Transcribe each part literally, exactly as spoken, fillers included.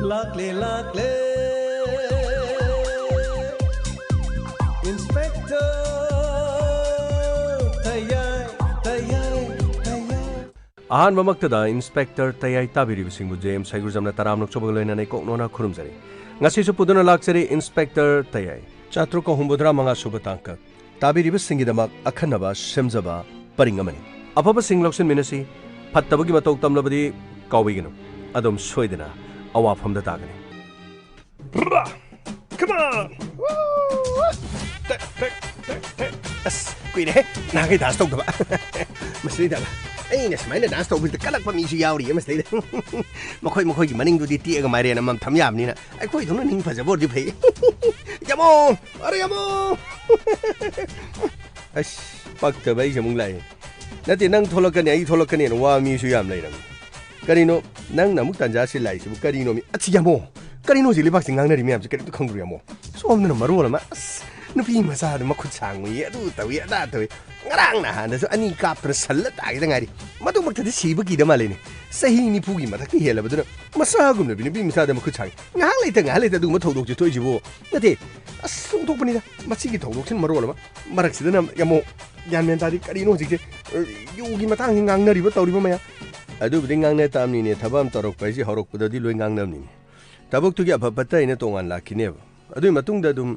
ꯂꯥꯛꯂꯦ, ꯂꯥꯛꯂꯦ, Inspector ꯇꯌꯥꯏ, ꯇꯌꯥꯏ, ꯇꯌꯥꯏ꯫ ꯑꯍꯥꯟꯕꯃꯛꯇꯗ Inspector ꯇꯌꯥꯏ ꯇꯥꯕꯤꯔꯤꯕꯁꯤꯡꯕꯨ J M ꯁꯩꯒꯨꯖꯝꯅ ꯇꯔꯥꯝꯅ ꯑꯣꯛꯆꯕꯒ ꯂꯣꯏꯅꯅ ꯏꯀꯣꯛ ꯅꯣꯟꯅ ꯈꯨꯔꯨꯝꯖꯔꯤ꯫ ꯉꯁꯤꯁꯨ ꯄꯨꯗꯨꯅ ꯂꯥꯛꯆꯔꯤ Inspector ꯇꯌꯥꯏ꯫ ꯆꯥꯇ꯭ꯔꯨꯛꯀ ꯍꯨꯝꯐꯨꯇꯔꯥ ꯃꯉꯥ ꯁꯨꯕ ꯇꯥꯡꯀꯛ꯫ ꯇꯥꯕꯤꯔꯤꯕꯁꯤꯡꯒꯤꯗꯃꯛ ꯑꯈꯟꯅꯕ ꯁꯦꯝꯖꯕ ꯄꯔꯤꯡ ꯑꯃꯅꯤ꯫ ꯑꯐꯕꯁꯤꯡ ꯂꯧꯁꯤꯟꯃꯤꯟꯅꯁꯤ, ꯐꯠꯇꯕꯒꯤ ꯃꯇꯧ ꯇꯝꯂꯕꯗꯤ ꯀꯥꯎꯕꯤꯒꯅꯨ꯫ ꯑꯗꯨꯝ ꯁꯣꯏꯗꯅ ꯑꯋꯥꯐꯝꯗ ꯇꯥꯒꯅꯤ꯫ Come on! Woo! ꯇꯦꯛ, ꯇꯦꯛ, ꯇꯦꯛ, ꯇꯦꯛ꯫ ꯑꯁ, ꯀꯨꯏꯔꯦꯍꯦ ꯅꯍꯥꯟꯈꯩ dance ꯇꯧꯗꯕ꯫ ꯃꯁꯤꯗꯩꯗ ꯑꯩꯅ ꯁꯨꯃꯥꯏꯅ dance ꯇꯧꯕꯁꯤꯗ ꯀꯜꯂꯛꯄ ꯃꯤꯁꯨ ꯌꯥꯎꯔꯤꯌꯦ ꯃꯁꯤꯗꯩꯗ꯫ ꯃꯈꯣꯏ ꯃꯈꯣꯏꯒꯤ ꯃꯅꯤꯡꯗꯨꯗꯤ ꯇꯦꯛꯑꯒ ꯃꯥꯏꯔꯦꯟ ꯑꯃꯃꯝ ꯊꯝ ꯌꯥꯕꯅꯤꯅ ꯑꯩꯈꯣꯏꯗꯧꯅ ꯅꯤꯡ ꯐꯖꯕ ꯑꯣꯏꯔꯗꯤ ꯐꯩ꯫ ꯌꯥꯃꯣ! ꯑꯔꯦ ꯌꯥꯃꯣ! ꯑꯁ, ꯄꯛꯇꯕ ꯑꯩꯁꯦ ꯑꯃꯨꯛ ꯂꯥꯛꯑꯦ꯫ ꯅꯠꯇꯦ, ꯅꯪ ꯊꯣꯛꯂꯛꯀꯅꯤ, ꯑꯩ ꯊꯣꯛꯂꯛꯀꯅꯤꯅ ꯋꯥ ꯃꯤꯁꯨ ꯌꯥꯝ ꯂꯩꯔꯝꯃꯤ꯫ ꯀꯔꯤꯅꯣ ꯅꯪꯅ ꯑꯃꯨꯛ ꯇꯟꯖꯥꯁꯤ ꯂꯥꯛꯏꯁꯤꯕꯨ? ꯀꯔꯤꯅꯣ ꯃꯤ? ꯑꯁꯤ ꯌꯥꯃꯣ! ꯀꯔꯤꯅꯣ ꯍꯧꯖꯤꯛ ꯂꯩꯕꯥꯛꯁꯤ ꯉꯥꯡꯅꯔꯤ ꯃꯌꯥꯝꯁꯦ? ꯀꯔꯤꯝꯇ ꯈꯪꯗ꯭ꯔꯣ ꯌꯥꯃꯣ? ꯁꯣꯝꯗꯅ ꯃꯔꯣꯜ ꯑꯃ, ꯑꯁ, ꯅꯨꯄꯤ ꯃꯆꯥꯗ ꯃꯈꯨꯠ ꯁꯥꯡꯉꯨꯏꯌꯦ, ꯑꯗꯨ ꯇꯧꯏ, ꯑꯗꯥ ꯇꯧꯏ꯫ ꯉꯔꯥꯡ ꯅꯍꯥꯟꯗꯁꯨ ꯑꯅꯤ ꯀꯥꯞꯇꯅ ꯁꯜꯂ ꯇꯥꯈꯤꯗ ꯉꯥꯏꯔꯤ꯫ ꯃꯗꯨꯃꯛꯇꯗꯤ ꯁꯤꯕ ꯀꯤꯗ ꯃꯥꯜꯂꯦꯅꯦ꯫ ꯆꯍꯤ ꯅꯤꯐꯨꯒꯤ ꯃꯊꯛꯇ ꯍꯦꯜꯂꯕꯗꯨꯅ ꯃꯆꯥꯒꯨꯝꯂꯕꯤ ꯅꯨꯄꯤ ꯃꯆꯥꯗ ꯃꯈꯨꯠ ꯁꯥꯡꯉꯤ꯫ ꯉꯥꯏꯍꯥꯛ ꯂꯩꯇ, ꯉꯥꯏꯍꯥꯛ ꯂꯩꯇ ꯑꯗꯨꯒꯨꯝꯕ ꯊꯧꯗꯣꯛꯁꯦ ꯊꯣꯛꯏꯁꯤꯕꯨ? ꯅꯠꯇꯦ, ꯑꯁ, ꯑꯣꯟꯊꯣꯛꯄꯅꯤꯗ꯫ ꯃꯁꯤꯒꯤ ꯊꯧꯗꯣꯛꯁꯤꯅ ꯃꯔꯣꯜ ꯑꯃ, ꯃꯔꯛꯁꯤꯗꯅ ꯑꯃꯨꯛ ꯒ꯭ꯌꯥꯟ ꯃꯦꯟ ꯇꯥꯗꯦ꯫ ꯀꯔꯤꯅꯣ ꯍꯧꯖꯤꯛꯁꯦ? ꯑ, ꯌꯨꯒꯤ ꯃꯇꯥꯡꯁꯤ ꯉꯥꯡꯅꯔꯤꯕ ꯇꯧꯔꯤꯕ ꯃꯌꯥꯝ꯫ ꯑꯗꯨꯕꯨꯗꯤ ꯉꯥꯡꯅ ꯇꯥꯕꯅꯤꯅꯦ, ꯊꯕꯛ ꯑꯃ ꯇꯧꯔꯛꯄ ꯍꯥꯏꯁꯤ ꯍꯧꯔꯛꯄꯗꯗꯤ ꯂꯣꯏ ꯉꯥꯡꯅꯕꯅꯤꯅꯦ꯫ ꯊꯕꯛꯇꯨꯒꯤ ꯑꯐ ꯐꯠꯇ ꯍꯥꯏꯅ ꯇꯣꯉꯥꯟ ꯂꯥꯛꯈꯤꯅꯦꯕ꯫ ꯑꯗꯨꯒꯤ ꯃꯇꯨꯡꯗ ꯑꯗꯨꯝ,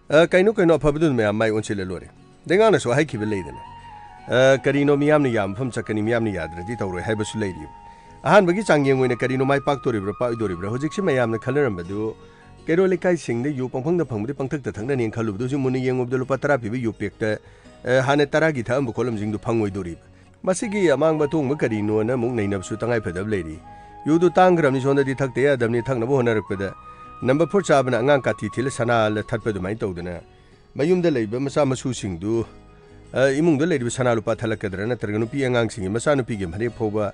ꯑ, ꯀꯩꯅꯣ ꯀꯩꯅꯣ ꯑꯐꯕꯗꯨꯅ ꯃꯌꯥꯝ ꯃꯥꯏ ꯑꯣꯟꯁꯤꯜꯂ ꯂꯣꯏꯔꯦ꯫ ꯗꯩꯉꯥꯛꯅꯁꯨ ꯍꯥꯏꯈꯤꯕ ꯂꯩꯗꯅ, ꯑ, ꯀꯔꯤꯅꯣ ꯃꯤꯌꯥꯝꯅ ꯌꯥꯝꯕ ꯃꯐꯝ ꯆꯠꯀꯅꯤ, ꯃꯤꯌꯥꯝꯅ ꯌꯥꯗ꯭ꯔꯗꯤ ꯇꯧꯔꯣꯏ ꯍꯥꯏꯕꯁꯨ ꯂꯩꯔꯤꯕ꯫ ꯑꯍꯥꯟꯕꯒꯤ ꯆꯥꯡꯌꯦꯡ ꯑꯣꯏꯅ ꯀꯔꯤꯅꯣ ꯃꯥꯏ ꯄꯥꯛꯇꯣꯔꯤꯕ꯭ꯔꯥ, ꯄꯥꯛꯑꯣꯏꯗꯣꯔꯤꯕ꯭ꯔꯥ? ꯍꯧꯖꯤꯛꯁꯤ ꯃꯌꯥꯝꯅ ꯈꯟꯅꯔꯝꯕꯗꯨ ꯀꯩꯔꯣꯜ ꯂꯩꯀꯥꯏꯁꯤꯡꯗ ꯌꯨ ꯄꯪꯐꯪꯗ ꯐꯪꯕꯗꯤ ꯄꯪꯊꯛꯇ ꯊꯛꯅꯅꯦꯅ ꯈꯜꯂꯨꯕꯗꯨ ꯍꯧꯖꯤꯛ ꯃꯨꯟꯅ ꯌꯦꯡꯉꯨꯕꯗ ꯂꯨꯄꯥ ꯇꯔꯥ ꯄꯤꯕ ꯌꯨ ꯄꯦꯛꯇ, ꯑ, ꯍꯥꯟꯅ ꯇꯔꯥꯒꯤ ꯊꯛꯑꯝꯕ ꯈꯣꯠꯂꯝꯁꯤꯡꯗꯨ ꯐꯪꯉꯣꯏꯗꯣꯔꯤꯕ꯫ ꯃꯁꯤꯒꯤ ꯑꯃꯥꯡꯕ ꯑꯇꯣꯡꯕ ꯀꯔꯤꯅꯣꯅ ꯑꯃꯨꯛ ꯅꯩꯅꯕꯁꯨ ꯇꯉꯥꯏ ꯐꯗꯕ ꯂꯩꯔꯤ꯫ ꯌꯨꯗꯨ ꯇꯥꯡꯈ꯭ꯔꯕꯅꯤ, ꯁꯣꯝꯗꯗꯤ ꯊꯛꯇ ꯌꯥꯗꯕꯅꯤ, ꯊꯛꯅꯕ ꯍꯣꯠꯅꯔꯛꯄꯗ number four ꯆꯥꯕꯅ ꯑꯉꯥꯡ ꯀꯥꯇꯤ ꯊꯤꯜꯂ ꯁꯅꯥ ꯍꯜꯂ ꯊꯠꯄ ꯑꯗꯨꯃꯥꯏꯅ ꯇꯧꯗꯅ ꯃꯌꯨꯝꯗ ꯂꯩꯕ ꯃꯆꯥ ꯃꯁꯨꯁꯤꯡꯗꯨ, ꯑ, ꯏꯃꯨꯡꯗ ꯂꯩꯔꯤꯕ ꯁꯅꯥ ꯂꯨꯄꯥ ꯊꯠꯂꯛꯀꯗ꯭ꯔꯥ ꯅꯠꯇ꯭ꯔꯒ ꯅꯨꯄꯤ ꯑꯉꯥꯡꯁꯤꯡꯒꯤ ꯃꯆꯥꯅꯨꯄꯤꯒꯤ ꯐꯅꯦꯛ ꯐꯥꯎꯕ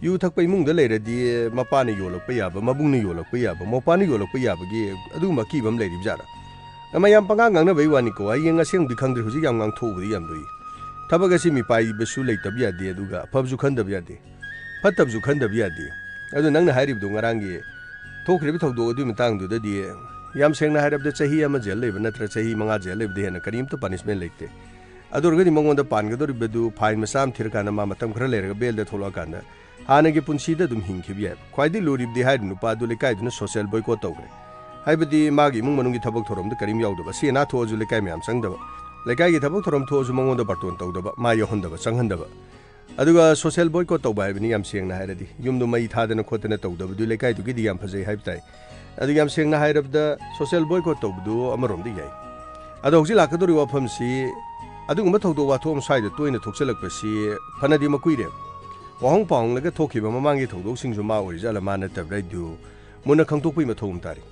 ꯌꯨ ꯊꯛꯄ ꯏꯃꯨꯡꯗ ꯂꯩꯔꯗꯤ ꯃꯄꯥꯅ ꯌꯣꯜꯂꯛꯄ ꯌꯥꯕ, ꯃꯕꯨꯡꯅ ꯌꯣꯜꯂꯛꯄ ꯌꯥꯕ, ꯃꯧꯄꯥꯅ ꯌꯣꯜꯂꯛꯄ ꯌꯥꯕꯒꯤ ꯑꯗꯨꯒꯨꯝꯕ ꯑꯀꯤꯕ ꯑꯃ ꯂꯩꯔꯤꯕ ꯖꯥꯠꯂꯥ? ꯃꯌꯥꯝ ꯄꯉꯥꯡ ꯉꯥꯡꯅꯕꯩ ꯋꯥꯅꯤꯀꯣ, ꯍꯌꯦꯡ ꯑꯁꯦꯡꯕꯗꯤ ꯈꯪꯗ꯭ꯔꯦ, ꯍꯧꯖꯤꯛ ꯌꯥꯝ ꯉꯥꯡꯊꯣꯛꯎꯕꯗꯤ ꯌꯥꯝ ꯂꯨꯏ꯫ ꯊꯕꯛ ꯑꯁꯤ ꯃꯤꯄꯥꯏꯕꯁꯨ ꯂꯩꯇꯕ ꯌꯥꯗꯦ, ꯑꯗꯨꯒ ꯑꯐꯕꯁꯨ ꯈꯟꯗꯕ ꯌꯥꯗꯦ, ꯐꯠꯇꯕꯁꯨ ꯈꯟꯗꯕ ꯌꯥꯗꯦ꯫ ꯑꯗꯨ ꯅꯪꯅ ꯍꯥꯏꯔꯤꯕꯗꯣ ꯉꯔꯥꯡꯒꯤ ꯊꯣꯛꯈ꯭ꯔꯤꯕ ꯊꯧꯗꯣꯛ ꯑꯗꯨꯒꯤ ꯃꯇꯥꯡꯗꯨꯗꯗꯤ ꯌꯥꯝ ꯁꯦꯡꯅ ꯍꯥꯏꯔꯕꯗ ꯆꯍꯤ ꯑꯃ ꯖꯦꯜ ꯂꯩꯕ ꯅꯠꯇ꯭ꯔ ꯆꯍꯤ ꯃꯉꯥ ꯖꯦꯜ ꯂꯩꯕꯗ ꯍꯦꯟꯅ ꯀꯔꯤꯝꯇ ꯄꯅꯤꯁꯃꯦꯟ ꯂꯩꯇꯦ꯫ ꯑꯗꯨ ꯑꯣꯏꯔꯒꯗꯤ ꯃꯉꯣꯟꯗ ꯄꯥꯟꯒꯗꯧꯔꯤꯕꯗꯨ ꯐꯥꯏꯟ ꯃꯆꯥ ꯑꯃ ꯊꯤꯔꯀꯥꯟꯗ ꯃꯥ ꯃꯇꯝ ꯈꯔ ꯂꯩꯔꯒ ꯕꯦꯜꯗ ꯊꯣꯛꯂꯛꯑꯀꯥꯟꯗ ꯍꯥꯟꯅꯒꯤ ꯄꯨꯟꯁꯤꯗ ꯑꯗꯨꯝ ꯍꯤꯡꯈꯤꯕ ꯌꯥꯏ꯫ ꯈ꯭ꯋꯥꯏꯗꯒꯤ ꯂꯨꯔꯤꯕꯗꯤ ꯍꯥꯏꯔꯤꯕ ꯅꯨꯄꯥꯗꯨ ꯂꯩꯀꯥꯏꯗꯨꯅ ꯁꯣꯁꯤꯌꯦꯜ ꯕꯣꯏꯀꯣꯠ ꯇꯧꯈ꯭ꯔꯦ꯫ ꯍꯥꯏꯕꯗꯤ ꯃꯥꯒꯤ ꯏꯃꯨꯡ ꯃꯅꯨꯡꯒꯤ ꯊꯕꯛ ꯊꯧꯔꯝꯗ ꯀꯔꯤꯝ ꯌꯥꯎꯗꯕ, ꯑꯁꯤ ꯑꯅꯥ ꯊꯣꯛꯑꯁꯨ ꯂꯩꯀꯥꯏ ꯃꯌꯥꯝ ꯆꯪꯗꯕ, ꯂꯩꯀꯥꯏꯒꯤ ꯊꯕꯛ ꯊꯧꯔꯝ ꯊꯣꯛꯑꯁꯨ ꯃꯉꯣꯟꯗ ꯕꯥꯔꯇꯣꯟ ꯇꯧꯗꯕ, ꯃꯥ ꯌꯥꯎꯍꯟꯗꯕ, ꯆꯪꯍꯟꯗꯕ꯫ ꯑꯗꯨꯒ ꯁꯣꯁꯤꯌꯦꯜ ꯕꯣꯏꯀꯣꯠ ꯇꯧꯕ ꯍꯥꯏꯕꯅꯤ ꯌꯥꯝ ꯁꯦꯡꯅ ꯍꯥꯏꯔꯗꯤ꯫ ꯌꯨꯝꯗꯣ ꯃꯩ ꯊꯥꯗꯅ ꯈꯣꯠꯇꯅ ꯇꯧꯗꯕꯗꯨ ꯂꯩꯀꯥꯏꯗꯨꯒꯤꯗꯤ ꯌꯥꯝ ꯐꯖꯩ ꯍꯥꯏꯕ ꯇꯥꯏ꯫ ꯑꯗꯨ ꯌꯥꯝ ꯁꯦꯡꯅ ꯍꯥꯏꯔꯕꯗ ꯁꯣꯁꯤꯌꯦꯜ ꯕꯣꯏꯀꯣꯠ ꯇꯧꯕꯗꯨ ꯑꯃꯔꯣꯝꯗ ꯌꯥꯏ꯫ ꯑꯗꯣ ꯍꯧꯖꯤꯛ ꯂꯥꯛꯀꯗꯧꯔꯤꯕ ꯋꯥꯐꯝꯁꯤ ꯑꯗꯨꯒꯨꯝꯕ ꯊꯧꯗꯣꯛ ꯋꯥꯊꯣꯛ ꯑꯃ ꯁ꯭ꯋꯥꯏꯗ ꯇꯣꯏꯅ ꯊꯣꯛꯆꯜꯂꯛꯄꯁꯤ ꯐꯅꯗꯤ ꯃꯀꯨꯏꯔꯦ꯫ ꯋꯥꯍꯣꯡ ꯄꯥꯎꯍꯣꯡꯂꯒ ꯊꯣꯛꯈꯤꯕ ꯃꯃꯥꯡꯒꯤ ꯊꯧꯗꯣꯛꯁꯤꯡꯁꯨ ꯃꯥ ꯑꯣꯏꯔꯤꯖꯥꯠꯂ ꯃꯥ ꯅꯠꯇꯕ꯭ꯔꯥ ꯍꯥꯏꯗꯨ ꯃꯨꯟꯅ ꯈꯪꯗꯣꯛꯄꯒꯤ ꯃꯊꯧ ꯑꯃ ꯇꯥꯔꯤ꯫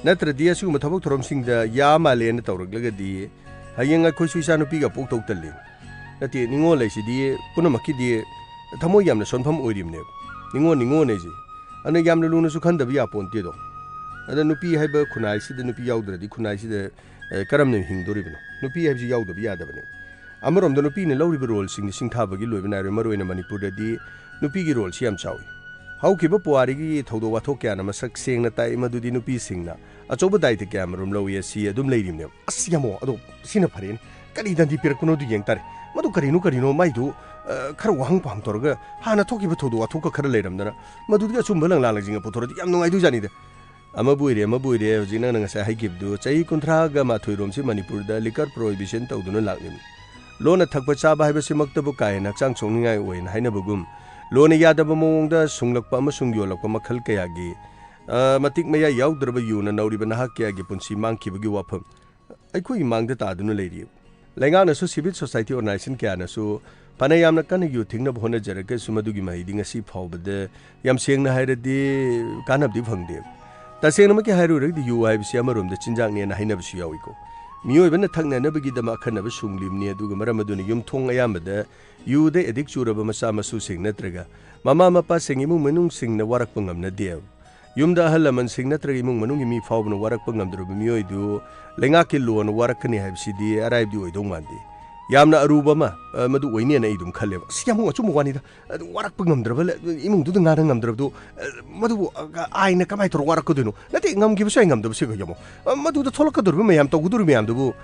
ꯅꯠꯇ꯭ꯔꯗꯤ ꯑꯁꯤꯒꯨꯝꯕ ꯊꯕꯛ ꯊꯧꯔꯝꯁꯤꯡꯗ ꯌꯥ ꯃꯥꯜꯂꯦꯅ ꯇꯧꯔꯛꯂꯒꯗꯤ ꯍꯌꯦꯡ ꯑꯩꯈꯣꯏꯁꯨ ꯏꯆꯥꯅꯨꯄꯤꯒ ꯄꯣꯛꯇꯧ ꯇꯜꯂꯤ꯫ ꯅꯠꯇꯦ, ꯅꯤꯉꯣꯜ ꯍꯥꯏꯁꯤꯗꯤ ꯄꯨꯝꯅꯃꯛꯀꯤꯗꯤ ꯊꯃꯣꯏ ꯌꯥꯝꯅ ꯁꯣꯟꯐꯝ ꯑꯣꯏꯔꯤꯕꯅꯦꯕ꯫ ꯅꯤꯉꯣꯜ, ꯅꯤꯉꯣꯜ ꯍꯥꯏꯁꯦ꯫ ꯑꯗꯨꯅ ꯌꯥꯝꯅ ꯂꯨꯅꯁꯨ ꯈꯟꯗꯕ ꯌꯥꯄꯣꯟꯇꯦꯗꯣ꯫ ꯑꯗ ꯅꯨꯄꯤ ꯍꯥꯏꯕ ꯈꯨꯟꯅꯥꯏꯁꯤꯗ ꯅꯨꯄꯤ ꯌꯥꯎꯗ꯭ꯔꯗꯤ ꯈꯨꯟꯅꯥꯏꯁꯤꯗ, ꯑꯦ, ꯀꯔꯝꯅ ꯍꯤꯡꯗꯣꯔꯤꯕꯅꯣ? ꯅꯨꯄꯤ ꯍꯥꯏꯕꯁꯤ ꯌꯥꯎꯗꯕ ꯌꯥꯗꯕꯅꯦ꯫ ꯑꯃꯔꯣꯝꯗ ꯅꯨꯄꯤꯅ ꯂꯧꯔꯤꯕ ꯔꯣꯜꯁꯤꯡꯗꯤ ꯁꯤꯡꯊꯥꯕꯒꯤ ꯂꯣꯏꯕ ꯅꯥꯏꯔꯣꯏ, ꯃꯔꯨꯑꯣꯏꯅ ꯃꯅꯤꯄꯨꯔꯗꯗꯤ ꯅꯨꯄꯤꯒꯤ ꯔꯣꯜꯁꯤ ꯌꯥꯝ ꯆꯥꯎꯏ꯫ ꯍꯧꯈꯤꯕ ꯄꯨꯋꯥꯔꯤꯒꯤ ꯊꯧꯗꯣꯛ ꯋꯥꯊꯣꯛ ꯀꯌꯥꯅ ꯃꯁꯛ ꯁꯦꯡꯅ ꯇꯥꯛꯏ ꯃꯗꯨꯗꯤ ꯅꯨꯄꯤꯁꯤꯡꯅ ꯑꯆꯧꯕ ꯗꯥꯏꯇ ꯀꯌꯥꯃꯔꯨꯝ ꯂꯧꯏ ꯑꯁꯤ ꯑꯗꯨꯝ ꯂꯩꯔꯤꯕꯅꯦꯕ꯫ ꯑꯁ ꯌꯥꯝꯃꯣ, ꯑꯗꯣ ꯁꯤꯅ ꯐꯔꯦꯅꯦ꯫ ꯀꯔꯤ ꯗꯟꯗꯤ ꯄꯤꯔꯛꯄꯅꯣꯗꯨ ꯌꯦꯡ ꯇꯥꯔꯦ꯫ ꯃꯗꯨ ꯀꯔꯤꯅꯣ ꯀꯔꯤꯅꯣ ꯃꯥꯏꯗꯨ, ꯑ, ꯈꯔ ꯋꯥꯍꯪ ꯄꯥꯎꯍꯪ ꯇꯧꯔꯒ ꯍꯥꯟꯅ ꯊꯣꯛꯈꯤꯕ ꯊꯧꯗꯣꯛ ꯋꯥꯊꯣꯛꯀ ꯈꯔ ꯂꯩꯔꯝꯗꯅ ꯃꯗꯨꯗꯒꯤ ꯑꯆꯨꯝꯕ ꯂꯪꯂꯥ ꯂꯪꯖꯤꯡꯒ ꯄꯨꯊꯣꯔꯛꯑꯗꯤ ꯌꯥꯝ ꯅꯨꯡꯉꯥꯏꯗꯣꯏꯖꯥꯠꯅꯤꯗ꯫ ꯑꯃꯕꯨ ꯑꯣꯏꯔꯦ, ꯑꯃꯕꯨ ꯑꯣꯏꯔꯦ, ꯍꯧꯖꯤꯛ ꯅꯪꯅ ꯉꯁꯥꯏ ꯍꯥꯏꯈꯤꯕꯗꯨ, ꯆꯍꯤ ꯀꯨꯟꯊ꯭ꯔꯥꯒ ꯃꯥꯊꯣꯏ ꯔꯣꯝꯁꯤ ꯃꯅꯤꯄꯨꯔꯗ liquor prohibition ꯇꯧꯗꯨꯅ ꯂꯥꯛꯂꯤꯕꯅꯤ꯫ ꯂꯣꯟꯅ ꯊꯛꯄ ꯆꯥꯕ ꯍꯥꯏꯕꯁꯤꯃꯛꯇꯕꯨ ꯀꯥ ꯍꯦꯟꯅ ꯍꯛꯆꯥꯡ ꯁꯣꯛꯅꯤꯡꯉꯥꯏ ꯑꯣꯏꯅ ꯍꯥꯏꯅꯕꯒꯨꯝ, ꯂꯣꯟꯅ ꯌꯥꯗꯕ ꯃꯑꯣꯡꯗ ꯁꯨꯡꯂꯛꯄ ꯑꯃꯁꯨꯡ ꯌꯣꯜꯂꯛꯄ ꯃꯈꯜ ꯀꯌꯥꯒꯤ, ꯑ, ꯃꯇꯤꯛ ꯃꯌꯥꯏ ꯌꯥꯎꯗ꯭ꯔꯕ ꯌꯨꯅ ꯅꯧꯔꯤꯕ ꯅꯍꯥ ꯀꯌꯥꯒꯤ ꯄꯨꯟꯁꯤ ꯃꯥꯡꯈꯤꯕꯒꯤ ꯋꯥꯐꯝ ꯑꯩꯈꯣꯏꯒꯤ ꯃꯥꯡꯗ ꯇꯥꯗꯨꯅ ꯂꯩꯔꯤ꯫ ꯂꯩꯉꯥꯛꯅꯁꯨ civil society organization ꯀꯌꯥꯅꯁꯨ ꯐꯅ ꯌꯥꯝꯅ ꯀꯟꯅ ꯌꯨ ꯊꯤꯡꯅꯕ ꯍꯣꯠꯅꯖꯔꯒꯁꯨ ꯃꯗꯨꯒꯤ ꯃꯍꯩꯗꯤ ꯉꯁꯤ ꯐꯥꯎꯕꯗ ꯌꯥꯝ ꯁꯦꯡꯅ ꯍꯥꯏꯔꯗꯤ ꯀꯥꯟꯅꯕꯗꯤ ꯐꯪꯗꯦ꯫ ꯇꯁꯦꯡꯅꯃꯛꯀꯤ ꯍꯥꯏꯔꯨꯔꯒꯗꯤ ꯌꯨ ꯍꯥꯏꯕꯁꯤ ꯑꯃꯔꯣꯝꯗ ꯆꯤꯟꯖꯥꯛꯅꯦꯅ ꯍꯥꯏꯅꯕꯁꯨ ꯌꯥꯎꯏꯀꯣ꯫ ꯃꯤꯑꯣꯏꯕꯅ ꯊꯛꯅꯅꯕꯒꯤꯗꯃꯛ ꯑꯈꯟꯅꯕ ꯁꯨꯡꯂꯤꯕꯅꯤ, ꯑꯗꯨꯒ ꯃꯔꯝ ꯑꯗꯨꯅ ꯌꯨꯝꯊꯣꯡ ꯑꯌꯥꯝꯕꯗ ꯌꯨꯗ addict ꯆꯨꯔꯕ ꯃꯆꯥ ꯃꯁꯨꯁꯤꯡ ꯅꯠꯇ꯭ꯔꯒ ꯃꯃꯥ ꯃꯄꯥꯁꯤꯡ, ꯏꯃꯨꯡ ꯃꯅꯨꯡꯁꯤꯡꯅ ꯋꯥꯔꯛꯄ ꯉꯝꯅꯗꯦ꯫ ꯌꯨꯝꯗ ꯑꯍꯜ ꯂꯃꯟꯁꯤꯡ ꯅꯠꯇ꯭ꯔꯒ ꯏꯃꯨꯡ ꯃꯅꯨꯡꯒꯤ ꯃꯤ ꯐꯥꯎꯕꯅ ꯋꯥꯔꯛꯄ ꯉꯝꯗ꯭ꯔꯕ ꯃꯤꯑꯣꯏꯗꯨ ꯂꯩꯉꯥꯛꯀꯤ ꯂꯣꯅ ꯋꯥꯔꯛꯀꯅꯤ ꯍꯥꯏꯕꯁꯤꯗꯤ ꯑꯔꯥꯏꯕꯗꯤ ꯑꯣꯏꯗꯧ ꯃꯥꯟꯗꯦ꯫ ꯌꯥꯝꯅ ꯑꯔꯨꯕ ꯑꯃ, ꯑ, ꯃꯗꯨ ꯑꯣꯏꯅꯦꯅ ꯑꯩ ꯑꯗꯨꯝ ꯈꯜꯂꯦꯕ꯫ ꯑꯁ, ꯌꯥꯝ ꯑꯆꯨꯝꯕ ꯋꯥꯅꯤꯗ꯫ ꯑꯗꯨ ꯋꯥꯔꯛꯄ ꯉꯝꯗ꯭ꯔꯕ ꯂꯩ-, ꯏꯃꯨꯡꯗꯨꯗ ꯉꯥꯅ ꯉꯝꯗ꯭ꯔꯕꯗꯨ, ꯑ, ꯃꯗꯨꯕꯨ, ꯑ, ꯑꯥꯏꯟꯅ ꯀꯃꯥꯏꯅ ꯇꯧꯔꯒ ꯋꯥꯔꯛꯀꯗꯣꯏꯅꯣ? ꯅꯠꯇꯦ, ꯉꯝꯈꯤꯕꯁꯨ ꯌꯥꯏ, ꯉꯝꯗꯕꯁꯨ ꯌꯥꯏ, ꯌꯦꯡꯉꯣ꯫ ꯑ, ꯃꯗꯨꯗ ꯊꯣꯛꯂꯛꯀꯗꯧꯔꯤꯕ ꯃꯌꯥꯝ, ꯇꯧꯒꯗꯧꯔꯤꯕ ꯃꯌꯥꯝꯗꯨꯕꯨ꯫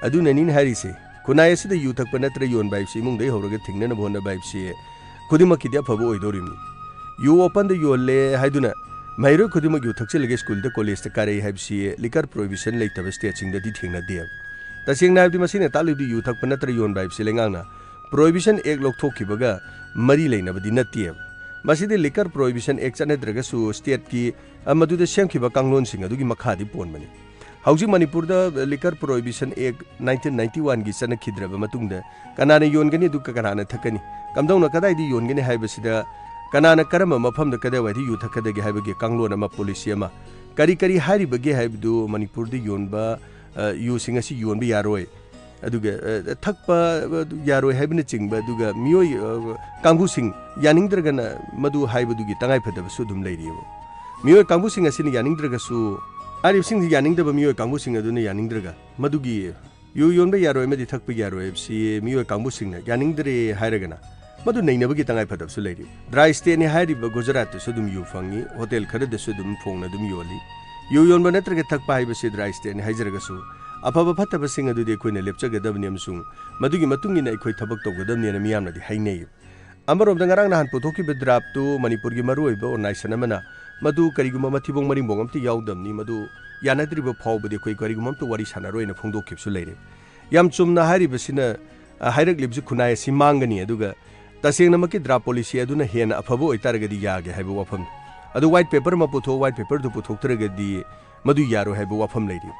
ꯑꯗꯨꯅꯅꯤꯅꯦ ꯍꯥꯏꯔꯤꯁꯦ, ꯈꯨꯟꯅꯥꯏ ꯑꯁꯤꯗ ꯌꯨ ꯊꯛꯄ ꯅꯠꯇ꯭ꯔ ꯌꯣꯟꯕ ꯍꯥꯏꯕꯁꯤ ꯏꯃꯨꯡꯗꯒꯤ ꯍꯧꯔꯒ ꯊꯤꯡꯅꯅꯕ ꯍꯣꯠꯅꯕ ꯍꯥꯏꯕꯁꯤ ꯈꯨꯗꯤꯡꯃꯛꯀꯤꯗꯤ ꯑꯐꯕ ꯑꯣꯏꯗꯧꯔꯤꯕꯅꯤ꯫ ꯌꯨ open-ꯗ ꯌꯣꯜꯂꯦ ꯍꯥꯏꯗꯨꯅ ꯃꯍꯩꯔꯣꯏ ꯈꯨꯗꯤꯡꯃꯛ ꯌꯨ ꯊꯛꯆꯤꯜꯂꯒ ꯁ꯭ꯀꯨꯜꯗ, ꯀꯣꯂꯦꯖꯇ ꯀꯥꯔꯛꯏ ꯍꯥꯏꯕꯁꯤ liquor prohibition ꯂꯩꯇꯕ stateꯁꯤꯡꯗꯗꯤ ꯊꯦꯡꯅꯗꯦꯕ꯫ ꯇꯁꯦꯡꯅ ꯍꯥꯏꯕꯗꯤ ꯃꯁꯤꯅ ꯇꯥꯛꯂꯤꯕꯗꯤ ꯌꯨ ꯊꯛꯄ ꯅꯠꯇ꯭ꯔ ꯌꯣꯟꯕ ꯍꯥꯏꯕꯁꯤ ꯂꯩꯉꯥꯛꯅ Prohibition Act ꯂꯧꯊꯣꯛꯈꯤꯕꯒ ꯃꯔꯤ ꯂꯩꯅꯕꯗꯤ ꯅꯠꯇꯦꯕ꯫ ꯃꯁꯤꯗꯤ Liquor Prohibition Act ꯆꯠꯅꯗ꯭ꯔꯒꯁꯨ stateꯀꯤ, ꯑ, ꯃꯗꯨꯗ ꯁꯦꯝꯈꯤꯕ ꯀꯥꯡꯂꯣꯟꯁꯤꯡ ꯑꯗꯨꯒꯤ ꯃꯈꯥꯗꯤ ꯄꯣꯟꯕꯅꯤ꯫ ꯍꯧꯖꯤꯛ ꯃꯅꯤꯄꯨꯔꯗ Liquor Prohibition Act nineteen ninety-oneꯒꯤ ꯆꯠꯅꯈꯤꯗ꯭ꯔꯕ ꯃꯇꯨꯡꯗ ꯀꯅꯥꯅ ꯌꯣꯟꯒꯅꯤ, ꯑꯗꯨꯒ ꯀꯅꯥꯅ ꯊꯛꯀꯅꯤ, ꯀꯝꯗꯧꯅ ꯀꯗꯥꯏꯗ ꯌꯣꯟꯒꯅꯤ ꯍꯥꯏꯕꯁꯤꯗ, ꯀꯅꯥꯅ ꯀꯔꯝꯕ ꯃꯐꯝꯗ ꯀꯗꯥꯏꯋꯥꯏꯗ ꯌꯨ ꯊꯛꯀꯗꯒꯦ ꯍꯥꯏꯕꯒꯤ ꯀꯥꯡꯂꯣꯟ ꯑꯃ, policy ꯑꯃ, ꯀꯔꯤ ꯀꯔꯤ ꯍꯥꯏꯔꯤꯕꯒꯦ ꯍꯥꯏꯕꯗꯨ ꯃꯅꯤꯄꯨꯔꯗ ꯌꯣꯟꯕ, ꯑ, ꯌꯨꯁꯤꯡ ꯑꯁꯤ ꯌꯣꯟꯕ ꯌꯥꯔꯣꯏ, ꯑꯗꯨꯒ, ꯑ, ꯊꯛꯄ, ꯑ, ꯌꯥꯔꯣꯏ ꯍꯥꯏꯕꯅꯆꯤꯡꯕ, ꯑꯗꯨꯒ ꯃꯤꯑꯣꯏ, ꯑ, ꯀꯥꯡꯕꯨꯁꯤꯡ ꯌꯥꯅꯤꯡꯗ꯭ꯔꯒꯅ ꯃꯗꯨ ꯍꯥꯏꯕꯗꯨꯒꯤ ꯇꯉꯥꯏꯐꯗꯕꯁꯨ ꯑꯗꯨꯝ ꯂꯩꯔꯤꯑꯕ꯫ ꯃꯤꯑꯣꯏ ꯀꯥꯡꯕꯨꯁꯤꯡ ꯑꯁꯤꯅ ꯌꯥꯅꯤꯡꯗ꯭ꯔꯒꯁꯨ, ꯍꯥꯏꯔꯤꯕꯁꯤꯡꯁꯤ ꯌꯥꯅꯤꯡꯗꯕ ꯃꯤꯑꯣꯏ ꯀꯥꯡꯕꯨꯁꯤꯡ ꯑꯗꯨꯅ ꯌꯥꯅꯤꯡꯗ꯭ꯔꯒ ꯃꯗꯨꯒꯤ ꯌꯨ ꯌꯣꯟꯕ ꯌꯥꯔꯣꯏ ꯑꯃꯗꯤ ꯊꯛꯄ ꯌꯥꯔꯣꯏ ꯍꯥꯏꯕꯁꯤ ꯃꯤꯑꯣꯏ ꯀꯥꯡꯕꯨꯁꯤꯡꯅ ꯌꯥꯅꯤꯡꯗ꯭ꯔꯦ ꯍꯥꯏꯔꯒꯅ ꯃꯗꯨ ꯅꯩꯅꯕꯒꯤ ꯇꯉꯥꯏꯐꯗꯕꯁꯨ ꯂꯩꯔꯤ꯫ Dry stateꯅꯤ ꯍꯥꯏꯔꯤꯕ ꯒꯨꯖꯔꯥꯠꯇꯁꯨ ꯑꯗꯨꯝ ꯌꯨ ꯐꯪꯉꯤ, ꯍꯣꯇꯦꯜ ꯈꯔꯗꯁꯨ ꯑꯗꯨꯝ ꯐꯣꯡꯅ ꯑꯗꯨꯝ ꯌꯣꯜꯂꯤ꯫ ꯌꯨ ꯌꯣꯟꯕ ꯅꯠꯇ꯭ꯔꯒ ꯊꯛꯄ ꯍꯥꯏꯕꯁꯤ dry stateꯅꯤ ꯍꯥꯏꯖꯔꯒꯁꯨ, ꯑꯐꯕ ꯐꯠꯇꯕꯁꯤꯡ ꯑꯗꯨꯗꯤ ꯑꯩꯈꯣꯏꯅ ꯂꯦꯞꯆꯒꯗꯕꯅꯤ ꯑꯃꯁꯨꯡ ꯃꯗꯨꯒꯤ ꯃꯇꯨꯡ ꯏꯟꯅ ꯑꯩꯈꯣꯏ ꯊꯕꯛ ꯇꯧꯒꯗꯕꯅꯤꯅ ꯃꯤꯌꯥꯝꯅꯗꯤ ꯍꯥꯏꯅꯩ꯫ ꯑꯃꯔꯣꯝꯗ ꯉꯔꯥꯡ ꯅꯍꯥꯟ ꯄꯨꯊꯣꯛꯈꯤꯕ draftꯇꯨ ꯃꯅꯤꯄꯨꯔꯒꯤ ꯃꯔꯨꯑꯣꯏꯕ organization ꯑꯃꯅ ꯃꯗꯨ ꯀꯔꯤꯒꯨꯝꯕ ꯃꯊꯤꯕꯣꯡ ꯃꯔꯤꯡꯕꯣꯡ ꯑꯝꯇ ꯌꯥꯎꯗꯕꯅꯤ, ꯃꯗꯨ ꯌꯥꯅꯗ꯭ꯔꯤꯕ ꯐꯥꯎꯕꯗꯤ ꯑꯩꯈꯣꯏ ꯀꯔꯤꯒꯨꯝꯕ ꯑꯝꯇ ꯋꯥꯔꯤ ꯁꯥꯟꯅꯔꯣꯏꯅ ꯐꯣꯡꯗꯣꯛꯈꯤꯕꯁꯨ ꯂꯩꯔꯦ꯫ ꯌꯥꯝ ꯆꯨꯝꯅ ꯍꯥꯏꯔꯤꯕꯁꯤꯅ, ꯑ, ꯍꯥꯏꯔꯛꯂꯤꯕꯁꯤ ꯈꯨꯟꯅꯥꯏ ꯑꯁꯤ ꯃꯥꯡꯒꯅꯤ, ꯑꯗꯨꯒ ꯇꯁꯦꯡꯅꯃꯛꯀꯤ draft policy ꯑꯗꯨꯅ ꯍꯦꯟꯅ ꯑꯐꯕ ꯑꯣꯏꯇꯥꯔꯒꯗꯤ ꯌꯥꯒꯦ ꯍꯥꯏꯕ ꯋꯥꯐꯝꯅꯤ꯫ ꯑꯗꯨ white paper ꯑꯃ ꯄꯨꯊꯣꯛ, white paperꯗꯨ ꯄꯨꯊꯣꯛꯇ꯭ꯔꯒꯗꯤ ꯃꯗꯨ ꯌꯥꯔꯣꯏ ꯍꯥꯏꯕ ꯋꯥꯐꯝ ꯂꯩꯔꯤ꯫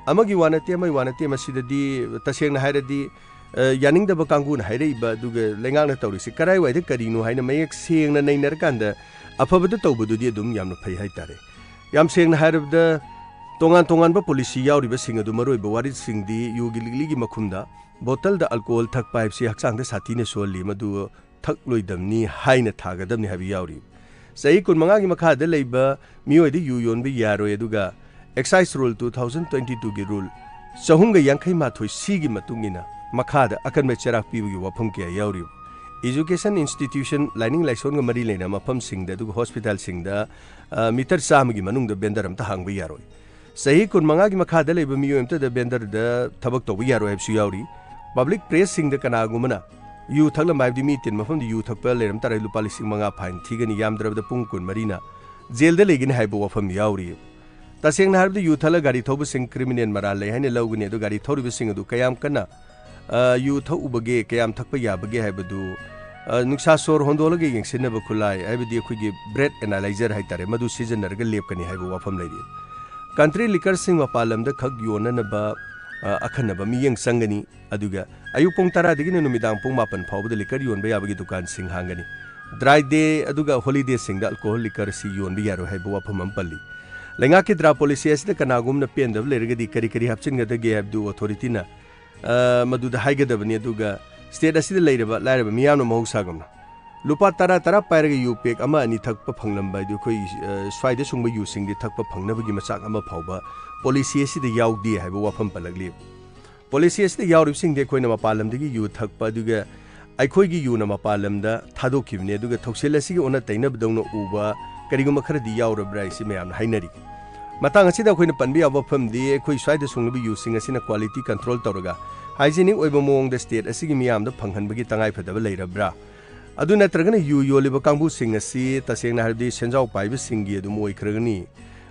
ꯑꯃꯒꯤ ꯋꯥ ꯅꯠꯇꯦ, ꯑꯃꯒꯤ ꯋꯥ ꯅꯠꯇꯦ, ꯃꯁꯤꯗꯗꯤ ꯇꯁꯦꯡꯅ ꯍꯥꯏꯔꯗꯤ, ꯑ, ꯌꯥꯅꯤꯡꯗꯕ ꯀꯥꯡꯕꯨꯅ ꯍꯥꯏꯔꯛꯏꯕ, ꯑꯗꯨꯒ ꯂꯩꯉꯥꯛꯅ ꯇꯧꯔꯤꯁꯤ ꯀꯔꯥꯏꯋꯥꯏꯗ ꯀꯔꯤꯅꯣ ꯍꯥꯏꯅ ꯃꯌꯦꯛ ꯁꯦꯡꯅ ꯅꯩꯅꯔꯀꯥꯟꯗ ꯑꯐꯕꯗ ꯇꯧꯕꯗꯨꯗꯤ ꯑꯗꯨꯝ ꯌꯥꯝꯅ ꯐꯩ ꯍꯥꯏꯇꯥꯔꯦ꯫ ꯌꯥꯝ ꯁꯦꯡꯅ ꯍꯥꯏꯔꯕꯗ, ꯇꯣꯉꯥꯟ ꯇꯣꯉꯥꯟꯕ policy ꯌꯥꯎꯔꯤꯕꯁꯤꯡ ꯑꯗꯨ ꯃꯔꯨꯑꯣꯏꯕ ꯋꯥꯔꯤꯁꯤꯡꯗꯤ ꯌꯨꯒꯤ ꯂꯤꯛꯂꯤꯒꯤ ꯃꯈꯨꯝꯗ ꯕꯣꯇꯜꯗ alcohol ꯊꯛꯄ ꯍꯥꯏꯕꯁꯤ ꯍꯛꯆꯥꯡꯗ ꯁꯥꯊꯤꯅ ꯁꯣꯜꯂꯤ, ꯃꯗꯨ ꯊꯛꯂꯣꯏꯗꯕꯅꯤ ꯍꯥꯏꯅ ꯊꯥꯒꯗꯕꯅꯤ ꯍꯥꯏꯕ ꯌꯥꯎꯔꯤ꯫ ꯆꯍꯤ ꯀꯨꯟꯃꯉꯥꯒꯤ ꯃꯈꯥꯗ ꯂꯩꯕ ꯃꯤꯑꯣꯏꯗ ꯌꯨ ꯌꯣꯟꯕ ꯌꯥꯔꯣꯏ, ꯑꯗꯨꯒ Excise Rule two thousand twenty twoꯒꯤ rule ꯆꯍꯨꯝꯒ ꯌꯥꯡꯈꯩ ꯃꯥꯊꯣꯏ Cꯒꯤ ꯃꯇꯨꯡ ꯏꯟꯅ ꯃꯈꯥꯗ ꯑꯀꯟꯕ ꯆꯩꯔꯥꯛ ꯄꯤꯕꯒꯤ ꯋꯥꯐꯝ ꯀꯌꯥ ꯌꯥꯎꯔꯤꯕ꯫ Education institution, ꯂꯥꯏꯅꯤꯡ ꯂꯥꯏꯁꯣꯟꯒ ꯃꯔꯤ ꯂꯩꯅꯕ ꯃꯐꯝꯁꯤꯡꯗ ꯑꯗꯨꯒ hospitalꯁꯤꯡꯗ, ꯑ, meter ꯆꯥꯝꯃꯒꯤ ꯃꯅꯨꯡꯗ vendor ꯑꯝꯇ ꯍꯥꯡꯕ ꯌꯥꯔꯣꯏ꯫ ꯆꯍꯤ ꯀꯨꯟꯃꯉꯥꯒꯤ ꯃꯈꯥꯗ ꯂꯩꯕ ꯃꯤꯑꯣꯏ ꯑꯃꯇꯗ vendorꯗ ꯊꯕꯛ ꯇꯧꯕ ꯌꯥꯔꯣꯏ ꯍꯥꯏꯕꯁꯨ ꯌꯥꯎꯔꯤ꯫ Public placeꯁꯤꯡꯗ ꯀꯅꯥꯒꯨꯝꯕꯅ ꯌꯨ ꯊꯛꯂꯝꯕ, ꯍꯥꯏꯕꯗꯤ ꯃꯤ ꯇꯤꯟ ꯃꯐꯝꯗ ꯌꯨ ꯊꯛꯄ ꯂꯩꯔꯝ ꯇꯥꯔꯒꯗꯤ ꯂꯨꯄꯥ ꯂꯤꯁꯤꯡ ꯃꯉꯥ fine ꯊꯤꯒꯅꯤ, ꯌꯥꯝꯗ꯭ꯔꯕꯗ ꯄꯨꯡ ꯀꯨꯟꯃꯔꯤꯅ ꯖꯦꯜꯗ ꯂꯩꯒꯅꯤ ꯍꯥꯏꯕ ꯋꯥꯐꯝ ꯌꯥꯎꯔꯤ꯫ ꯇꯁꯦꯡꯅ ꯍꯥꯏꯔꯕꯗ ꯌꯨ ꯊꯛꯂꯒ ꯒꯥꯔꯤ ꯊꯧꯕꯁꯤꯡ criminal ꯃꯔꯥꯜ ꯂꯩ ꯍꯥꯏꯅ ꯂꯧꯒꯅꯤ, ꯑꯗꯨ ꯒꯥꯔꯤ ꯊꯧꯔꯤꯕꯁꯤꯡ ꯑꯗꯨ ꯀꯌꯥꯝ ꯀꯟꯅ, ꯑ, ꯌꯨ ꯊꯛꯎꯕꯒꯦ, ꯀꯌꯥꯝ ꯊꯛꯄ ꯌꯥꯕꯒꯦ ꯍꯥꯏꯕꯗꯨ, ꯑ, ꯅꯨꯡꯁꯥ ꯁꯣꯔ ꯍꯣꯟꯗꯣꯛꯂꯒ ꯌꯦꯡꯁꯤꯟꯅꯕ ꯈꯨꯠꯂꯥꯏ, ꯍꯥꯏꯕꯗꯤ ꯑꯩꯈꯣꯏꯒꯤ breath analyzer ꯍꯥꯏꯇꯥꯔꯦ, ꯃꯗꯨ ꯁꯤꯖꯤꯟꯅꯔꯒ ꯂꯦꯞꯀꯅꯤ ꯍꯥꯏꯕ ꯋꯥꯐꯝ ꯂꯩꯔꯤ꯫ Country liquorꯁꯤꯡ ꯃꯄꯥꯟ ꯂꯝꯗ ꯈꯛ ꯌꯣꯟꯅꯅꯕ, ꯑ, ꯑꯈꯟꯅꯕ ꯃꯤꯠꯌꯦꯡ ꯆꯪꯒꯅꯤ꯫ ꯑꯗꯨꯒ ꯑꯌꯨꯛ ꯄꯨꯡ ꯇꯔꯥꯗꯒꯤꯅ ꯅꯨꯃꯤꯗꯥꯡ ꯄꯨꯡ ꯃꯥꯄꯟ ꯐꯥꯎꯕꯗ liquor ꯌꯣꯟꯕ ꯌꯥꯕꯒꯤ ꯗꯨꯀꯥꯟꯁꯤꯡ ꯍꯥꯡꯒꯅꯤ꯫ Dry day ꯑꯗꯨꯒ holidayꯁꯤꯡꯗ alcohol liquorꯁꯤ ꯌꯣꯟꯕ ꯌꯥꯔꯣꯏ ꯍꯥꯏꯕ ꯋꯥꯐꯝ ꯑꯃ ꯄꯜꯂꯤ꯫ ꯂꯩꯉꯥꯛꯀꯤ DRA policy ꯑꯁꯤꯗ ꯀꯅꯥꯒꯨꯝꯕꯅ ꯄꯦꯟꯗꯕ ꯂꯩꯔꯒꯗꯤ ꯀꯔꯤ ꯀꯔꯤ ꯍꯥꯞꯆꯤꯟꯒꯗꯒꯦ ꯍꯥꯏꯕꯗꯨ authorityꯅ, ꯑ, ꯃꯗꯨꯗ ꯍꯥꯏꯒꯗꯕꯅꯤ꯫ ꯑꯗꯨꯒ state ꯑꯁꯤꯗ ꯂꯩꯔꯕ ꯂꯥꯏꯔꯕ ꯃꯤꯌꯥꯝꯅ ꯃꯍꯧꯁꯥꯒꯨꯝꯅ ꯂꯨꯄꯥ ꯇꯔꯥ ꯇꯔꯥ ꯄꯥꯏꯔꯒ ꯌꯨ pack ꯑꯃ ꯑꯅꯤ ꯊꯛꯄ ꯐꯪꯂꯝꯕ ꯍꯥꯏꯗꯨ ꯑꯩꯈꯣꯏ, ꯑ, ꯁ꯭ꯋꯥꯏꯗ ꯁꯨꯡꯕ ꯌꯨꯁꯤꯡꯗꯤ ꯊꯛꯄ ꯐꯪꯅꯕꯒꯤ ꯃꯆꯥꯛ ꯑꯃ ꯐꯥꯎꯕ policy ꯑꯁꯤꯗ ꯌꯥꯎꯗꯦ ꯍꯥꯏꯕ ꯋꯥꯐꯝ ꯄꯜꯂꯛꯂꯤ꯫ Policy ꯑꯁꯤꯗ ꯌꯥꯎꯔꯤꯕꯁꯤꯡꯗꯤ ꯑꯩꯈꯣꯏꯅ ꯃꯄꯥꯟ ꯂꯝꯗꯒꯤ ꯌꯨ ꯊꯛꯄ, ꯑꯗꯨꯒ ꯑꯩꯈꯣꯏꯒꯤ ꯌꯨꯅ ꯃꯄꯥꯟ ꯂꯝꯗ ꯊꯥꯗꯣꯛꯈꯤꯕꯅꯤ, ꯑꯗꯨꯒ ꯊꯧꯁꯤꯜ ꯑꯁꯤꯒꯤ ꯑꯣꯟꯅ ꯇꯩꯅꯕꯗꯧꯅ ꯎꯕ ꯀꯔꯤꯒꯨꯝꯕ ꯈꯔꯗꯤ ꯌꯥꯎꯔꯕ꯭ꯔꯥ ꯍꯥꯏꯁꯤ ꯃꯌꯥꯝꯅ ꯍꯥꯏꯅꯔꯤ꯫ ꯃꯇꯥꯡ ꯑꯁꯤꯗ ꯑꯩꯈꯣꯏꯅ ꯄꯟꯕ ꯌꯥꯕ ꯋꯥꯐꯝꯗꯤ, ꯑꯩꯈꯣꯏ ꯁ꯭ꯋꯥꯏꯗ ꯁꯨꯡꯂꯤꯕ ꯌꯨꯁꯤꯡ ꯑꯁꯤꯅ quality control ꯇꯧꯔꯒ hygienic ꯑꯣꯏꯕ ꯃꯑꯣꯡꯗ state ꯑꯁꯤꯒꯤ ꯃꯤꯌꯥꯝꯗ ꯐꯪꯍꯟꯕꯒꯤ ꯇꯉꯥꯏꯐꯗꯕ ꯂꯩꯔꯕ꯭ꯔꯥ? ꯑꯗꯨ ꯅꯠꯇ꯭ꯔꯒꯅ ꯌꯨ ꯌꯣꯜꯂꯤꯕ ꯀꯥꯡꯕꯨꯁꯤꯡ ꯑꯁꯤ ꯇꯁꯦꯡꯅ ꯍꯥꯏꯔꯕꯗꯤ ꯁꯦꯟꯖꯥꯎ ꯄꯥꯏꯕꯁꯤꯡꯒꯤ ꯑꯗꯨꯝ ꯑꯣꯏꯈ꯭ꯔꯒꯅꯤ꯫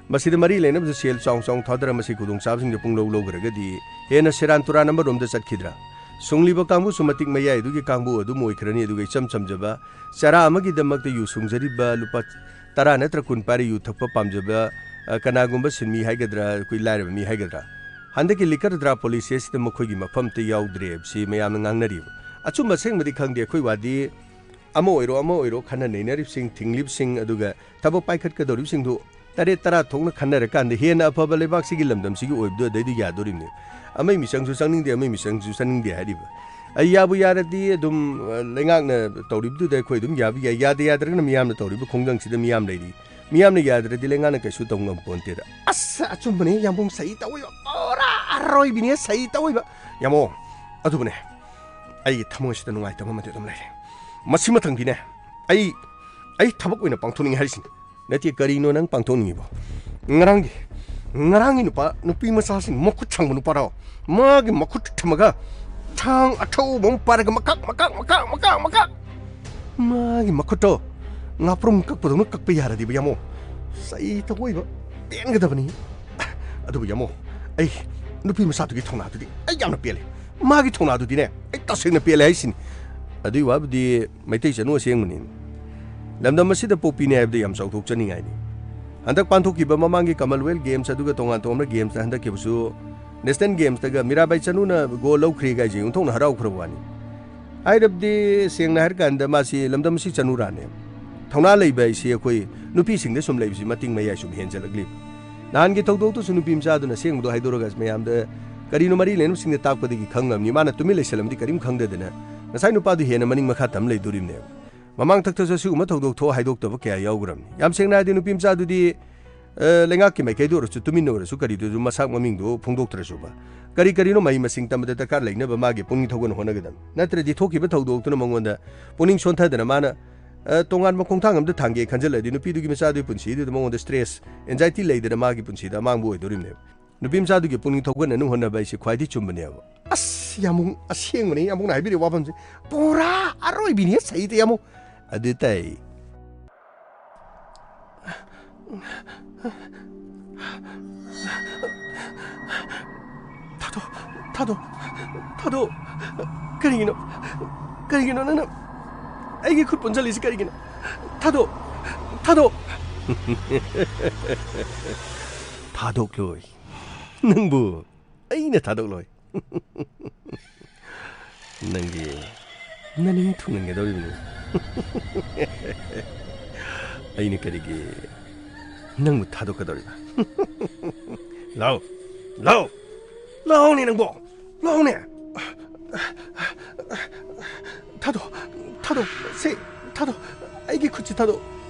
ꯃꯁꯤꯗ ꯃꯔꯤ ꯂꯩꯅꯕꯗ ꯁꯦꯜ ꯆꯥꯎ ꯆꯥꯎꯅ ꯊꯥꯗꯔ ꯃꯁꯤ ꯈꯨꯗꯣꯡꯆꯥꯕꯁꯤꯡꯗ ꯄꯨꯡꯂꯧ ꯂꯧꯈ꯭ꯔꯒꯗꯤ ꯍꯦꯟꯅ ꯁꯦꯔꯥꯟ ꯇꯨꯔꯥꯟ ꯑꯃꯔꯣꯝꯗ ꯆꯠꯈꯤꯗ꯭ꯔꯥ? ꯁꯨꯡꯂꯤꯕ ꯀꯥꯡꯕꯨꯁꯨ ꯃꯇꯤꯛ ꯃꯌꯥꯏ ꯑꯗꯨꯒꯤ ꯀꯥꯡꯕꯨ ꯑꯗꯨꯝ ꯑꯣꯏꯈ꯭ꯔꯅꯤ꯫ ꯑꯗꯨꯒ ꯏꯆꯝ ꯆꯝꯖꯕ ꯆꯔꯥ ꯑꯃꯒꯤꯗꯃꯛꯇ ꯌꯨ ꯁꯨꯡꯖꯔꯤꯕ ꯂꯨꯄꯥ ꯇꯔꯥ ꯅꯠꯇ꯭ꯔ ꯀꯨꯟ ꯄꯥꯏꯔ ꯌꯨ ꯊꯛꯄ ꯄꯥꯝꯖꯕ, ꯑ, ꯀꯅꯥꯒꯨꯝꯕ ꯁꯤꯟꯃꯤ ꯍꯥꯏꯒꯗ꯭ꯔꯥ, ꯑꯩꯈꯣꯏ ꯂꯥꯏꯔꯕ ꯃꯤ ꯍꯥꯏꯒꯗ꯭ꯔꯥ, ꯍꯟꯗꯛꯀꯤ liquor DRA policy ꯑꯁꯤꯗ ꯃꯈꯣꯏꯒꯤ ꯃꯐꯝ ꯑꯝꯇ ꯌꯥꯎꯗ꯭ꯔꯦ ꯍꯥꯏꯕꯁꯤ ꯃꯌꯥꯝꯅ ꯉꯥꯡꯅꯔꯤꯕ꯫ ꯑꯆꯨꯝꯕ ꯑꯁꯦꯡꯕꯗꯤ ꯈꯪꯗꯦ꯫ ꯑꯩꯈꯣꯏ ꯋꯥꯗꯤ ꯑꯃ ꯑꯣꯏꯔꯣ ꯑꯃ ꯑꯣꯏꯔꯣ ꯈꯟꯅ ꯅꯩꯅꯔꯤꯕꯁꯤꯡ, ꯊꯤꯡꯂꯤꯕꯁꯤꯡ, ꯑꯗꯨꯒ ꯊꯕꯛ ꯄꯥꯏꯈꯠꯀꯗꯧꯔꯤꯕꯁꯤꯡꯗꯨ ꯇꯔꯦꯠ ꯇꯔꯥ ꯊꯣꯛꯅ ꯈꯟꯅꯔꯀꯥꯟꯗ ꯍꯦꯟꯅ ꯑꯐꯕ ꯂꯩꯕꯥꯛꯁꯤꯒꯤ ꯂꯝꯗꯝꯁꯤꯒꯤ ꯑꯣꯏꯕꯗꯨ ꯑꯗꯩꯗꯨ ꯌꯥꯗꯣꯔꯤꯕꯅꯤ꯫ ꯑꯃꯒꯤ ꯃꯤꯆꯪꯁꯨ ꯆꯪꯅꯤꯡꯗꯦ, ꯑꯃꯒꯤ ꯃꯤꯆꯪꯁꯨ ꯆꯪꯅꯤꯡꯗꯦ ꯍꯥꯏꯔꯤꯕ꯫ ꯑꯩ ꯌꯥꯕꯨ ꯌꯥꯔꯗꯤ ꯑꯗꯨꯝ, ꯑ, ꯂꯩꯉꯥꯛꯅ ꯇꯧꯔꯤꯕꯗꯨꯗ ꯑꯩꯈꯣꯏ ꯑꯗꯨꯝ ꯌꯥꯕ ꯌꯥꯏ, ꯌꯥꯗ ꯌꯥꯗ꯭ꯔꯒꯅ ꯃꯤꯌꯥꯝꯅ ꯇꯧꯔꯤꯕ ꯈꯣꯡꯖꯪꯁꯤꯗ ꯃꯤꯌꯥꯝ ꯂꯩꯔꯤ꯫ ꯃꯤꯌꯥꯝꯅ ꯌꯥꯗ꯭ꯔꯗꯤ ꯂꯩꯉꯥꯛꯅ ꯀꯩꯁꯨ ꯇꯧ ꯉꯝꯄꯣꯟꯇꯦꯗ꯫ ꯑꯁ, ꯑꯆꯨꯝꯕꯅꯦ ꯌꯥꯝꯕꯨꯡ, ꯁꯍꯤ ꯇꯧꯏꯕ, ꯄꯨꯔꯥ ꯑꯔꯣꯏꯕꯤꯅꯦ ꯁꯍꯤ ꯇꯧꯏꯕ꯫ ꯌꯥꯝꯕꯨꯡ, ꯑꯗꯨꯕꯨꯅꯦ, ꯑꯩꯒꯤ ꯊꯃꯣꯏꯁꯤꯗ ꯅꯨꯡꯉꯥꯏꯇꯕ ꯑꯃꯗꯤ ꯑꯗꯨꯝ ꯂꯩꯔꯦ꯫ ꯃꯁꯤ ꯃꯊꯪꯗꯤꯅꯦ, ꯑꯩ, ꯑꯩ ꯊꯕꯛ ꯑꯣꯏꯅ ꯄꯥꯡꯊꯣꯛꯅꯤꯡꯉꯤ ꯍꯥꯏꯔꯤꯁꯤꯅꯤ꯫ ꯅꯠꯇꯦ, ꯀꯔꯤꯅꯣ ꯅꯪ ꯄꯥꯡꯊꯣꯛꯅꯤꯡꯉꯤꯕꯣ? ꯉꯔꯥꯡꯒꯤ, ꯉꯔꯥꯡꯒꯤ ꯅꯨꯄꯥ, ꯅꯨꯄꯤ ꯃꯆꯥꯁꯤꯡ ꯃꯈꯨꯠ ꯁꯥꯡꯕ ꯅꯨꯄꯥꯔꯣ? ꯃꯥꯒꯤ ꯃꯈꯨꯠ ꯊꯝꯃꯒ ꯊꯥꯡ ꯑꯊꯧꯕ ꯑꯃ ꯄꯥꯏꯔꯒ ꯃꯀꯛ, ꯃꯀꯛ, ꯃꯀꯛ, ꯃꯀꯛ, ꯃꯀꯛ꯫ ꯃꯥꯒꯤ ꯃꯈꯨꯠꯇꯣ ꯉꯥꯄ꯭ꯔꯨꯝ ꯀꯛꯄꯗꯧꯅ ꯀꯛꯄ ꯌꯥꯔꯗꯤꯕ, ꯌꯥꯃꯣ꯫ ꯆꯩ ꯇꯧꯕ ꯄꯦꯟꯒꯗꯕꯅꯤ꯫ ꯑꯗꯨꯕꯨ, ꯌꯥꯃꯣ, ꯑꯩ ꯅꯨꯄꯤ ꯃꯆꯥꯗꯨꯒꯤ ꯊꯧꯅꯥꯗꯨꯗꯤ ꯑꯩ ꯌꯥꯝꯅ ꯄꯦꯜꯂꯤ꯫ ꯃꯥꯒꯤ ꯊꯧꯅꯥꯗꯨꯗꯤꯅꯦ, ꯑꯩ ꯇꯁꯦꯡꯅ ꯄꯦꯜꯂꯦ ꯍꯥꯏꯁꯤꯅꯤ꯫ ꯑꯗꯨꯏ ꯋꯥꯕꯨꯗꯤ ꯃꯩꯇꯩ ꯆꯅꯨ ꯑꯁꯦꯡꯕꯅꯤ꯫ ꯂꯝꯗꯝ ꯑꯁꯤꯗ ꯄꯣꯛꯄꯤꯅꯦ ꯍꯥꯏꯕꯗꯤ ꯌꯥꯝ ꯆꯥꯎꯊꯣꯛꯆꯅꯤꯡꯉꯥꯏꯅꯤ꯫ ꯍꯟꯗꯛ ꯄꯥꯡꯊꯣꯛꯈꯤꯕ ꯃꯃꯥꯡꯒꯤ Commonwealth Games ꯑꯗꯨꯒ ꯇꯣꯉꯥꯟ ꯇꯣꯉꯥꯟꯕ ꯒꯦꯝꯁꯇ ꯍꯟꯗꯛꯈꯤꯕꯁꯨ National Gamesꯇꯒ ꯃꯤꯔꯥꯕꯥꯏ ꯆꯅꯨꯅ ꯒꯣꯜ ꯂꯧꯈ꯭ꯔꯦ ꯍꯥꯏꯁꯦ ꯑꯣꯟꯊꯣꯛꯅ ꯍꯔꯥꯎꯈ꯭ꯔꯕ ꯋꯥꯅꯤ꯫ ꯍꯥꯏꯔꯕꯗꯤ, ꯁꯦꯡꯅ ꯍꯥꯏꯔꯀꯥꯟꯗ, ꯃꯥꯁꯤ ꯂꯝꯗꯝ ꯑꯁꯤ ꯆꯅꯨꯔꯥꯅꯦ꯫ ꯊꯧꯅꯥ ꯂꯩꯕ ꯍꯥꯏꯁꯤ ꯑꯩꯈꯣꯏ ꯅꯨꯄꯤꯁꯤꯡꯗ ꯁꯨꯝ ꯂꯩꯕꯁꯤ ꯃꯇꯤꯡ ꯃꯌꯥꯏ ꯁꯨꯝ ꯍꯦꯟꯖꯜꯂꯛꯂꯤ꯫ ꯅꯍꯥꯟꯒꯤ ꯊꯧꯗꯣꯛꯇꯨꯁꯨ ꯅꯨꯄꯤ ꯃꯆꯥꯗꯨꯅ ꯑꯁꯦꯡꯕꯗꯣ ꯍꯥꯏꯗꯣꯔꯒ ꯃꯌꯥꯝꯗ ꯀꯔꯤꯅꯣ ꯃꯔꯤ ꯂꯩꯅꯕꯁꯤꯡꯅ ꯇꯥꯛꯄꯗꯒꯤ ꯈꯪꯉꯕꯅꯤ꯫ ꯃꯥꯅ ꯇꯨꯃꯤꯟ ꯂꯩꯁꯜꯂꯝꯗꯤ ꯀꯔꯤꯝ ꯈꯪꯗꯗꯅ ꯉꯁꯥꯏ ꯅꯨꯄꯥꯗꯨ ꯍꯦꯟꯅ ꯃꯅꯤꯡ ꯃꯈꯥ ꯇꯝ ꯂꯩꯗꯣꯔꯤꯕꯅꯦꯕ꯫ ꯃꯃꯥꯡ ꯊꯛꯇꯁꯨ ꯑꯁꯤꯒꯨꯝꯕ ꯊꯧꯗꯣꯛ ꯊꯣꯛ ꯍꯥꯏꯗꯣꯛꯇꯕ ꯀꯌꯥ ꯌꯥꯎꯈ꯭ꯔꯕꯅꯤ꯫ ꯌꯥꯝ ꯁꯦꯡꯅ ꯍꯥꯏꯔꯗꯤ, ꯅꯨꯄꯤ ꯃꯆꯥꯗꯨꯗꯤ, ꯑ, ꯂꯩꯉꯥꯛꯀꯤ ꯃꯥꯏꯀꯩꯗ ꯑꯣꯏꯔꯁꯨ, ꯇꯨꯃꯤꯟꯅ ꯑꯣꯏꯔꯁꯨ, ꯀꯔꯤꯗꯁꯨ ꯃꯁꯥꯛ ꯃꯃꯤꯡꯗꯨ ꯐꯣꯡꯗꯣꯛꯇ꯭ꯔꯁꯨꯕ, ꯀꯔꯤ ꯀꯔꯤꯅꯣ ꯃꯍꯩ ꯃꯁꯤꯡ ꯇꯝꯕꯗ ꯗꯔꯀꯥꯔ ꯂꯩꯅꯕ ꯃꯥꯒꯤ ꯄꯨꯛꯅꯤꯡ ꯊꯧꯒꯠꯅ ꯍꯣꯠꯅꯒꯗꯕꯅꯤ꯫ ꯅꯠꯇ꯭ꯔꯗꯤ ꯊꯣꯛꯈꯤꯕ ꯊꯧꯗꯣꯛꯇꯨꯅ ꯃꯉꯣꯟꯗ ꯄꯨꯛꯅꯤꯡ ꯁꯣꯟꯊꯗꯅ ꯃꯥꯅ, ꯑ, ꯇꯣꯉꯥꯟꯕ ꯈꯣꯡꯊꯥꯡ ꯑꯃꯗ ꯊꯥꯡꯒꯦ ꯈꯟꯖꯜꯂꯗꯤ, ꯅꯨꯄꯤꯗꯨꯒꯤ ꯃꯆꯥꯗꯨꯒꯤ ꯄꯨꯟꯁꯤꯗꯨꯗ ꯃꯉꯣꯟꯗ stress, anxiety ꯂꯩꯗꯅ ꯃꯥꯒꯤ ꯄꯨꯟꯁꯤꯗ ꯑꯃꯥꯡꯕ ꯑꯣꯏꯗꯣꯔꯤꯕꯅꯦꯕ꯫ ꯅꯨꯄꯤ ꯃꯆꯥꯗꯨꯒꯤ ꯄꯨꯛꯅꯤꯡ ꯊꯧꯒꯠꯅꯅꯕ ꯍꯣꯠꯅꯕ ꯍꯥꯏꯁꯤ ꯈ꯭ꯋꯥꯏꯗꯒꯤ ꯆꯨꯝꯕꯅꯦꯕ꯫ ꯑꯁ, ꯌꯥꯝꯕꯨꯡ, ꯑꯁꯦꯡꯕꯅꯤ, ꯌꯥꯝꯕꯨꯡꯅ ꯍꯥꯏꯕꯤꯔꯤꯕ ꯋꯥꯐꯝꯁꯦ ꯄꯨꯔꯥ ꯑꯔꯣꯏꯕꯤꯅꯤ, ꯁꯍꯤꯗ, ꯌꯥꯝꯕꯨꯡ꯫ ꯑꯗꯨ ꯇꯥꯏ꯫ ꯊꯥꯗꯣꯛ, ꯊꯥꯗꯣꯛ, ꯊꯥꯗꯣꯛ꯫ ꯀꯔꯤꯒꯤꯅꯣ? ꯀꯔꯤꯒꯤꯅꯣ ꯅꯪꯅ ꯑꯩꯒꯤ ꯈꯨꯠ ꯄꯨꯟꯁꯤꯜꯂꯤꯁꯤ ꯀꯔꯤꯒꯤꯅꯣ? ꯊꯥꯗꯣꯛ, ꯊꯥꯗꯣꯛ꯫ ꯊꯥꯗꯣꯛꯂꯣꯏ꯫ ꯅꯪꯕꯨ ꯑꯩꯅ ꯊꯥꯗꯣꯛꯂꯣꯏ꯫ ꯅꯪꯒꯤ ꯅꯅꯤꯡ ꯊꯨꯡꯍꯟꯒꯗꯧꯔꯤꯕꯅꯤ꯫ ꯑꯩꯅ ꯀꯔꯤꯒꯤ ꯅꯪꯕꯨ ꯊꯥꯗꯣꯛꯀꯗꯧꯔꯤꯕ? ꯂꯥꯎ, ꯂꯥꯎ, ꯂꯥꯎꯅꯦ ꯅꯪꯕꯣ, ꯂꯥꯎꯅꯦ꯫ ꯊꯥꯗꯣꯛ, ꯊꯥꯗꯣꯛ, ꯁꯦ, ꯊꯥꯗꯣꯛ, ꯑꯩꯒꯤ ꯈꯨꯠꯁꯤ ꯊꯥꯗꯣꯛ,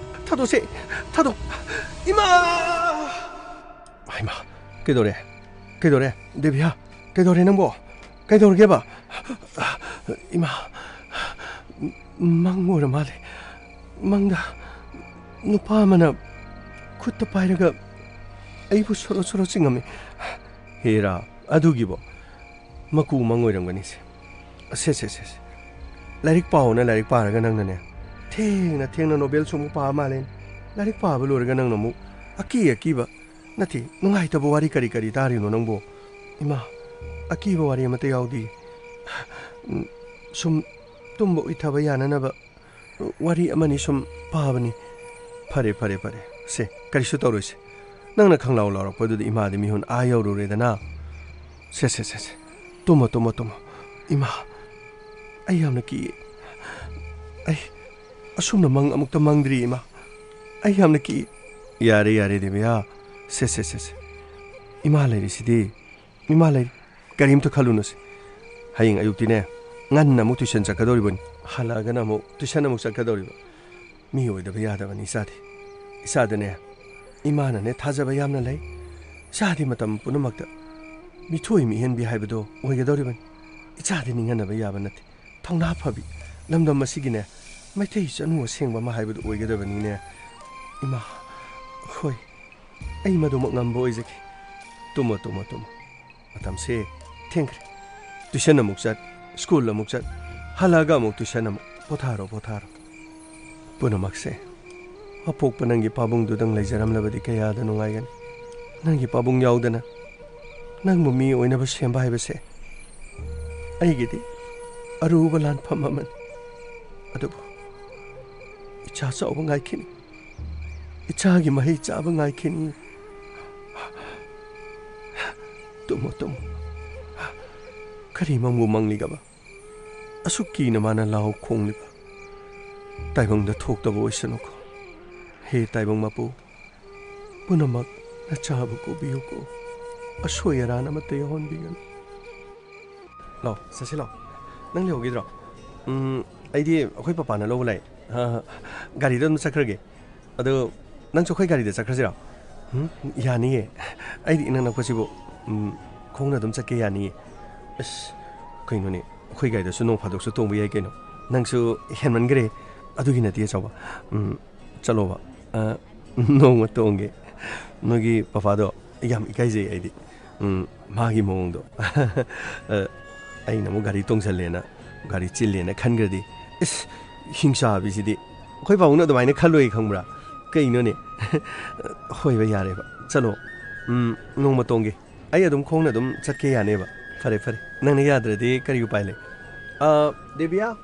ꯊꯥꯗꯣꯛꯁꯦ, ꯊꯥꯗꯣꯛ꯫ ꯏꯃꯥ! ꯍꯩꯃꯥ, ꯀꯩꯗꯧꯔꯦ? ꯀꯩꯗꯧꯔꯦ? ꯗꯦꯕꯤꯌꯥ, ꯀꯩꯗꯧꯔꯦ ꯅꯪꯕꯣ? ꯀꯩꯗꯧꯔꯒꯦꯕ? ꯏꯃꯥ, ꯃꯪ ꯑꯣꯏꯔ ꯃꯥꯜꯂꯦ꯫ ꯃꯪꯗ ꯅꯨꯄꯥ ꯑꯃꯅ ꯈꯨꯠꯇ ꯄꯥꯏꯔꯒ ꯑꯩꯕꯨ ꯁꯣꯔꯣ ꯁꯣꯔꯣ ꯆꯤꯡꯉꯝꯃꯤ꯫ ꯍꯦꯔꯥ, ꯑꯗꯨꯒꯤꯕꯣ? ꯃꯀꯨ ꯃꯪ ꯑꯣꯏꯔꯝꯒꯅꯤꯁꯦ꯫ ꯁꯦ, ꯁꯦ, ꯁꯦ, ꯁꯦ꯫ ꯂꯥꯏꯔꯤꯛ ꯄꯥꯎꯅ ꯂꯥꯏꯔꯤꯛ ꯄꯥꯔꯒ ꯅꯪꯅꯅꯦ, ꯊꯦꯡꯅ ꯊꯦꯡꯅ ꯅꯣꯕꯦꯜ ꯁꯨꯝ ꯄꯥ ꯃꯥꯜꯂꯦ꯫ ꯂꯥꯏꯔꯤꯛ ꯄꯥꯕ ꯂꯣꯏꯔꯒ ꯅꯪꯅ ꯑꯃꯨꯛ ꯑꯀꯤ ꯑꯀꯤꯕ, ꯅꯠꯇꯦ, ꯅꯨꯡꯉꯥꯏꯇꯕ ꯋꯥꯔꯤ ꯀꯔꯤ ꯀꯔꯤ ꯇꯥꯔꯤꯅꯣ ꯅꯪꯕꯣ? ꯏꯃꯥ, ꯑꯀꯤꯕ ꯋꯥꯔꯤ ꯑꯃꯠꯇ ꯌꯥꯎꯗꯦ꯫ ꯎꯝ, ꯁꯨꯝ ꯇꯨꯝꯕ ꯎꯏꯊꯕ ꯌꯥꯅꯅꯕ ꯋꯥꯔꯤ ꯑꯃꯅꯤ ꯁꯨꯝ ꯄꯥꯕꯅꯤ꯫ ꯐꯔꯦ, ꯐꯔꯦ, ꯐꯔꯦ꯫ ꯁꯦ, ꯀꯔꯤꯁꯨ ꯇꯧꯔꯣꯏꯁꯦ꯫ ꯅꯪꯅ ꯈꯪꯂꯥꯎ ꯂꯥꯎꯔꯛꯄꯗꯨꯗ ꯏꯃꯥꯗꯤ ꯃꯤꯍꯨꯟ ꯑꯥ ꯌꯧꯔꯨꯔꯦꯗꯅ꯫ ꯁꯦ, ꯁꯦ, ꯁꯦ, ꯁꯦ꯫ ꯇꯨꯝꯃꯣ, ꯇꯨꯝꯃꯣ, ꯇꯨꯝꯃꯣ꯫ ꯏꯃꯥ, ꯑꯩ ꯌꯥꯝꯅ ꯀꯤꯌꯦ꯫ ꯑꯩ ꯑꯁꯨꯝꯅ ꯃꯪ ꯑꯃꯨꯛꯇ ꯃꯪꯗ꯭ꯔꯤ, ꯏꯃꯥ꯫ ꯑꯩ ꯌꯥꯝꯅ ꯀꯤ꯫ ꯌꯥꯔꯦ, ꯌꯥꯔꯦ, ꯗꯦꯕꯤꯌꯥ꯫ ꯁꯦ, ꯁꯦ, ꯁꯦ, ꯁꯦ꯫ ꯏꯃꯥ ꯂꯩꯔꯤꯁꯤꯗꯤ꯫ ꯏꯃꯥ ꯂꯩꯔꯤ꯫ ꯀꯔꯤꯝꯇ ꯈꯜꯂꯨꯅꯨꯁꯦ꯫ ꯍꯌꯦꯡ ꯑꯌꯨꯛꯇꯤꯅꯦ, ꯉꯟꯅ ꯑꯃꯨꯛ ꯇꯨꯏꯁꯟ ꯆꯠꯀꯗꯧꯔꯤꯕꯅꯤ꯫ ꯍꯜꯂꯛꯑꯒꯅ ꯑꯃꯨꯛ ꯇꯨꯏꯁꯟ ꯑꯃꯨꯛ ꯆꯠꯀꯗꯧꯔꯤꯕ꯫ ꯃꯤ ꯑꯣꯏꯗꯕ ꯌꯥꯗꯕꯅꯤ ꯏꯆꯥꯗꯤ꯫ ꯏꯆꯥꯗꯅꯦ, ꯏꯃꯥꯅꯅꯦ ꯊꯥꯖꯕ ꯌꯥꯝꯅ ꯂꯩ꯫ ꯏꯆꯥꯗꯤ ꯃꯇꯝ ꯄꯨꯝꯅꯃꯛꯇ ꯃꯤꯊꯣꯏ ꯃꯤꯍꯦꯟꯕꯤ ꯍꯥꯏꯕꯗꯣ ꯑꯣꯏꯒꯗꯧꯔꯤꯕꯅꯤ꯫ ꯏꯆꯥꯗꯤ ꯅꯤꯡꯍꯟꯅꯕ ꯌꯥꯕ ꯅꯠꯇꯦ꯫ ꯊꯧꯅꯥ ꯐꯕꯤ, ꯂꯝꯗꯝ ꯑꯁꯤꯒꯤꯅꯦ, ꯃꯩꯇꯩ ꯆꯅꯨ ꯑꯁꯦꯡꯕ ꯑꯃ ꯍꯥꯏꯕꯗꯨ ꯑꯣꯏꯒꯗꯕꯅꯤꯅꯦ꯫ ꯏꯃꯥ, ꯍꯣꯏ, ꯑꯩ ꯃꯗꯨꯃꯛ ꯉꯝꯕ ꯑꯣꯏꯖꯒꯦ꯫ ꯇꯨꯝꯃꯣ, ꯇꯨꯝꯃꯣ, ꯇꯨꯝꯃꯣ꯫ ꯃꯇꯝꯁꯦ ꯊꯦꯡꯈ꯭ꯔꯦ꯫ ꯇꯨꯏꯁꯟ ꯑꯃꯨꯛ ꯆꯠ, ꯁ꯭ꯀꯨꯜ ꯑꯃꯨꯛ ꯆꯠ, ꯍꯜꯂꯛꯑꯒ ꯑꯃꯨꯛ ꯇꯨꯏꯁꯟ ꯑꯃꯨꯛ꯫ ꯄꯣꯊꯥꯔꯣ, ꯄꯣꯊꯥꯔꯣ꯫ ꯄꯨꯝꯅꯃꯛꯁꯦ ꯑꯄꯣꯛꯄ ꯅꯪꯒꯤ ꯄꯥꯕꯨꯡꯗꯨꯗꯪ ꯂꯩꯖꯔꯝꯂꯕꯗꯤ ꯀꯌꯥꯗ ꯅꯨꯡꯉꯥꯏꯒꯅꯤ꯫ ꯅꯪꯒꯤ ꯄꯥꯕꯨꯡ ꯌꯥꯎꯗꯅ ꯅꯪꯕꯨ ꯃꯤ ꯑꯣꯏꯅꯕ ꯁꯦꯝꯕ ꯍꯥꯏꯕꯁꯦ ꯑꯩꯒꯤꯗꯤ ꯑꯔꯨꯕ ꯂꯥꯟꯐꯝ ꯑꯃꯅꯤ꯫ ꯑꯗꯨꯕꯨ ꯏꯆꯥ ꯆꯥꯎꯕ ꯉꯥꯏꯈꯤꯅꯤ꯫ ꯏꯆꯥꯒꯤ ꯃꯍꯩ ꯆꯥꯕ ꯉꯥꯏꯈꯤꯅꯤ꯫ ꯇꯨꯝꯃꯣ, ꯇꯨꯝꯃꯣ꯫ ꯀꯔꯤ ꯃꯪꯕꯨ ꯃꯪꯂꯤꯒꯕ? ꯑꯁꯨꯛ ꯀꯤꯅ ꯃꯥꯅ ꯂꯥꯎ ꯈꯣꯡꯂꯤꯕ? ꯇꯥꯏꯕꯪꯗ ꯊꯣꯛꯇꯕ ꯑꯣꯏꯁꯅꯨꯀꯣ꯫ ꯍꯦ ꯇꯥꯏꯕꯪ ꯃꯄꯨ, ꯄꯨꯝꯅꯃꯛ ꯅꯆꯥꯕꯨ ꯄꯨꯕꯤꯌꯨꯀꯣ꯫ ꯑꯁꯣꯏ ꯑꯔꯥꯟ ꯑꯃꯠꯇ ꯌꯥꯎꯍꯟꯕꯤꯒꯅꯨ꯫ ꯂꯥꯎ, ꯆꯠꯁꯤ ꯂꯥꯎ꯫ ꯅꯪ ꯂꯩꯍꯧꯈꯤꯗ꯭ꯔꯣ? ꯎꯝ, ꯑꯩꯗꯤ ꯑꯩꯈꯣꯏ ꯄꯄꯥꯅ ꯂꯧꯕ ꯂꯥꯛꯑꯦ꯫ ꯑ, ꯒꯥꯔꯤꯗ ꯑꯗꯨꯝ ꯆꯠꯈ꯭ꯔꯒꯦ꯫ ꯑꯗꯣ ꯅꯪꯁꯨ ꯑꯩꯈꯣꯏ ꯒꯥꯔꯤꯗ ꯆꯠꯈ꯭ꯔꯁꯤꯔꯣ? ꯎꯝ, ꯌꯥꯅꯤꯌꯦ꯫ ꯑꯩꯗꯤ ꯏꯅꯛ ꯅꯛꯄꯁꯤꯕꯨ, ꯎꯝ, ꯈꯣꯡꯅ ꯑꯗꯨꯝ ꯆꯠꯀꯦ ꯌꯥꯅꯤꯌꯦ꯫ ꯑꯁ, ꯀꯩꯅꯣꯅꯦ, ꯑꯩꯈꯣꯏ ꯒꯥꯔꯤꯗꯁꯨ ꯅꯣꯡ ꯐꯥꯗꯣꯛꯁꯨ ꯇꯣꯡꯕ ꯌꯥꯏ ꯀꯩꯅꯣ꯫ ꯅꯪꯁꯨ ꯍꯦꯟꯃꯟꯈ꯭ꯔꯦ꯫ ꯑꯗꯨꯒꯤ ꯅꯠꯇꯦ ꯑꯆꯧꯕ꯫ ꯎꯝ, ꯆꯠꯂꯣꯕ꯫ ꯑ, ꯅꯣꯡꯃ ꯇꯣꯡꯒꯦ꯫ ꯅꯣꯏꯒꯤ ꯄꯄꯥꯗꯣ ꯌꯥꯝ ꯏꯀꯥꯏꯖꯩ ꯑꯩꯗꯤ꯫ ꯎꯝ, ꯃꯥꯒꯤ ꯃꯑꯣꯡꯗꯣ꯫ ꯑ, ꯑꯩꯅ ꯑꯃꯨꯛ ꯒꯥꯔꯤ ꯇꯣꯡꯁꯜꯂꯦꯅ, ꯒꯥꯔꯤ ꯆꯤꯜꯂꯦꯅ ꯈꯟꯈ꯭ꯔꯗꯤ, ꯏꯁ, ꯍꯤꯡꯆꯥꯕꯤꯁꯤꯗꯤ꯫ ꯑꯩꯈꯣꯏ ꯄꯥꯕꯨꯡꯅ ꯑꯗꯨꯃꯥꯏꯅ ꯈꯜꯂꯣꯏ ꯈꯪꯕ꯭ꯔꯥ? ꯀꯩꯅꯣꯅꯦ? ꯍꯣꯏꯕ, ꯌꯥꯔꯦꯕ꯫ ꯆꯠꯂꯣ꯫ ꯎꯝ, ꯅꯣꯡꯃ ꯇꯣꯡꯒꯦ꯫ ꯑꯩ ꯑꯗꯨꯝ ꯈꯣꯡꯅ ꯑꯗꯨꯝ ꯆꯠꯀꯦ ꯌꯥꯅꯦꯕ꯫ ꯐꯔꯦ, ꯐꯔꯦ꯫ ꯅꯪꯅ ꯌꯥꯗ꯭ꯔꯗꯤ ꯀꯔꯤ ꯎꯄꯥꯏ ꯂꯩ? ꯑ, ꯗꯦꯕꯤꯌꯥ?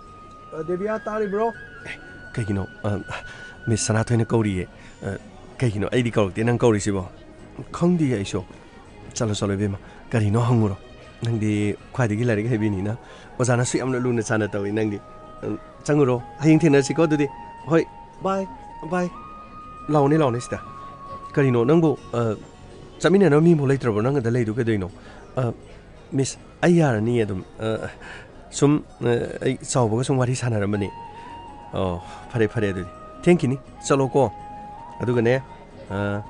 ꯑ, ꯗꯦꯕꯤꯌꯥ, ꯇꯥꯔꯤꯕ꯭ꯔꯣ? ꯑꯦ, ꯀꯩꯒꯤꯅꯣ? ꯑ, ꯃꯤꯁ ꯁꯅꯥꯊꯣꯏꯅ ꯀꯧꯔꯤꯌꯦ꯫ ꯑ, ꯀꯩꯒꯤꯅꯣ ꯑꯩꯗꯤ ꯀꯧꯔꯛꯇꯦ, ꯅꯪ ꯀꯧꯔꯤꯁꯤꯕꯣ? ꯈꯪꯗꯤꯌꯦ ꯑꯩꯁꯨ꯫ ꯆꯠꯂꯣ, ꯆꯠꯂꯣ, ꯏꯕꯦꯝꯃ꯫ ꯀꯔꯤꯅꯣ ꯍꯪꯉꯨꯔꯣ꯫ ꯅꯪꯗꯤ ꯈ꯭ꯋꯥꯏꯗꯒꯤ ꯂꯥꯏꯔꯤꯛ ꯍꯩꯕꯤꯅꯤꯅ꯫ ꯑꯣꯖꯥꯅꯁꯨ ꯌꯥꯝꯅ ꯂꯨꯅ ꯆꯥꯟꯅ ꯇꯧꯏ ꯅꯪꯗꯤ꯫ ꯎꯝ, ꯆꯪꯉꯨꯔꯣ꯫ ꯍꯌꯦꯡ ꯊꯦꯡꯅꯔꯁꯤꯀꯣ ꯑꯗꯨꯗꯤ꯫ ꯍꯣꯏ, ꯕꯥꯏ, ꯕꯥꯏ꯫ ꯂꯥꯎꯅꯦ, ꯂꯥꯎꯅꯦ ꯁꯤꯗ꯫ ꯀꯔꯤꯅꯣ ꯅꯪꯕꯨ, ꯑ, ꯆꯠꯃꯤꯟꯅꯅꯕ ꯃꯤꯐꯥꯎ ꯂꯩꯇ꯭ꯔꯕꯣ? ꯅꯪ ꯑꯗ ꯂꯩꯗꯨ ꯀꯩꯗꯧꯅꯣ? ꯑ, ꯃꯤꯁ, ꯑꯩ ꯌꯥꯔꯅꯤ ꯑꯗꯨꯝ꯫ ꯑ, ꯁꯨꯝ, ꯑ, ꯑꯩ ꯆꯥꯎꯕꯒ ꯁꯨꯝ ꯋꯥꯔꯤ ꯁꯥꯟꯅꯔꯝꯕꯅꯤ꯫ ꯑꯣ, ꯐꯔꯦ, ꯐꯔꯦ ꯑꯗꯨꯗꯤ꯫ ꯊꯦꯡꯈꯤꯅꯤ꯫ ꯆꯠꯂꯣꯀꯣ꯫ ꯑꯗꯨꯒꯅꯦ, ꯑ,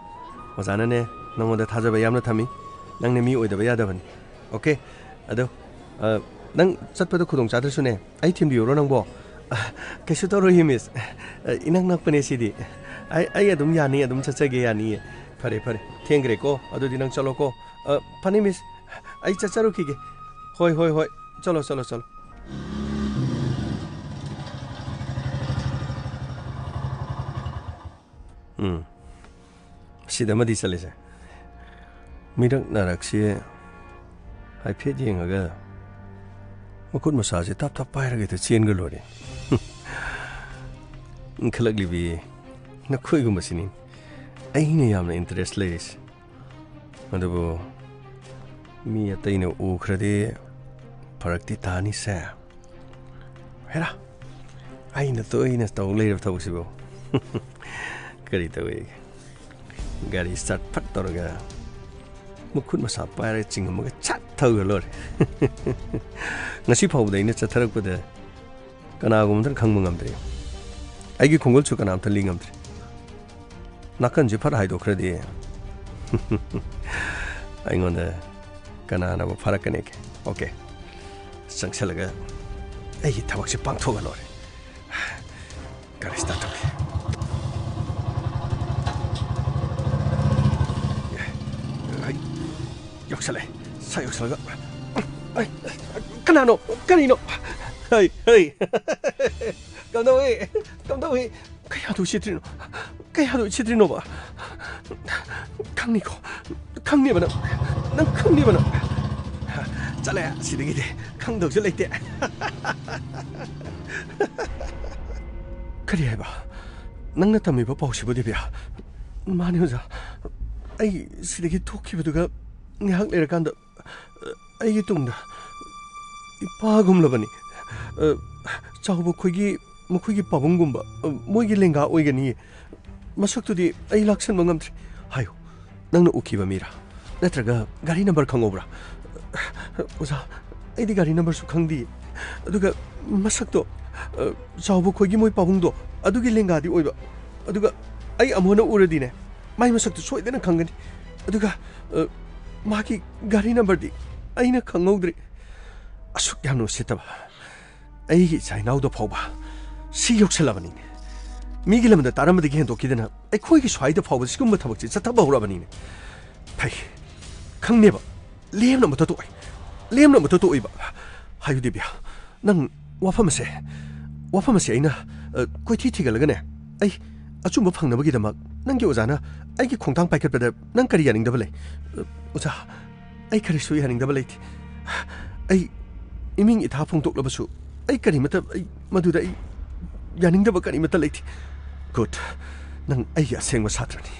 ꯑꯣꯖꯥꯅꯅꯦ, ꯅꯉꯣꯟꯗ ꯊꯥꯖꯕ ꯌꯥꯝꯅ ꯊꯝꯃꯤ꯫ ꯅꯪꯅ ꯃꯤ ꯑꯣꯏꯗꯕ ꯌꯥꯗꯕꯅꯤ꯫ ꯑꯣꯀꯦ? ꯑꯗꯣ, ꯑ, ꯅꯪ ꯆꯠꯄꯗ ꯈꯨꯗꯣꯡ ꯆꯥꯗ꯭ꯔꯁꯨꯅꯦ, ꯑꯩ ꯊꯤꯟꯕꯤꯌꯨꯔꯣ ꯅꯪꯕꯣ? ꯑ, ꯀꯩꯁꯨ ꯇꯧꯔꯣꯏꯌꯦ, ꯃꯤꯁ꯫ ꯑ, ꯏꯅꯛ ꯅꯛꯄꯅꯦ ꯁꯤꯗꯤ꯫ ꯑꯩ, ꯑꯩ ꯑꯗꯨꯝ ꯌꯥꯅꯤ, ꯑꯗꯨꯝ ꯆꯠꯆꯒꯦ, ꯌꯥꯅꯤꯌꯦ꯫ ꯐꯔꯦ, ꯐꯔꯦ꯫ ꯊꯦꯡꯈ꯭ꯔꯦꯀꯣ꯫ ꯑꯗꯨꯗꯤ ꯅꯪ ꯆꯠꯂꯣꯀꯣ꯫ ꯑ, ꯐꯅꯤ, ꯃꯤꯁ꯫ ꯑꯩ ꯆꯠꯆꯔꯨꯈꯤꯒꯦ꯫ ꯍꯣꯏ, ꯍꯣꯏ, ꯍꯣꯏ꯫ ꯆꯠꯂꯣ, ꯆꯠꯂꯣ, ꯆꯠꯂꯣ꯫ ꯎꯝ꯫ ꯁꯤꯗ ꯑꯃꯗꯤ ꯆꯠꯂꯤꯁꯦ꯫ ꯃꯤꯔꯛ ꯅꯥꯔꯛꯁꯤ ꯍꯥꯏꯐꯦꯠ ꯌꯦꯡꯉꯒ ꯃꯈꯨꯠ ꯃꯁꯥꯁꯦ ꯇꯞ ꯇꯞ ꯄꯥꯏꯔꯒ ꯍꯦꯛꯇ ꯆꯦꯟꯒ ꯂꯣꯏꯔꯦ꯫ ꯏꯟꯈꯠꯂꯛꯂꯤꯕꯤ ꯅꯈꯣꯏꯒꯨꯝꯕꯁꯤꯅꯤ ꯑꯩꯅ ꯌꯥꯝꯅ interest ꯂꯩꯔꯤꯁꯦ꯫ ꯑꯗꯨꯕꯨ ꯃꯤ ꯑꯇꯩꯅ ꯎꯈ꯭ꯔꯗꯤ ꯐꯔꯛꯇꯤ ꯇꯥꯅꯤꯁꯦ꯫ ꯍꯦꯔꯥ, ꯑꯩꯅ ꯇꯣꯏꯅ ꯇꯧ ꯂꯩꯔꯕ ꯊꯕꯛꯁꯤꯕꯨ꯫ ꯀꯔꯤ ꯇꯧꯋꯦ? ꯒꯥꯔꯤ start ꯐꯠ ꯇꯧꯔꯒ ꯃꯈꯨꯠ ꯃꯁꯥ ꯄꯥꯏꯔꯒ ꯆꯤꯡꯉꯝꯃꯒ ꯁꯠ ꯊꯧꯈ꯭ꯔ ꯂꯣꯏꯔꯦ꯫ ꯉꯁꯤ ꯐꯥꯎꯕꯗ ꯑꯩꯅ ꯆꯠꯊꯔꯛꯄꯗ ꯀꯅꯥꯒꯨꯝꯕꯗꯅ ꯈꯪꯕ ꯉꯝꯗ꯭ꯔꯤ꯫ ꯑꯩꯒꯤ ꯈꯣꯡꯒꯨꯜꯁꯨ ꯀꯅꯥꯝꯇ ꯂꯤ ꯉꯝꯗ꯭ꯔꯤ꯫ ꯅꯥꯀꯟꯁꯤ ꯐꯠ ꯍꯥꯏꯗꯣꯛꯈ꯭ꯔꯗꯤ ꯑꯩꯉꯣꯟꯗ ꯀꯅꯥꯅꯕꯨ ꯐꯥꯔꯛꯀꯅꯤꯒꯦ? ꯑꯣꯀꯦ, ꯆꯪꯁꯜꯂꯒ ꯑꯩꯒꯤ ꯊꯕꯛꯁꯦ ꯄꯥꯡꯊꯣꯛꯑ ꯂꯣꯏꯔꯦ꯫ ꯒꯥꯔꯤ ꯁ꯭ꯇꯥꯔꯠ ꯇꯧꯒꯦ꯫ ꯑꯩ ꯌꯧꯁꯜꯂꯛꯑꯦ꯫ ꯁꯥ ꯌꯧꯁꯜꯂꯒ, ꯑꯩ, ꯀꯅꯥꯅꯣ? ꯀꯔꯤꯅꯣ? ꯍꯩ, ꯍꯩ꯫ ꯀꯝꯗꯧꯏ? ꯀꯝꯗꯧꯏ? ꯀꯌꯥꯗꯨ ꯁꯤꯠꯇ꯭ꯔꯤꯅꯣ? ꯀꯌꯥꯗꯨ ꯁꯤꯠꯇ꯭ꯔꯤꯅꯣꯕ? ꯈꯪꯅꯤꯀꯣ? ꯈꯪꯅꯦꯕ ꯅꯪ? ꯅꯪ ꯈꯪꯅꯦꯕ ꯅꯪ? ꯆꯠꯂꯦ, ꯁꯤꯗꯒꯤꯗꯤ ꯈꯪꯗꯧꯁꯨ ꯂꯩꯇꯦ꯫ ꯀꯔꯤ ꯍꯥꯏꯕ? ꯅꯪꯅ ꯇꯝꯃꯤꯕ ꯄꯥꯎꯁꯤꯕꯨ, ꯗꯤꯕ꯭ꯌꯥ? ꯃꯥꯅꯦ, ꯑꯣꯖꯥ꯫ ꯑꯩ ꯁꯤꯗꯒꯤ ꯊꯣꯛꯈꯤꯕꯗꯨꯒ ꯉꯥꯏꯍꯥꯛ ꯂꯩꯔꯀꯥꯟꯗ ꯑꯩꯒꯤ ꯇꯨꯡꯗ ꯏꯄꯥꯒꯨꯝꯂꯕꯅꯤ꯫ ꯑ, ꯆꯥꯎꯕ ꯈꯣꯏꯒꯤ, ꯃꯈꯣꯏꯒꯤ ꯄꯥꯕꯨꯡꯒꯨꯝꯕ, ꯑ, ꯃꯣꯏꯒꯤ ꯂꯦꯡꯒꯥ ꯑꯣꯏꯒꯅꯤꯌꯦ꯫ ꯃꯁꯛꯇꯨꯗꯤ ꯑꯩ ꯂꯥꯛꯁꯟꯕ ꯉꯝꯗ꯭ꯔꯦ꯫ ꯍꯥꯏꯌꯨ, ꯅꯪꯅ ꯎꯈꯤꯕ ꯃꯤꯔꯥ? ꯅꯠꯇ꯭ꯔꯒ ꯒꯥꯔꯤ ꯅꯝꯕꯔ ꯈꯪꯍꯧꯕ꯭ꯔꯥ? ꯑꯣꯖꯥ, ꯑꯩꯗꯤ ꯒꯥꯔꯤ ꯅꯝꯕꯔꯁꯨ ꯈꯪꯗꯤꯌꯦ꯫ ꯑꯗꯨꯒ ꯃꯁꯛꯇꯣ, ꯑ, ꯆꯥꯎꯕ ꯈꯣꯏꯒꯤ ꯃꯣꯏ ꯄꯥꯕꯨꯡꯗꯣ, ꯑꯗꯨꯒꯤ ꯂꯦꯡꯒꯥꯗꯤ ꯑꯣꯏꯕ꯫ ꯑꯗꯨꯒ ꯑꯩ ꯑꯃꯨꯛ ꯍꯟꯅ ꯎꯔꯗꯤꯅꯦ, ꯃꯥꯏ ꯃꯁꯛꯇꯨ ꯁꯣꯏꯗꯅ ꯈꯪꯒꯅꯤ꯫ ꯑꯗꯨꯒ, ꯑ, ꯃꯥꯒꯤ ꯒꯥꯔꯤ ꯅꯝꯕꯔꯗꯤ ꯑꯩꯅ ꯈꯪꯍꯧꯗ꯭ꯔꯦ꯫ ꯑꯁꯨꯛ ꯌꯥꯝꯅ ꯎꯁꯤꯠꯇꯕ ꯑꯩꯒꯤ ꯏꯆꯥ ꯏꯅꯥꯎꯗ ꯐꯥꯎꯕ ꯁꯤ ꯌꯧꯁꯜꯂꯕꯅꯤꯅꯦ꯫ ꯃꯤꯒꯤ ꯂꯝꯗ ꯇꯥꯔꯝꯕꯗꯒꯤ ꯍꯦꯟꯗꯣꯛꯈꯤꯗꯅ ꯑꯩꯈꯣꯏꯒꯤ ꯁ꯭ꯋꯥꯏꯗ ꯐꯥꯎꯕ ꯁꯤꯒꯨꯝꯕ ꯊꯕꯛꯁꯦ ꯆꯠꯊꯕ ꯍꯧꯔꯕꯅꯤꯅꯦ꯫ ꯐꯩ, ꯈꯪꯅꯦꯕ, ꯂꯦꯝꯅ ꯑꯃꯨꯛꯇ ꯇꯣꯛꯑꯣꯏ, ꯂꯦꯝꯅ ꯑꯃꯨꯛꯇ ꯇꯣꯛꯑꯣꯏꯕ꯫ ꯍꯥꯏꯌꯨ ꯗꯤꯕ꯭ꯌꯥ, ꯅꯪ ꯋꯥꯐꯝ ꯑꯁꯦ, ꯋꯥꯐꯝ ꯑꯁꯦ ꯑꯩꯅ, ꯑ, ꯀꯣꯏꯊꯤ ꯊꯤꯒꯠꯂꯒꯅꯦ, ꯑꯩ ꯑꯆꯨꯝꯕ ꯐꯪꯅꯕꯒꯤꯗꯃꯛ ꯅꯪꯒꯤ ꯑꯣꯖꯥꯅ ꯑꯩꯒꯤ ꯈꯣꯡꯊꯥꯡ ꯄꯥꯏꯈꯠꯄꯗ ꯅꯪ ꯀꯔꯤ ꯌꯥꯅꯤꯡꯗꯕ ꯂꯩ? ꯑ, ꯑꯣꯖꯥ, ꯑꯩ ꯀꯔꯤꯁꯨ ꯌꯥꯅꯤꯡꯗꯕ ꯂꯩꯇꯦ꯫ ꯑꯩ ꯏꯃꯤꯡ ꯏꯊꯥ ꯐꯣꯡꯗꯣꯛꯂꯕꯁꯨ ꯑꯩ ꯀꯔꯤꯃꯠꯇ, ꯑꯩ ꯃꯗꯨꯗ ꯑꯩ ꯌꯥꯅꯤꯡꯗꯕ ꯀꯔꯤꯃꯠꯇ ꯂꯩꯇꯦ꯫ ꯒꯨꯗ꯫ ꯅꯪ ꯑꯩꯒꯤ ꯑꯁꯦꯡꯕ ꯁꯥꯇ꯭ꯔꯅꯤ꯫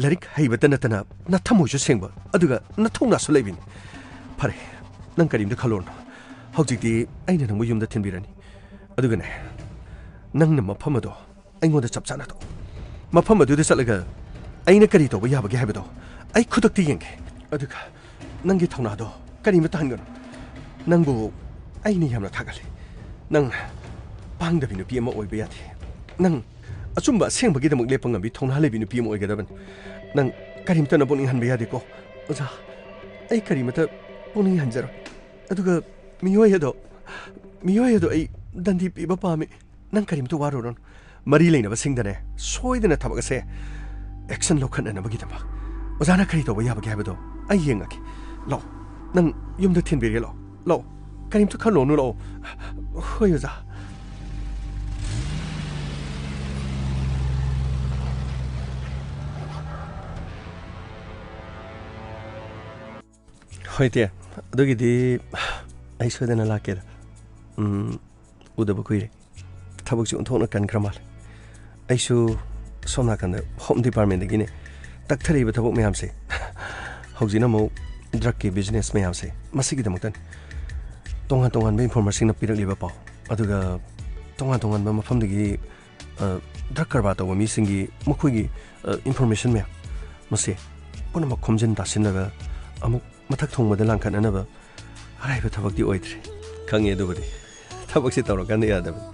ꯂꯥꯏꯔꯤꯛ ꯍꯩꯕꯇ ꯅꯠꯇꯅ ꯅꯊꯃꯣꯏꯁꯨ ꯁꯦꯡꯕ, ꯑꯗꯨꯒ ꯅꯊꯧꯅꯥꯁꯨ ꯂꯩꯕꯤꯅꯤ꯫ ꯐꯔꯦ, ꯅꯪ ꯀꯔꯤꯝꯇ ꯈꯜꯂꯨꯔꯅꯨ꯫ ꯍꯧꯖꯤꯛꯇꯤ ꯑꯩꯅ ꯅꯪꯕꯨ ꯌꯨꯝꯗ ꯊꯤꯟꯕꯤꯔꯅꯤ꯫ ꯑꯗꯨꯒꯅꯦ, ꯅꯪꯅ ꯃꯐꯝ ꯑꯗꯣ ꯑꯩꯉꯣꯟꯗ ꯆꯞ ꯆꯥꯅ ꯇꯥꯛꯑꯣ꯫ ꯃꯐꯝ ꯑꯗꯨꯗ ꯆꯠꯂꯒ ꯑꯩꯅ ꯀꯔꯤ ꯇꯧꯕ ꯌꯥꯕꯒꯦ ꯍꯥꯏꯕꯗꯣ ꯑꯩ ꯈꯨꯗꯛꯇ ꯌꯦꯡꯒꯦ꯫ ꯑꯗꯨꯒ ꯅꯪꯒꯤ ꯊꯧꯅꯥꯗꯣ ꯀꯔꯤꯃꯠꯇ ꯍꯟꯒꯅꯨ꯫ ꯅꯪꯕꯨ ꯑꯩꯅ ꯌꯥꯝꯅ ꯊꯥꯒꯠꯂꯤ꯫ ꯅꯪ ꯄꯥꯡꯗꯕꯤ ꯅꯨꯄꯤ ꯑꯃ ꯑꯣꯏꯕ ꯌꯥꯗꯦ꯫ ꯅꯪ ꯑꯆꯨꯝꯕ ꯑꯁꯦꯡꯕꯒꯤꯗꯃꯛ ꯂꯦꯞꯄ ꯉꯝꯕꯤ ꯊꯧꯅꯥ ꯂꯩꯕꯤ ꯅꯨꯄꯤ ꯑꯃ ꯑꯣꯏꯒꯗꯕꯅꯤ꯫ ꯅꯪ ꯀꯔꯤꯃꯠꯇ ꯅꯄꯨꯛꯅꯤꯡ ꯍꯟꯕ ꯌꯥꯗꯦꯀꯣ꯫ ꯑꯣꯖꯥ, ꯑꯩ ꯀꯔꯤꯃꯠꯇ ꯄꯨꯛꯅꯤꯡ ꯍꯟꯖꯔꯣꯏ꯫ ꯑꯗꯨꯒ ꯃꯤꯑꯣꯏ ꯑꯗꯣ, ꯃꯤꯑꯣꯏ ꯑꯗꯣ ꯑꯩ ꯗꯟꯗꯤ ꯄꯤꯕ ꯄꯥꯝꯃꯤ꯫ ꯅꯪ ꯀꯔꯤꯝꯇ ꯋꯥꯔꯨꯔꯅꯨ꯫ ꯃꯔꯤ ꯂꯩꯅꯕꯁꯤꯡꯗꯅꯦ, ꯁꯣꯏꯗꯅ ꯊꯕꯛ ꯑꯁꯦ action ꯂꯧꯈꯠꯅꯅꯕꯒꯤꯗꯃꯛ ꯑꯣꯖꯥꯅ ꯀꯔꯤ ꯇꯧꯕ ꯌꯥꯕꯒꯦ ꯍꯥꯏꯕꯗꯣ ꯑꯩ ꯌꯦꯡꯉꯒꯦ꯫ ꯂꯥꯛꯑꯣ, ꯅꯪ ꯌꯨꯝꯗ ꯊꯤꯟꯕꯤꯔꯒꯦ꯫ ꯂꯥꯛꯑꯣ, ꯂꯥꯛꯑꯣ꯫ ꯀꯔꯤꯝꯇ ꯈꯜꯂꯨꯔꯅꯨ, ꯂꯥꯛꯑꯣ꯫ ꯍꯣꯏ, ꯑꯣꯖꯥ꯫ ꯍꯣꯏ, ꯇꯦ꯫ ꯑꯗꯨꯒꯤꯗꯤ ꯑꯩ ꯁꯣꯏꯗꯅ ꯂꯥꯛꯀꯦꯗ꯫ ꯎꯝ, ꯎꯗꯕ ꯀꯨꯏꯔꯦ꯫ ꯊꯕꯛꯁꯦ ꯑꯣꯟꯊꯣꯛꯅ ꯀꯟꯈ꯭ꯔ ꯃꯥꯜꯂꯦ꯫ ꯑꯩꯁꯨ ꯁꯣꯝ ꯅꯥꯀꯟꯗ Home Departmentꯗꯒꯤꯅꯦ ꯇꯛꯊꯔꯛꯏꯕ ꯊꯕꯛ ꯃꯌꯥꯝꯁꯦ, ꯍꯧꯖꯤꯛꯅ ꯑꯃꯨꯛ drugꯀꯤ business ꯃꯌꯥꯝꯁꯦ, ꯃꯁꯤꯒꯤꯗꯃꯛꯇꯅꯤ꯫ ꯇꯣꯉꯥꯟ ꯇꯣꯉꯥꯟꯕ informerꯁꯤꯡꯅ ꯄꯤꯔꯛꯂꯤꯕ ꯄꯥꯎ, ꯑꯗꯨꯒ ꯇꯣꯉꯥꯟ ꯇꯣꯉꯥꯟꯕ ꯃꯐꯝꯗꯒꯤ, ꯑ, drug ꯀꯔꯕꯥꯔ ꯇꯧꯕ ꯃꯤꯁꯤꯡꯒꯤ ꯃꯈꯣꯏꯒꯤ, ꯑ, information ꯃꯌꯥꯝ, ꯃꯁꯦ ꯄꯨꯝꯅꯃꯛ ꯈꯣꯝꯖꯤꯟ ꯇꯥꯁꯤꯜꯂꯒ ꯑꯃꯨꯛ ꯃꯊꯛ ꯊꯣꯡꯕꯗ ꯂꯥꯡꯈꯠꯅꯅꯕ ꯑꯔꯥꯏꯕ ꯊꯕꯛꯇꯤ ꯑꯣꯏꯗ꯭ꯔꯦ꯫ ꯈꯪꯉꯦ ꯑꯗꯨꯕꯨꯗꯤ꯫ ꯊꯕꯛꯁꯦ ꯇꯧꯔꯀꯥꯟꯗ ꯌꯥꯗꯕꯅꯤ꯫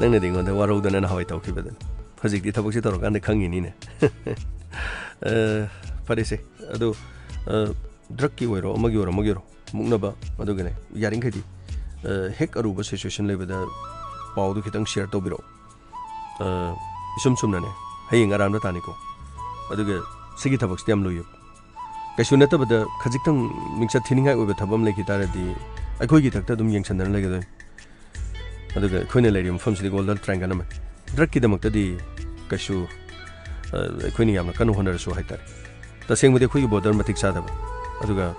ꯅꯪꯅꯗꯤ ꯑꯩꯉꯣꯟꯗ ꯋꯥꯔꯧꯗꯅ ꯅꯍꯥꯟꯋꯥꯏ ꯇꯧꯈꯤꯕꯗꯨꯅꯤ꯫ ꯍꯧꯖꯤꯛꯇꯤ ꯊꯕꯛꯁꯦ ꯇꯧꯔꯀꯥꯟꯗ ꯈꯪꯉꯤꯅꯤꯅꯦ꯫ ꯑ, ꯐꯔꯦꯁꯦ꯫ ꯑꯗꯨ, ꯑ, drugꯀꯤ ꯑꯣꯏꯔꯣ, ꯑꯃꯒꯤ ꯑꯣꯏꯔꯣ, ꯑꯃꯒꯤ ꯑꯣꯏꯔꯣ, ꯃꯨꯛꯅꯕ, ꯑꯗꯨꯒꯅꯦ, ꯌꯥꯔꯤꯈꯩꯗꯤ, ꯑ, ꯍꯦꯛ ꯑꯔꯨꯕ situation ꯂꯩꯕꯗ ꯄꯥꯎꯗꯨ ꯈꯤꯇꯪ share ꯇꯧꯕꯤꯔꯛꯑꯣ꯫ ꯑ, ꯏꯁꯨꯝ ꯁꯨꯝꯅꯅꯦ, ꯍꯌꯦꯡ ꯑꯔꯥꯟꯕ ꯇꯥꯅꯤꯀꯣ꯫ ꯑꯗꯨꯒ ꯁꯤꯒꯤ ꯊꯕꯛꯁꯤꯗꯤ ꯌꯥꯝ ꯂꯨꯏꯌꯦꯕ꯫ ꯀꯩꯁꯨ ꯅꯠꯇꯕꯗ ꯈꯖꯤꯛꯇꯪ ꯃꯤꯡꯆꯠ ꯊꯤꯅꯤꯡꯉꯥꯏ ꯑꯣꯏꯕ ꯊꯕꯛ ꯑꯃ ꯂꯩꯈꯤ ꯇꯥꯔꯗꯤ, ꯑꯩꯈꯣꯏꯒꯤ ꯏꯊꯛꯇ ꯑꯗꯨꯝ ꯌꯦꯡꯁꯤꯟꯗꯅ ꯂꯩꯒꯗꯣꯏꯅꯤ꯫ ꯑꯗꯨꯒ ꯑꯩꯈꯣꯏꯅ ꯂꯩꯔꯤꯕ ꯃꯐꯝꯁꯤꯗꯤ Golden Triangle ꯑꯃꯅꯤ꯫ Drugꯀꯤꯗꯃꯛꯇꯗꯤ ꯀꯩꯁꯨ, ꯑ, ꯑꯩꯈꯣꯏꯅ ꯌꯥꯝꯅ ꯀꯟꯅ ꯍꯣꯠꯅꯔꯁꯨ ꯍꯥꯏꯇꯥꯔꯦ꯫ ꯇꯁꯦꯡꯕꯗꯤ ꯑꯩꯈꯣꯏꯒꯤ border ꯃꯇꯤꯛ ꯆꯥꯗꯕ, ꯑꯗꯨꯒ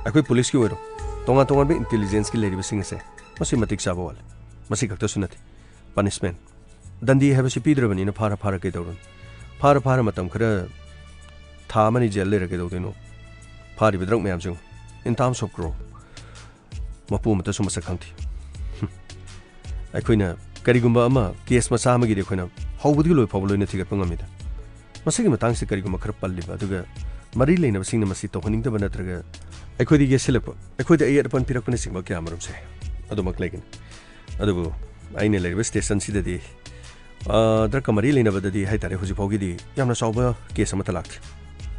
ꯑꯩꯈꯣꯏ policeꯀꯤ ꯑꯣꯏꯔꯣ, ꯇꯣꯉꯥꯟ ꯇꯣꯉꯥꯟꯕ intelligenceꯀꯤ ꯂꯩꯔꯤꯕꯁꯤꯡ ꯑꯁꯦ, ꯃꯁꯤ ꯃꯇꯤꯛ ꯆꯥꯕ ꯋꯥꯠꯂꯤ꯫ ꯃꯁꯤ ꯈꯛꯇꯁꯨ ꯅꯠꯇꯦ, punishment꯫ ꯗꯟꯗꯤ ꯍꯥꯏꯕꯁꯤ ꯄꯤꯗ꯭ꯔꯕꯅꯤꯅ ꯐꯥꯔ ꯐꯥꯔ ꯀꯩꯗꯧꯔꯨꯅꯤ? ꯐꯥꯔ ꯐꯥꯔ ꯃꯇꯝ ꯈꯔ, ꯊꯥ ꯑꯃꯅꯤ jail ꯂꯩꯔ ꯀꯩꯗꯧꯗꯣꯏꯅꯣ? ꯐꯥꯔꯤꯕ drug ꯃꯌꯥꯝꯁꯤꯡ, in terms of crore, ꯃꯄꯨ ꯑꯃꯠꯇꯁꯨ ꯃꯁꯛ ꯈꯪꯗꯦ꯫ ꯍꯨꯝ꯫ ꯑꯩꯈꯣꯏꯅ ꯀꯔꯤꯒꯨꯝꯕ ꯑꯃ, case ꯃꯆꯥ ꯑꯃꯒꯤꯗꯤ ꯑꯩꯈꯣꯏꯅ ꯍꯧꯕꯗꯒꯤ ꯂꯣꯏ ꯐꯥꯎꯕ ꯂꯣꯏꯅ ꯊꯤꯒꯠꯄ ꯉꯝꯃꯤꯗ꯫ ꯃꯁꯤꯒꯤ ꯃꯇꯥꯡꯁꯤ ꯀꯔꯤꯒꯨꯝꯕ ꯈꯔ ꯄꯜꯂꯤꯕ, ꯑꯗꯨꯒ ꯃꯔꯤ ꯂꯩꯅꯕꯁꯤꯡꯅ ꯃꯁꯤ ꯇꯧꯍꯟꯅꯤꯡꯗꯕ ꯅꯠꯇ꯭ꯔꯒ ꯑꯩꯈꯣꯏꯗ ꯌꯦꯠꯁꯤꯜꯂꯛꯄ, ꯑꯩꯈꯣꯏꯗ ꯑꯌꯦꯠ ꯑꯄꯟ ꯄꯤꯔꯛꯄꯅꯆꯤꯡꯕ ꯀꯌꯥ ꯑꯃꯔꯣꯝꯁꯦ ꯑꯗꯨꯃꯛ ꯂꯩꯒꯅꯤ꯫ ꯑꯗꯨꯕꯨ ꯑꯩꯅ ꯂꯩꯔꯤꯕ stationꯁꯤꯗꯗꯤ, ꯑ, drugꯀ ꯃꯔꯤ ꯂꯩꯅꯕꯗꯗꯤ ꯍꯥꯏꯇꯥꯔꯦ, ꯍꯧꯖꯤꯛ ꯐꯥꯎꯒꯤꯗꯤ ꯌꯥꯝꯅ ꯆꯥꯎꯕ case ꯑꯃꯠꯇ ꯂꯥꯛꯇ꯭ꯔꯤ꯫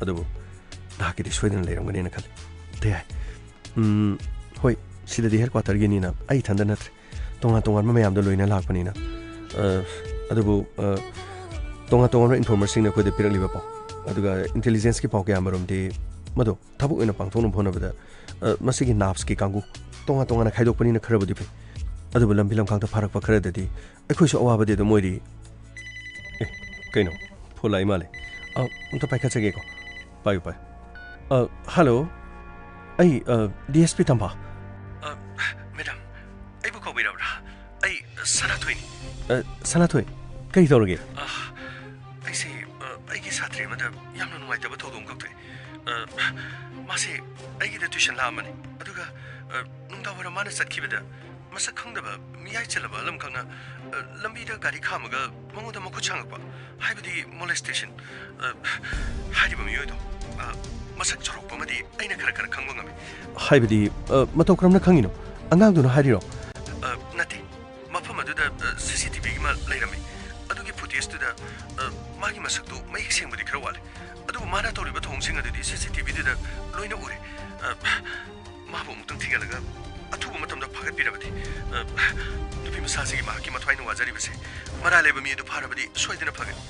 ꯑꯗꯨꯕꯨ ꯅꯍꯥꯛꯀꯤꯗꯤ ꯁꯣꯏꯗꯅ ꯂꯩꯔꯝꯒꯅꯦꯅ ꯈꯜꯂꯤ꯫ ꯇꯌꯥꯏ꯫ ꯎꯝ, ꯍꯣꯏ, ꯁꯤꯗꯗꯤ ꯍꯦꯗꯀ꯭ꯋꯥꯇꯔꯒꯤꯅꯤꯅ ꯑꯩ ꯏꯊꯟꯗ ꯅꯠꯇ꯭ꯔꯦ, ꯇꯣꯉꯥꯟ ꯇꯣꯉꯥꯟꯕ ꯃꯌꯥꯝꯗꯣ ꯂꯣꯏꯅ ꯂꯥꯛꯄꯅꯤꯅ꯫ ꯑ, ꯑꯗꯨꯕꯨ, ꯑ, ꯇꯣꯉꯥꯟ ꯇꯣꯉꯥꯟꯕ ꯏꯟꯐꯣꯔꯃꯔꯁꯤꯡꯅ ꯑꯩꯈꯣꯏꯗ ꯄꯤꯔꯛꯂꯤꯕ ꯄꯥꯎ, ꯑꯗꯨꯒ ꯏꯟꯇꯦꯂꯤꯖꯦꯟꯁꯀꯤ ꯄꯥꯎ ꯀꯌꯥ ꯃꯔꯨꯝꯗꯤ ꯃꯗꯨ ꯊꯕꯛ ꯑꯣꯏꯅ ꯄꯥꯡꯊꯣꯛꯅꯕ ꯍꯣꯠꯅꯕꯗ, ꯑ, ꯃꯁꯤꯒꯤ ꯅꯥꯞꯁꯀꯤ ꯀꯥꯡꯕꯨ ꯇꯣꯉꯥꯟ ꯇꯣꯉꯥꯟꯅ ꯈꯥꯏꯗꯣꯛꯄꯅꯤꯅ ꯈꯔꯕꯨꯗꯤ ꯐꯩ꯫ ꯑꯗꯨꯕꯨ ꯂꯝꯕꯤ ꯂꯝꯈꯥꯡꯗ ꯐꯥꯔꯛꯄ ꯈꯔꯗꯗꯤ ꯑꯩꯈꯣꯏꯁꯨ ꯑꯋꯥꯕꯗꯤ ꯑꯗꯨꯝ ꯑꯣꯏꯔꯤ꯫ ꯑꯦ, ꯀꯩꯅꯣ? ꯐꯣꯟ ꯂꯥꯛꯏ ꯃꯥꯜꯂꯦ꯫ ꯑ, ꯑꯝꯇ ꯄꯥꯏꯈꯠꯆꯒꯦꯀꯣ꯫ ꯄꯥꯏꯌꯨ, ꯄꯥꯏꯌꯨ꯫ ꯑ, ꯍꯜꯂꯣ꯫ ꯑꯩ, ꯑ, ꯗꯤ ꯑꯦꯁ ꯄꯤ ꯇꯝꯐꯥ꯫ ꯑ, ꯃꯦꯗꯥꯝ, ꯑꯩꯕꯨ ꯀꯧꯕꯤꯔꯕ꯭ꯔꯥ? ꯑꯩ ꯁꯅꯥꯊꯣꯏꯅꯤ꯫ ꯑ, ꯁꯅꯥꯊꯣꯏ, ꯀꯔꯤ ꯇꯧꯔꯒꯦ? ꯑ, ꯑꯩꯁꯦ, ꯑ, ꯑꯩꯒꯤ ꯁꯥꯇ꯭ꯔꯤ ꯑꯃꯗ ꯌꯥꯝꯅ ꯅꯨꯡꯉꯥꯏꯇꯕ ꯊꯧꯗꯣꯛ ꯑꯃꯈꯛ ꯊꯣꯛꯑꯦ꯫ ꯑ, ꯃꯥꯁꯦ ꯑꯩꯒꯤꯗ ꯇ꯭ꯌꯨꯁꯟ ꯂꯥꯛꯑꯝꯕꯅꯤ꯫ ꯑꯗꯨꯒ, ꯑ, ꯅꯨꯡꯗꯥꯡꯋꯥꯏꯔꯝ ꯃꯥꯅ ꯆꯠꯈꯤꯕꯗ ꯃꯁꯛ ꯈꯪꯗꯕ ꯃꯤꯌꯥꯏ ꯆꯜꯂꯕ ꯑꯃꯈꯛꯅ, ꯑ, ꯂꯝꯕꯤꯗ ꯒꯥꯔꯤ ꯈꯥꯝꯃꯒ ꯃꯉꯣꯟꯗ ꯃꯈꯨꯠ ꯁꯥꯡꯉꯛꯄ, ꯍꯥꯏꯕꯗꯤ ꯃꯣꯂꯦꯁꯇꯦꯁꯟ꯫ ꯑ, ꯍꯥꯏꯔꯤꯕ ꯃꯤꯑꯣꯏꯗꯣ, ꯑ, ꯃꯁꯛ ꯆꯥꯎꯔꯥꯛꯄ ꯑꯃꯗꯤ ꯑꯩꯅ ꯈꯔ ꯈꯔ ꯈꯪꯕ ꯉꯝꯃꯤ꯫ ꯍꯥꯏꯕꯗꯤ, ꯑ, ꯃꯇꯧ ꯀꯔꯝꯅ ꯈꯪꯉꯤꯅꯣ? ꯑꯉꯥꯡꯗꯨꯅ ꯍꯥꯏꯔꯤꯔꯣ? ꯑ, ꯅꯠꯇꯦ꯫ ꯃꯐꯝ ꯑꯗꯨꯗ, ꯑ, ꯁꯤ ꯁꯤ ꯇꯤ ꯚꯤ ꯑꯃ ꯂꯩꯔꯝꯃꯤ꯫ ꯑꯗꯨꯒꯤ ꯐꯨꯇꯦꯖꯇꯨꯗ, ꯑ, ꯃꯥꯒꯤ ꯃꯁꯛꯇꯨ ꯃꯌꯦꯛ ꯁꯦꯡꯕꯗꯤ ꯈꯔ ꯋꯥꯠꯂꯤ꯫ ꯑꯗꯨꯕꯨ ꯃꯥꯅ ꯇꯧꯔꯤꯕ ꯊꯧꯑꯣꯡꯁꯤꯡ ꯑꯗꯨꯗꯤ ꯁꯤ ꯁꯤ ꯇꯤ ꯚꯤꯗꯨꯗ ꯂꯣꯏꯅ ꯎꯔꯦ꯫ ꯑ, ꯃꯥꯕꯨ ꯑꯃꯨꯛꯇꯪ ꯊꯤꯒꯠꯂꯒ ꯑꯊꯨꯕ ꯃꯇꯝꯗ ꯐꯥꯒꯠꯄꯤꯔꯕꯗꯤ, ꯑ, ꯅꯨꯄꯤ ꯃꯆꯥꯁꯤꯒꯤ ꯃꯍꯥꯛꯀꯤ ꯃꯊ꯭ꯋꯥꯏꯅ ꯋꯥꯖꯔꯤꯕꯁꯦ ꯃꯔꯥꯜ ꯂꯩꯕ ꯃꯤ ꯑꯗꯨ ꯐꯥꯔꯕꯗꯤ ꯁꯣꯏꯗꯅ ꯐꯒꯅꯤ꯫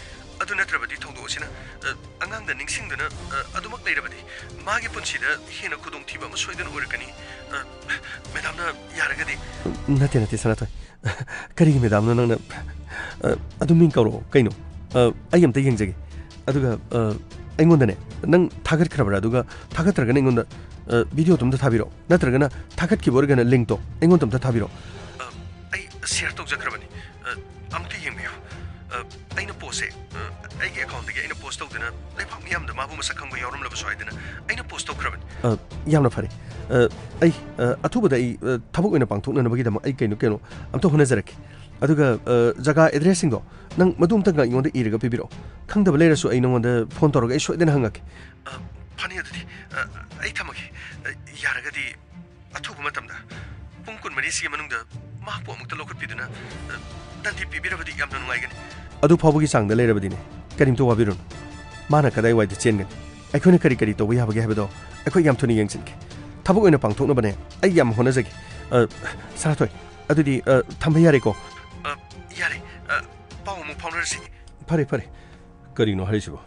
ꯑꯗꯨ ꯅꯠꯇ꯭ꯔꯕꯗꯤ ꯊꯧꯗꯣꯛ ꯑꯁꯤꯅ, ꯑ, ꯑꯉꯥꯡꯗ ꯅꯤꯡꯁꯤꯡꯗꯨꯅ, ꯑ, ꯑꯗꯨꯃꯛ ꯂꯩꯔꯕꯗꯤ ꯃꯥꯒꯤ ꯄꯨꯟꯁꯤꯗ ꯍꯦꯟꯅ ꯈꯨꯗꯣꯡꯊꯤꯕ ꯑꯃ ꯁꯣꯏꯗꯅ ꯑꯣꯏꯔꯛꯀꯅꯤ꯫ ꯑ, ꯃꯦꯗꯥꯝꯅ ꯌꯥꯔꯒꯗꯤ꯫ ꯅꯠꯇꯦ, ꯅꯠꯇꯦ, ꯁꯅꯥꯊꯣꯏ꯫ ꯀꯔꯤꯒꯤ ꯃꯦꯗꯥꯝꯅꯣ ꯅꯪꯅ? ꯑ, ꯑꯗꯨꯝ ꯃꯤꯡ ꯀꯧꯔꯛꯑꯣ ꯀꯩꯅꯣ꯫ ꯑ, ꯑꯩ ꯑꯝꯇ ꯌꯦꯡꯖꯒꯦ꯫ ꯑꯗꯨꯒ, ꯑ, ꯑꯩꯉꯣꯟꯗꯅꯦ, ꯅꯪ ꯊꯥꯒꯠꯈ꯭ꯔꯕ꯭ꯔꯥ? ꯑꯗꯨꯒ ꯊꯥꯒꯠꯇ꯭ꯔꯒꯅ ꯑꯩꯉꯣꯟꯗ, ꯑ, ꯚꯤꯗꯤꯑꯣꯗꯣ ꯑꯝꯇ ꯊꯥꯕꯤꯔꯛꯑꯣ꯫ ꯅꯠꯇ꯭ꯔꯒꯅ ꯊꯥꯒꯠꯈꯤꯕ ꯑꯣꯏꯔꯒꯅ ꯂꯤꯡꯛꯇꯣ ꯑꯩꯉꯣꯟꯗ ꯑꯝꯇ ꯊꯥꯕꯤꯔꯛꯑꯣ꯫ ꯑ, ꯑꯩ ꯁꯤꯌꯔ ꯇꯧꯖꯈ꯭ꯔꯕꯅꯤ꯫ ꯑ, ꯑꯃꯨꯛꯇ ꯌꯦꯡꯕꯤꯌꯨ꯫ ꯑ, ꯑꯩꯅ ꯄꯣꯁꯁꯦ, ꯑ, ꯑꯩꯒꯤ ꯑꯦꯀꯥꯎꯟꯗꯒꯤ ꯑꯩꯅ ꯄꯣꯁ ꯇꯧꯗꯨꯅ ꯂꯩꯕꯥꯛ ꯃꯤꯌꯥꯝꯗ ꯃꯥꯕꯨ ꯃꯁꯛ ꯈꯪꯕ ꯌꯥꯎꯔꯝꯂꯕꯁꯨ ꯍꯥꯏꯗꯅ ꯑꯩꯅ ꯄꯣꯁ ꯇꯧꯈ꯭ꯔꯕꯅꯤ꯫ ꯑ, ꯌꯥꯝꯅ ꯐꯔꯦ꯫ ꯑ, ꯑꯩ, ꯑ, ꯑꯊꯨꯕꯗ ꯑꯩ, ꯑ, ꯊꯕꯛ ꯑꯣꯏꯅ ꯄꯥꯡꯊꯣꯛꯅꯅꯕꯒꯤꯗꯃꯛ ꯑꯩ ꯀꯩꯅꯣ ꯀꯩꯅꯣ ꯑꯝꯇ ꯍꯣꯠꯅꯖꯔꯛꯀꯦ꯫ ꯑꯗꯨꯒ, ꯑ, ꯖꯒꯥ ꯑꯦꯗ꯭ꯔꯦꯁꯁꯤꯡꯗꯣ ꯅꯪ ꯃꯗꯨ ꯑꯝꯇꯪꯒ ꯑꯩꯉꯣꯟꯗ ꯏꯔꯒ ꯄꯤꯕꯤꯔꯛꯑꯣ꯫ ꯈꯪꯗꯕ ꯂꯩꯔꯁꯨ ꯑꯩ ꯅꯉꯣꯟꯗ ꯐꯣꯟ ꯇꯧꯔꯒ ꯑꯩ ꯁꯣꯏꯗꯅ ꯍꯪꯉꯛꯀꯦ꯫ ꯑ, ꯐꯅꯤ ꯑꯗꯨꯗꯤ, ꯑ, ꯑꯩ ꯊꯝꯃꯒꯦ꯫ ꯑ, ꯌꯥꯔꯒꯗꯤ ꯑꯊꯨꯕ ꯃꯇꯝꯗ ꯄꯨꯡ ꯀꯨꯟꯃꯔꯤꯁꯤꯒꯤ ꯃꯅꯨꯡꯗ ꯃꯍꯥꯛꯄꯨ ꯑꯃꯨꯛꯇ ꯂꯧꯈꯠꯄꯤꯗꯨꯅ, ꯑ, ꯗꯟꯗꯤ ꯄꯤꯕꯤꯔꯕꯗꯤ ꯌꯥꯝꯅ ꯅꯨꯡꯉꯥꯏꯒꯅꯤ꯫ ꯑꯗꯨ ꯐꯥꯎꯕꯒꯤ ꯆꯥꯡꯗ ꯂꯩꯔꯕꯗꯤꯅꯦ, ꯀꯔꯤꯝꯇ ꯋꯥꯕꯤꯔꯨꯅꯨ꯫ ꯃꯥꯅ ꯀꯗꯥꯏꯋꯥꯏꯗ ꯆꯦꯟꯒꯅꯤ, ꯑꯩꯈꯣꯏꯅ ꯀꯔꯤ ꯀꯔꯤ ꯇꯧꯕ ꯌꯥꯕꯒꯦ ꯍꯥꯏꯕꯗꯣ ꯑꯩꯈꯣꯏ ꯌꯥꯝ ꯊꯨꯅ ꯌꯦꯡꯁꯤꯟꯒꯦ꯫ ꯊꯕꯛ ꯑꯣꯏꯅ ꯄꯥꯡꯊꯣꯛꯅꯕꯅꯦ ꯑꯩ ꯌꯥꯝ ꯍꯣꯠꯅꯖꯒꯦ꯫ ꯑ, ꯁꯅꯥꯊꯣꯏ, ꯑꯗꯨꯗꯤ, ꯑ, ꯊꯝꯕ ꯌꯥꯔꯦꯀꯣ? ꯑ, ꯌꯥꯔꯦ꯫ ꯑ, ꯄꯥꯎ ꯑꯃꯨꯛ ꯐꯥꯎꯅꯔꯁꯤ꯫ ꯐꯔꯦ, ꯐꯔꯦ꯫ ꯀꯔꯤꯅꯣ ꯍꯥꯏꯔꯤꯁꯤꯕꯣ?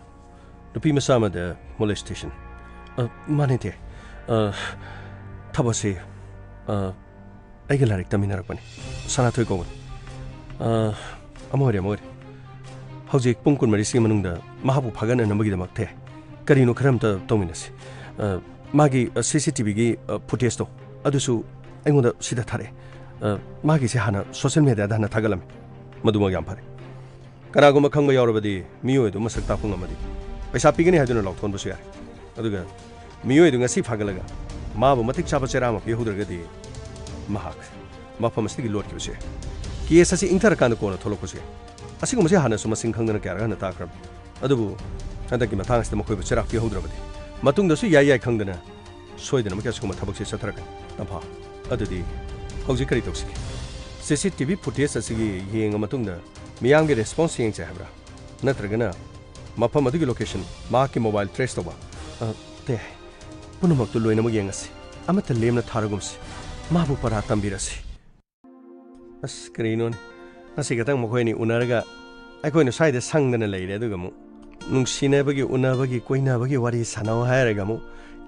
ꯅꯨꯄꯤ ꯃꯆꯥ ꯑꯃꯗ molestation? ꯑ, ꯃꯥꯅꯦ, ꯇꯦ꯫ ꯑ, ꯊꯕꯛꯁꯦ, ꯑ, ꯑꯩꯒ ꯂꯥꯏꯔꯤꯛ ꯇꯝꯃꯤꯟꯅꯔꯛꯄꯅꯤ꯫ ꯁꯅꯥꯊꯣꯏ ꯀꯧꯕꯅꯤ꯫ ꯑ, ꯑꯃ ꯑꯣꯏꯔꯦ, ꯑꯃ ꯑꯣꯏꯔꯦ꯫ ꯍꯧꯖꯤꯛ ꯄꯨꯡ ꯀꯨꯟꯃꯔꯤꯁꯤꯒꯤ ꯃꯅꯨꯡꯗ ꯃꯍꯥꯛꯄꯨ ꯐꯥꯒꯠꯅꯅꯕꯒꯤꯗꯃꯛ, ꯇꯦ, ꯀꯔꯤꯅꯣ ꯈꯔ ꯑꯝꯇ ꯇꯧꯃꯤꯟꯅꯁꯤ꯫ ꯑ, ꯃꯥꯒꯤ, ꯑ, CCTVꯒꯤ, ꯑ, footageꯇꯣ, ꯑꯗꯨꯁꯨ ꯑꯩꯉꯣꯟꯗ ꯁꯤꯗ ꯊꯥꯔꯛꯑꯦ꯫ ꯑ, ꯃꯥꯒꯤꯁꯦ ꯍꯥꯟꯅ social mediaꯗ ꯍꯥꯟꯅ ꯊꯥꯒꯠꯂꯝꯃꯤ꯫ ꯃꯗꯨꯃꯛ ꯌꯥꯝ ꯐꯔꯦ꯫ ꯀꯅꯥꯒꯨꯝꯕ ꯈꯪꯕ ꯌꯥꯎꯔꯕꯗꯤ ꯃꯤꯑꯣꯏ ꯑꯗꯨ ꯃꯁꯛ ꯇꯥꯛꯄ ꯉꯝꯃꯗꯤ ꯄꯩꯁꯥ ꯄꯤꯒꯅꯤ ꯍꯥꯏꯗꯨꯅ ꯂꯥꯎꯊꯣꯛꯍꯟꯕꯁꯨ ꯌꯥꯏ꯫ ꯑꯗꯨꯒ ꯃꯤꯑꯣꯏ ꯑꯗꯨ ꯉꯁꯤ ꯐꯥꯒꯠꯂꯒ ꯃꯥꯕꯨ ꯃꯇꯤꯛ ꯆꯥꯕ ꯆꯩꯔꯥꯛ ꯑꯃ ꯄꯤꯍꯧꯗ꯭ꯔꯒꯗꯤ ꯃꯍꯥꯛ ꯃꯐꯝ ꯑꯁꯤꯗꯒꯤ ꯂꯣꯠꯈꯤꯕꯁꯨ ꯌꯥꯏ꯫ Case ꯑꯁꯤ ꯏꯪꯊꯔꯀꯥꯟꯗ ꯀꯣꯟꯅ ꯊꯣꯛꯂꯛꯄꯁꯨ ꯌꯥꯏ꯫ ꯑꯁꯤꯒꯨꯝꯕꯁꯤ ꯍꯥꯟꯅꯁꯨ ꯃꯁꯤꯡ ꯈꯪꯗꯅ ꯀꯌꯥꯔꯛ ꯍꯟꯅ ꯇꯥꯈ꯭ꯔꯕꯅꯤ꯫ ꯑꯗꯨꯕꯨ ꯍꯟꯗꯛꯀꯤ ꯃꯇꯥꯡ ꯑꯁꯤꯗ ꯃꯈꯣꯏꯕꯨ ꯆꯩꯔꯥꯛ ꯄꯤꯍꯧꯗ꯭ꯔꯕꯗꯤ ꯃꯇꯨꯡꯗꯁꯨ ꯌꯥꯏ ꯌꯥꯏ ꯈꯪꯗꯅ ꯁꯣꯏꯗꯅꯃꯛꯀꯤ ꯑꯁꯤꯒꯨꯝꯕ ꯊꯕꯛꯁꯦ ꯆꯠꯊꯔꯛꯀꯅꯤ꯫ ꯇꯝꯐꯥ, ꯑꯗꯨꯗꯤ ꯍꯧꯖꯤꯛ ꯀꯔꯤ ꯇꯧꯁꯤꯒꯦ? CCTV footage ꯑꯁꯤꯒꯤ ꯌꯦꯡꯉ ꯃꯇꯨꯡꯗ ꯃꯤꯌꯥꯝꯒꯤ response ꯌꯦꯡꯁꯦ ꯍꯥꯏꯕ꯭ꯔꯥ? ꯅꯠꯇ꯭ꯔꯒꯅ ꯃꯐꯝ ꯑꯗꯨꯒꯤ location, ꯃꯍꯥꯛꯀꯤ mobile trace ꯇꯧꯕ? ꯑ, ꯇꯦ, ꯄꯨꯝꯅꯃꯛꯇꯨ ꯂꯣꯏꯅꯃꯛ ꯌꯦꯡꯉꯁꯤ꯫ ꯑꯃꯠꯇ ꯂꯦꯝꯅ ꯊꯥꯔꯒꯨꯝꯁꯤ꯫ ꯃꯥꯕꯨ ꯄꯔꯥ ꯇꯝꯕꯤꯔꯁꯤ꯫ ꯑꯁ, ꯀꯔꯤꯅꯣꯅꯦ? ꯉꯁꯤ ꯈꯛꯇꯪ ꯃꯈꯣꯏ ꯑꯅꯤ ꯎꯅꯔꯒ ꯑꯩꯈꯣꯏꯅ ꯁ꯭ꯋꯥꯏꯗ ꯁꯪꯗꯅ ꯂꯩꯔꯦ, ꯑꯗꯨꯒ ꯑꯃꯨꯛ ꯅꯨꯡꯁꯤꯅꯕꯒꯤ, ꯎꯅꯕꯒꯤ, ꯀꯣꯏꯅꯕꯒꯤ ꯋꯥꯔꯤ ꯁꯥꯟꯅꯧ ꯍꯥꯏꯔꯒ ꯑꯃꯨꯛ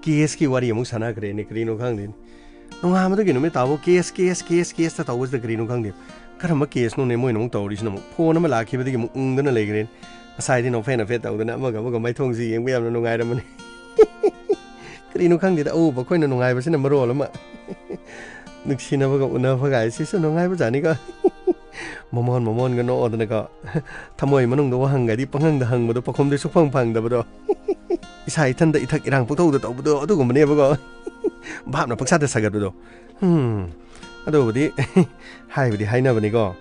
caseꯀꯤ ꯋꯥꯔꯤ ꯑꯃꯨꯛ ꯁꯥꯟꯅꯈ꯭ꯔꯦꯅꯦ꯫ ꯀꯔꯤꯅꯣ ꯈꯪꯗꯦꯅꯦ꯫ ꯅꯣꯡꯉꯥꯟꯕꯗꯒꯤ ꯅꯨꯃꯤꯠ ꯇꯥꯕꯨ case, case, case, caseꯇ ꯇꯧꯕꯁꯤꯗ ꯀꯔꯤꯅꯣ ꯈꯪꯗꯦ꯫ ꯀꯔꯝꯕ caseꯅꯣꯅꯦ ꯃꯣꯏꯅ ꯑꯃꯨꯛ ꯇꯧꯔꯤꯁꯤꯅ? ꯑꯃꯨꯛ phone ꯑꯃ ꯂꯥꯛꯈꯤꯕꯗꯒꯤ ꯑꯃꯨꯛ ꯎꯪꯗꯅ ꯂꯩꯈ꯭ꯔꯦꯅꯦ꯫ ꯉꯁꯥꯏꯗꯤ ꯅꯣꯛꯐꯦꯠ ꯅꯣꯛꯐꯦꯠ ꯇꯧꯗꯅ ꯑꯃꯒ ꯑꯃꯒ ꯃꯥꯏꯊꯣꯡꯁꯤ ꯌꯦꯡꯕ ꯌꯥꯝꯅ ꯅꯨꯡꯉꯥꯏꯔꯝꯕꯅꯤ꯫ ꯀꯔꯤꯅꯣ ꯈꯪꯗꯦꯗ, ꯑꯎꯕ ꯑꯩꯈꯣꯏꯅ ꯅꯨꯡꯉꯥꯏꯕꯁꯤꯅ ꯃꯔꯣꯜ ꯑꯃ꯫ ꯅꯨꯡꯁꯤꯅꯕꯒ ꯎꯅꯕ ꯀꯥꯏꯁꯤꯁꯨ ꯅꯨꯡꯉꯥꯏꯕꯖꯥꯠꯅꯤꯀꯣ꯫ ꯃꯃꯣꯟ ꯃꯃꯣꯟꯒ ꯅꯣꯛꯑꯗꯅꯀꯣ꯫ ꯊꯃꯣꯏ ꯃꯅꯨꯡꯗ ꯋꯥꯍꯪꯒꯗꯤ ꯄꯪꯍꯪꯗ ꯍꯪꯕꯗꯣ, ꯄꯥꯎꯈꯨꯝꯗꯤ ꯁꯨꯛꯐꯪ ꯐꯪꯗꯕꯗꯣ꯫ ꯏꯁꯥ ꯏꯊꯟꯗ ꯏꯊꯛ ꯏꯔꯥꯡ ꯄꯨꯡꯇꯧꯗ ꯇꯧꯕꯗꯣ ꯑꯗꯨꯒꯨꯝꯕꯅꯦꯕꯀꯣ꯫ ꯚꯥꯞꯅ ꯄꯪꯁꯥꯗ ꯁꯥꯒꯠꯄꯗꯣ꯫ ꯍꯝ, ꯑꯗꯨꯕꯨꯗꯤ ꯍꯥꯏꯕꯗꯤ ꯍꯥꯏꯅꯕꯅꯤꯀꯣ꯫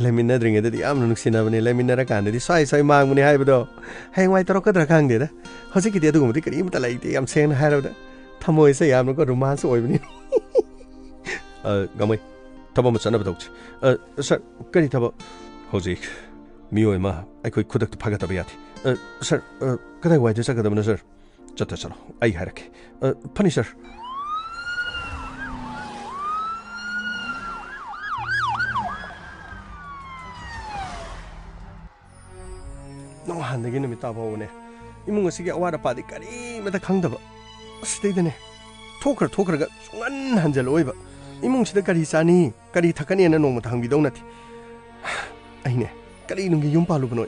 ꯂꯩꯃꯤꯟꯅꯗ꯭ꯔꯤꯉꯩꯗꯗꯤ ꯌꯥꯝꯅ ꯅꯨꯡꯁꯤꯅꯕꯅꯤ, ꯂꯩꯃꯤꯟꯅꯔꯀꯥꯟꯗꯗꯤ ꯁ꯭ꯋꯥꯏ ꯁ꯭ꯋꯥꯏ ꯃꯥꯡꯕꯅꯤ ꯍꯥꯏꯕꯗꯣ꯫ ꯍꯌꯦꯡꯋꯥꯏ ꯇꯧꯔꯛꯀꯗ꯭ꯔꯥ ꯈꯪꯗꯦꯗ꯫ ꯍꯧꯖꯤꯛꯀꯤꯗꯤ ꯑꯗꯨꯒꯨꯝꯕꯗꯤ ꯀꯔꯤꯝꯇ ꯂꯩꯇꯦ, ꯌꯥꯝ ꯁꯦꯡꯅ ꯍꯥꯏꯔꯕꯗ꯫ ꯊꯃꯣꯏꯁꯦ ꯌꯥꯝꯅꯀꯣ romance ꯑꯣꯏꯕꯅꯤ꯫ ꯑ, ꯒꯥꯡꯃꯩ, ꯊꯕꯛ ꯑꯃ ꯆꯠꯅꯕ ꯇꯧꯁꯤ꯫ ꯑ, sir, ꯀꯔꯤ ꯊꯕꯛ? ꯍꯧꯖꯤꯛ ꯃꯤꯑꯣꯏ ꯑꯃ ꯑꯩꯈꯣꯏ ꯈꯨꯗꯛꯇ ꯐꯥꯒꯠꯇꯕ ꯌꯥꯗꯦ꯫ ꯑ, sir, ꯑ, ꯀꯗꯥꯏꯋꯥꯏꯗ ꯆꯠꯀꯗꯕꯅꯣ, sir? ꯆꯠꯇ ꯆꯠꯂꯣ, ꯑꯩ ꯍꯥꯏꯔꯛꯀꯦ꯫ ꯑ, ꯐꯅꯤ, sir꯫ ꯅꯍꯥꯟꯗꯒꯤ ꯅꯨꯃꯤꯠ ꯇꯥ ꯐꯥꯎꯕꯅꯦ, ꯏꯃꯨꯡ ꯑꯁꯤꯒꯤ ꯑꯋꯥꯠ ꯑꯄꯥꯗꯤ ꯀꯔꯤꯃꯇ ꯈꯪꯗꯕ꯫ ꯑꯁꯤꯗꯩꯗꯅꯦ, ꯊꯣꯛꯈ꯭ꯔ ꯊꯣꯛꯈ꯭ꯔꯒ ꯁꯨꯡꯍꯟ ꯍꯟꯖꯜꯂꯛꯑꯣꯏꯕ꯫ ꯏꯃꯨꯡꯁꯤꯗ ꯀꯔꯤ ꯆꯥꯅꯤ, ꯀꯔꯤ ꯊꯛꯀꯅꯤꯅ ꯅꯣꯡꯃꯇ ꯍꯪꯕꯤꯗꯧ ꯅꯠꯇꯦ꯫ ꯑꯩꯅꯦ, ꯀꯔꯤ ꯅꯨꯡꯒꯤ ꯌꯨꯝ ꯄꯥꯜꯂꯨꯕꯅꯣ?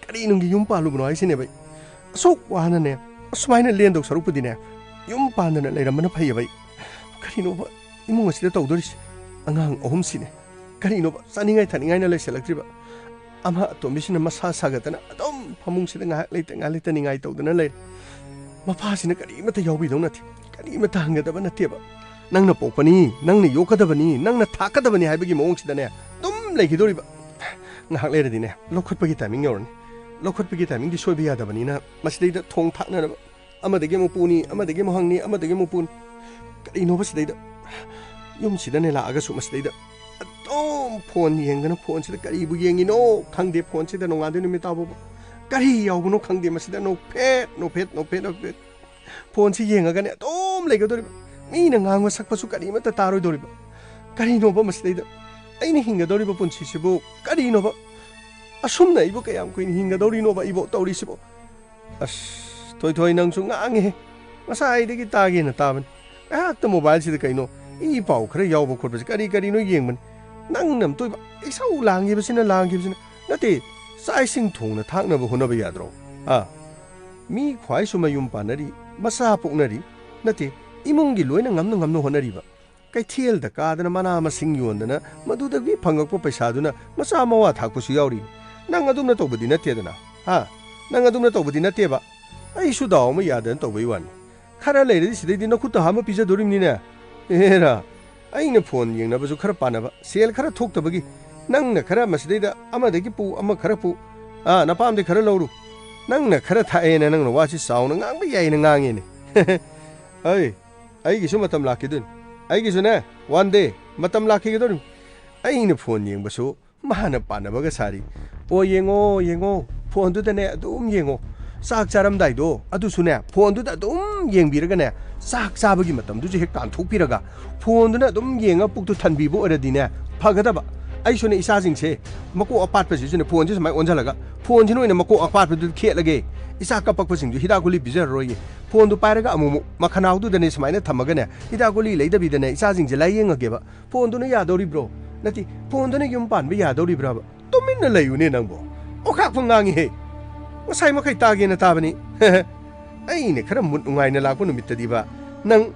ꯀꯔꯤ ꯅꯨꯡꯒꯤ ꯌꯨꯝ ꯄꯥꯜꯂꯨꯕꯅꯣ ꯍꯥꯏꯁꯤꯅꯦꯕ ꯑꯩ꯫ ꯑꯁꯨꯛ ꯋꯥꯅꯅꯦ, ꯑꯁꯨꯃꯥꯏꯅ ꯂꯦꯟꯗꯧ ꯁꯔꯨꯛꯄꯨꯗꯤꯅꯦ, ꯌꯨꯝ ꯄꯥꯟꯗꯅ ꯂꯩꯔꯝꯕꯅ ꯐꯩꯌꯦꯕ ꯑꯩ꯫ ꯀꯔꯤꯅꯣꯕ ꯏꯃꯨꯡ ꯑꯁꯤꯗ ꯇꯧꯗꯣꯔꯤꯁꯦ? ꯑꯉꯥꯡ ꯑꯍꯨꯝꯁꯤꯅꯦ, ꯀꯔꯤꯅꯣꯕ ꯆꯥꯅꯤꯡꯉꯥꯏ ꯊꯛꯅꯤꯡꯉꯥꯏꯅ ꯂꯩꯁꯜꯂꯛꯇ꯭ꯔꯤꯕ? ꯑꯃ ꯑꯇꯣꯝꯕꯤꯁꯤꯅ ꯃꯁꯥ ꯁꯥꯒꯠꯇꯅ ꯑꯗꯨꯝ ꯐꯃꯨꯡꯁꯤꯗ ꯉꯥꯏꯍꯥꯛ ꯂꯩꯇ ꯉꯥꯏꯍꯥꯛ ꯂꯩꯇ ꯅꯤꯡꯉꯥꯏ ꯇꯧꯗꯅ ꯂꯩꯔꯦ꯫ ꯃꯄꯥꯁꯤꯅ ꯀꯔꯤꯃꯇ ꯌꯥꯎꯕꯤꯗꯧ ꯅꯠꯇꯦ, ꯀꯔꯤꯃꯇ ꯍꯪꯒꯗꯕ ꯅꯠꯇꯦꯕ꯫ "ꯅꯪꯅ ꯄꯣꯛꯄꯅꯤ, ꯅꯪꯅ ꯌꯣꯛꯀꯗꯕꯅꯤ, ꯅꯪꯅ ꯊꯥꯛꯀꯗꯕꯅꯤ" ꯍꯥꯏꯕꯒꯤ ꯃꯑꯣꯡꯁꯤꯗꯅꯦ ꯑꯗꯨꯝ ꯂꯩꯈꯤꯗꯣꯔꯤꯕ꯫ ꯉꯥꯏꯍꯥꯛ ꯂꯩꯔꯗꯤꯅꯦ, ꯂꯧꯈꯠꯄꯒꯤ ꯇꯥꯏꯃꯤꯡ ꯌꯧꯔꯅꯤ꯫ ꯂꯧꯈꯠꯄꯒꯤ ꯇꯥꯏꯃꯤꯡꯗꯤ ꯁꯣꯏꯕ ꯌꯥꯗꯕꯅꯤꯅ ꯃꯁꯤꯗꯩꯗ ꯊꯣꯡ ꯊꯥꯛꯅꯅꯕ ꯑꯃꯗꯒꯤ ꯑꯃꯨꯛ ꯄꯨꯅꯤ, ꯑꯃꯗꯒꯤ ꯑꯃꯨꯛ ꯍꯪꯅꯤ, ꯑꯃꯗꯒꯤ ꯑꯃꯨꯛ ꯄꯨꯅꯤ꯫ ꯀꯔꯤꯅꯣꯕ ꯁꯤꯗꯩꯗ? ꯌꯨꯝꯁꯤꯗꯅꯦ ꯂꯥꯛꯑꯒꯁꯨ ꯃꯁꯤꯗꯩꯗ ꯑꯗꯨꯝ ꯐꯣꯟ ꯌꯦꯡꯗꯅ, ꯐꯣꯟꯁꯤꯗ ꯀꯔꯤꯕꯨ ꯌꯦꯡꯉꯤꯅꯣ ꯈꯪꯗꯦ, ꯐꯣꯟꯁꯤꯗ ꯅꯣꯡꯉꯥꯟꯗꯩ ꯅꯨꯃꯤꯠ ꯇꯥꯕꯕꯨ ꯀꯔꯤ ꯌꯥꯎꯕꯅꯣ ꯈꯪꯗꯦ꯫ ꯃꯁꯤꯗ ꯅꯣꯛꯐꯦꯠ, ꯅꯣꯛꯐꯦꯠ, ꯅꯣꯛꯐꯦꯠ, ꯅꯣꯛꯐꯦꯠ꯫ ꯐꯣꯟꯁꯤ ꯌꯦꯡꯉꯒꯅꯦ ꯑꯗꯨꯝ ꯂꯩꯒꯗꯧꯔꯤꯕ꯫ ꯃꯤꯅ ꯉꯥꯡꯕ ꯁꯛꯄꯁꯨ ꯀꯔꯤꯃꯠꯇ ꯇꯥꯔꯣꯏꯗꯧꯔꯤꯕ꯫ ꯀꯔꯤꯅꯣꯕ ꯃꯁꯤꯗꯩꯗ? ꯑꯩꯅ ꯍꯤꯡꯒꯗꯧꯔꯤꯕ ꯄꯨꯟꯁꯤꯁꯤꯕꯨ ꯀꯔꯤꯅꯣꯕ? ꯑꯁꯨꯝꯅ ꯑꯩꯕꯨ ꯀꯌꯥꯝ ꯀꯨꯏꯅ ꯍꯤꯡꯒꯗꯧꯔꯤꯅꯣꯕ ꯑꯩꯕꯨ ꯇꯧꯔꯤꯁꯤꯕꯨ? ꯑꯁ, ꯊꯣꯏꯊꯣꯏ, ꯅꯪꯁꯨ ꯉꯥꯡꯉꯦꯍꯦ꯫ ꯉꯁꯥꯏꯗꯒꯤ ꯇꯥꯒꯦꯅ ꯇꯥꯕꯅꯤ꯫ ꯉꯥꯏꯍꯥꯛꯇ ꯃꯣꯕꯥꯏꯜꯁꯤꯗ ꯀꯩꯅꯣ ꯏ ꯄꯥꯎ ꯈꯔ ꯌꯥꯎꯕ ꯈꯣꯠꯄꯁꯦ ꯀꯔꯤ ꯀꯔꯤꯅꯣ ꯌꯦꯡꯕꯅꯤ꯫ ꯅꯪꯅ ꯑꯃꯇꯣꯏꯕ ꯏꯁꯧ ꯂꯥꯡꯈꯤꯕꯁꯤꯅ ꯂꯥꯡꯈꯤꯕꯁꯤꯅ꯫ ꯅꯠꯇꯦ, ꯆꯥꯛ ꯏꯁꯤꯡ ꯊꯣꯡꯅ ꯊꯥꯛꯅꯕ ꯍꯣꯠꯅꯕ ꯌꯥꯗ꯭ꯔꯣ? ꯑꯥ? ꯃꯤ ꯈ꯭ꯋꯥꯏꯁꯨ ꯃꯌꯨꯝ ꯄꯥꯟꯅꯔꯤ, ꯃꯆꯥ ꯄꯣꯛꯅꯔꯤ꯫ ꯅꯠꯇꯦ, ꯏꯃꯨꯡꯒꯤ ꯂꯣꯏꯅ ꯉꯝꯅ ꯉꯝꯅ ꯍꯣꯠꯅꯔꯤꯕ꯫ ꯀꯩꯊꯦꯜꯗ ꯀꯥꯗꯅ ꯃꯅꯥ ꯃꯁꯤꯡ ꯌꯣꯟꯗꯅ ꯃꯗꯨꯗꯒꯤ ꯐꯪꯉꯛꯄ ꯄꯩꯁꯥꯗꯨꯅ ꯃꯆꯥ ꯃꯋꯥ ꯊꯥꯛꯄꯁꯨ ꯌꯥꯎꯔꯤ꯫ ꯅꯪ ꯑꯗꯨꯝꯅ ꯇꯧꯕꯗꯤ ꯅꯠꯇꯦꯗꯅ, ꯍꯥ? ꯅꯪ ꯑꯗꯨꯝꯅ ꯇꯧꯕꯗꯤ ꯅꯠꯇꯦꯕ꯫ ꯑꯩꯁꯨ ꯗꯥꯎ ꯑꯃ ꯌꯥꯗꯅ ꯇꯧꯕꯩ ꯋꯥꯅꯤ꯫ ꯈꯔ ꯂꯩꯔꯗꯤ ꯁꯤꯗꯩꯗꯤ ꯅꯈꯨꯠꯇ ꯍꯥꯝꯕ ꯄꯤꯖꯗꯣꯔꯤꯕꯅꯤꯅꯦ꯫ ꯑꯦꯔꯥ, ꯑꯩꯅ ꯐꯣꯟ ꯌꯦꯡꯅꯕꯁꯨ ꯈꯔ ꯄꯥꯅꯕ, ꯁꯦꯜ ꯈꯔ ꯊꯣꯛꯇꯕꯒꯤ꯫ ꯅꯪꯅ ꯈꯔ ꯃꯁꯤꯗꯩꯗ ꯑꯃꯗꯒꯤ ꯄꯨ, ꯑꯃ ꯈꯔ ꯄꯨ, ꯑꯥ, ꯅꯄꯥꯝꯗꯩ ꯈꯔ ꯂꯧꯔꯨ꯫ ꯅꯪꯅ ꯈꯔ ꯊꯥꯛꯑꯦꯅ ꯅꯪꯅ ꯋꯥꯁꯤ ꯆꯥꯎꯅ ꯉꯥꯡꯕ ꯌꯥꯏꯅ ꯉꯥꯡꯉꯦꯅꯦ꯫ ꯑꯩ, ꯑꯩꯒꯤꯁꯨ ꯃꯇꯝ ꯂꯥꯛꯈꯤꯗꯣꯏꯅꯤ꯫ ꯑꯩꯒꯤꯁꯨꯅꯦ, one day ꯃꯇꯝ ꯂꯥꯛꯈꯤꯒꯗꯧꯔꯤꯕꯅꯤ꯫ ꯑꯩꯅ ꯐꯣꯟ ꯌꯦꯡꯕꯁꯨ ꯃꯥꯅ ꯄꯥꯅꯕꯒ ꯁꯥꯔꯤ꯫ ꯑꯣ, ꯌꯦꯡꯉꯣ, ꯌꯦꯡꯉꯣ, ꯐꯣꯟꯗꯨꯗꯅꯦ ꯑꯗꯨꯝ ꯌꯦꯡꯉꯣ꯫ ꯆꯥꯛ ꯆꯥꯔꯝꯗꯥꯏꯗꯣ ꯑꯗꯨꯁꯨꯅꯦ ꯐꯣꯟꯗꯨꯗ ꯑꯗꯨꯝ ꯌꯦꯡꯕꯤꯔꯒꯅꯦ, ꯆꯥꯛ ꯆꯥꯕꯒꯤ ꯃꯇꯝꯗꯨꯁꯨ ꯍꯦꯛ ꯀꯥꯟꯊꯣꯛꯄꯤꯔꯒ ꯐꯣꯟꯗꯨꯅ ꯑꯗꯨꯝ ꯌꯦꯡꯉ ꯄꯨꯛꯇꯨ ꯊꯟꯕꯤꯕ ꯑꯣꯏꯔꯗꯤꯅꯦ ꯐꯒꯗꯕ꯫ ꯑꯩꯁꯨꯅꯦ ꯏꯆꯥꯁꯤꯡꯁꯦ ꯃꯀꯣꯛ ꯑꯄꯥꯠꯄꯁꯤꯁꯨꯅꯦ ꯐꯣꯟꯁꯦ ꯁꯨꯃꯥꯏꯅ ꯑꯣꯟꯁꯤꯜꯂꯒ ꯐꯣꯟꯁꯤꯅ ꯑꯣꯏꯅ ꯃꯀꯣꯛ ꯑꯄꯥꯠꯄꯗꯨꯗ ꯈꯦꯠꯂꯒꯦ꯫ ꯏꯆꯥ ꯀꯞꯄꯛꯄꯁꯤꯡꯁꯨ ꯍꯤꯗꯥꯛ ꯒꯨꯂꯤ ꯄꯤꯖꯔꯔꯣꯏꯒꯦ꯫ ꯐꯣꯟꯗꯨ ꯄꯥꯏꯔꯒ ꯑꯃꯨꯛ ꯑꯃꯨꯛ ꯃꯈꯅꯥꯎꯗꯨꯗꯅꯦ ꯁꯨꯃꯥꯏꯅ ꯊꯝꯃꯒꯅꯦ ꯍꯤꯗꯥꯛ ꯒꯨꯂꯤ ꯂꯩꯗꯕꯤꯗꯅꯦ ꯏꯆꯥꯁꯤꯡꯁꯦ ꯂꯥꯏꯌꯦꯡꯉꯒꯦꯕ꯫ ꯐꯣꯟꯗꯨꯅ ꯌꯥꯗꯧꯔꯤꯕ꯭ꯔꯣ? ꯅꯠꯇꯦ, ꯐꯣꯟꯗꯨꯅ ꯌꯨꯝ ꯄꯥꯟꯕ ꯌꯥꯗꯧꯔꯤꯕ꯭ꯔꯕ? ꯇꯨꯃꯤꯟꯅ ꯂꯩꯌꯨꯅꯦ ꯅꯪꯕꯣ꯫ ꯑꯣꯈꯥꯛꯄ ꯉꯥꯡꯉꯤꯍꯦ꯫ ꯉꯁꯥꯏ ꯃꯈꯩ ꯇꯥꯒꯦꯅ ꯇꯥꯕꯅꯤ꯫ ꯑꯩꯅ ꯈꯔ ꯃꯨꯠ ꯅꯨꯡꯉꯥꯏꯅ ꯂꯥꯛꯄ ꯅꯨꯃꯤꯠꯇꯗꯤꯕ ꯅꯪ,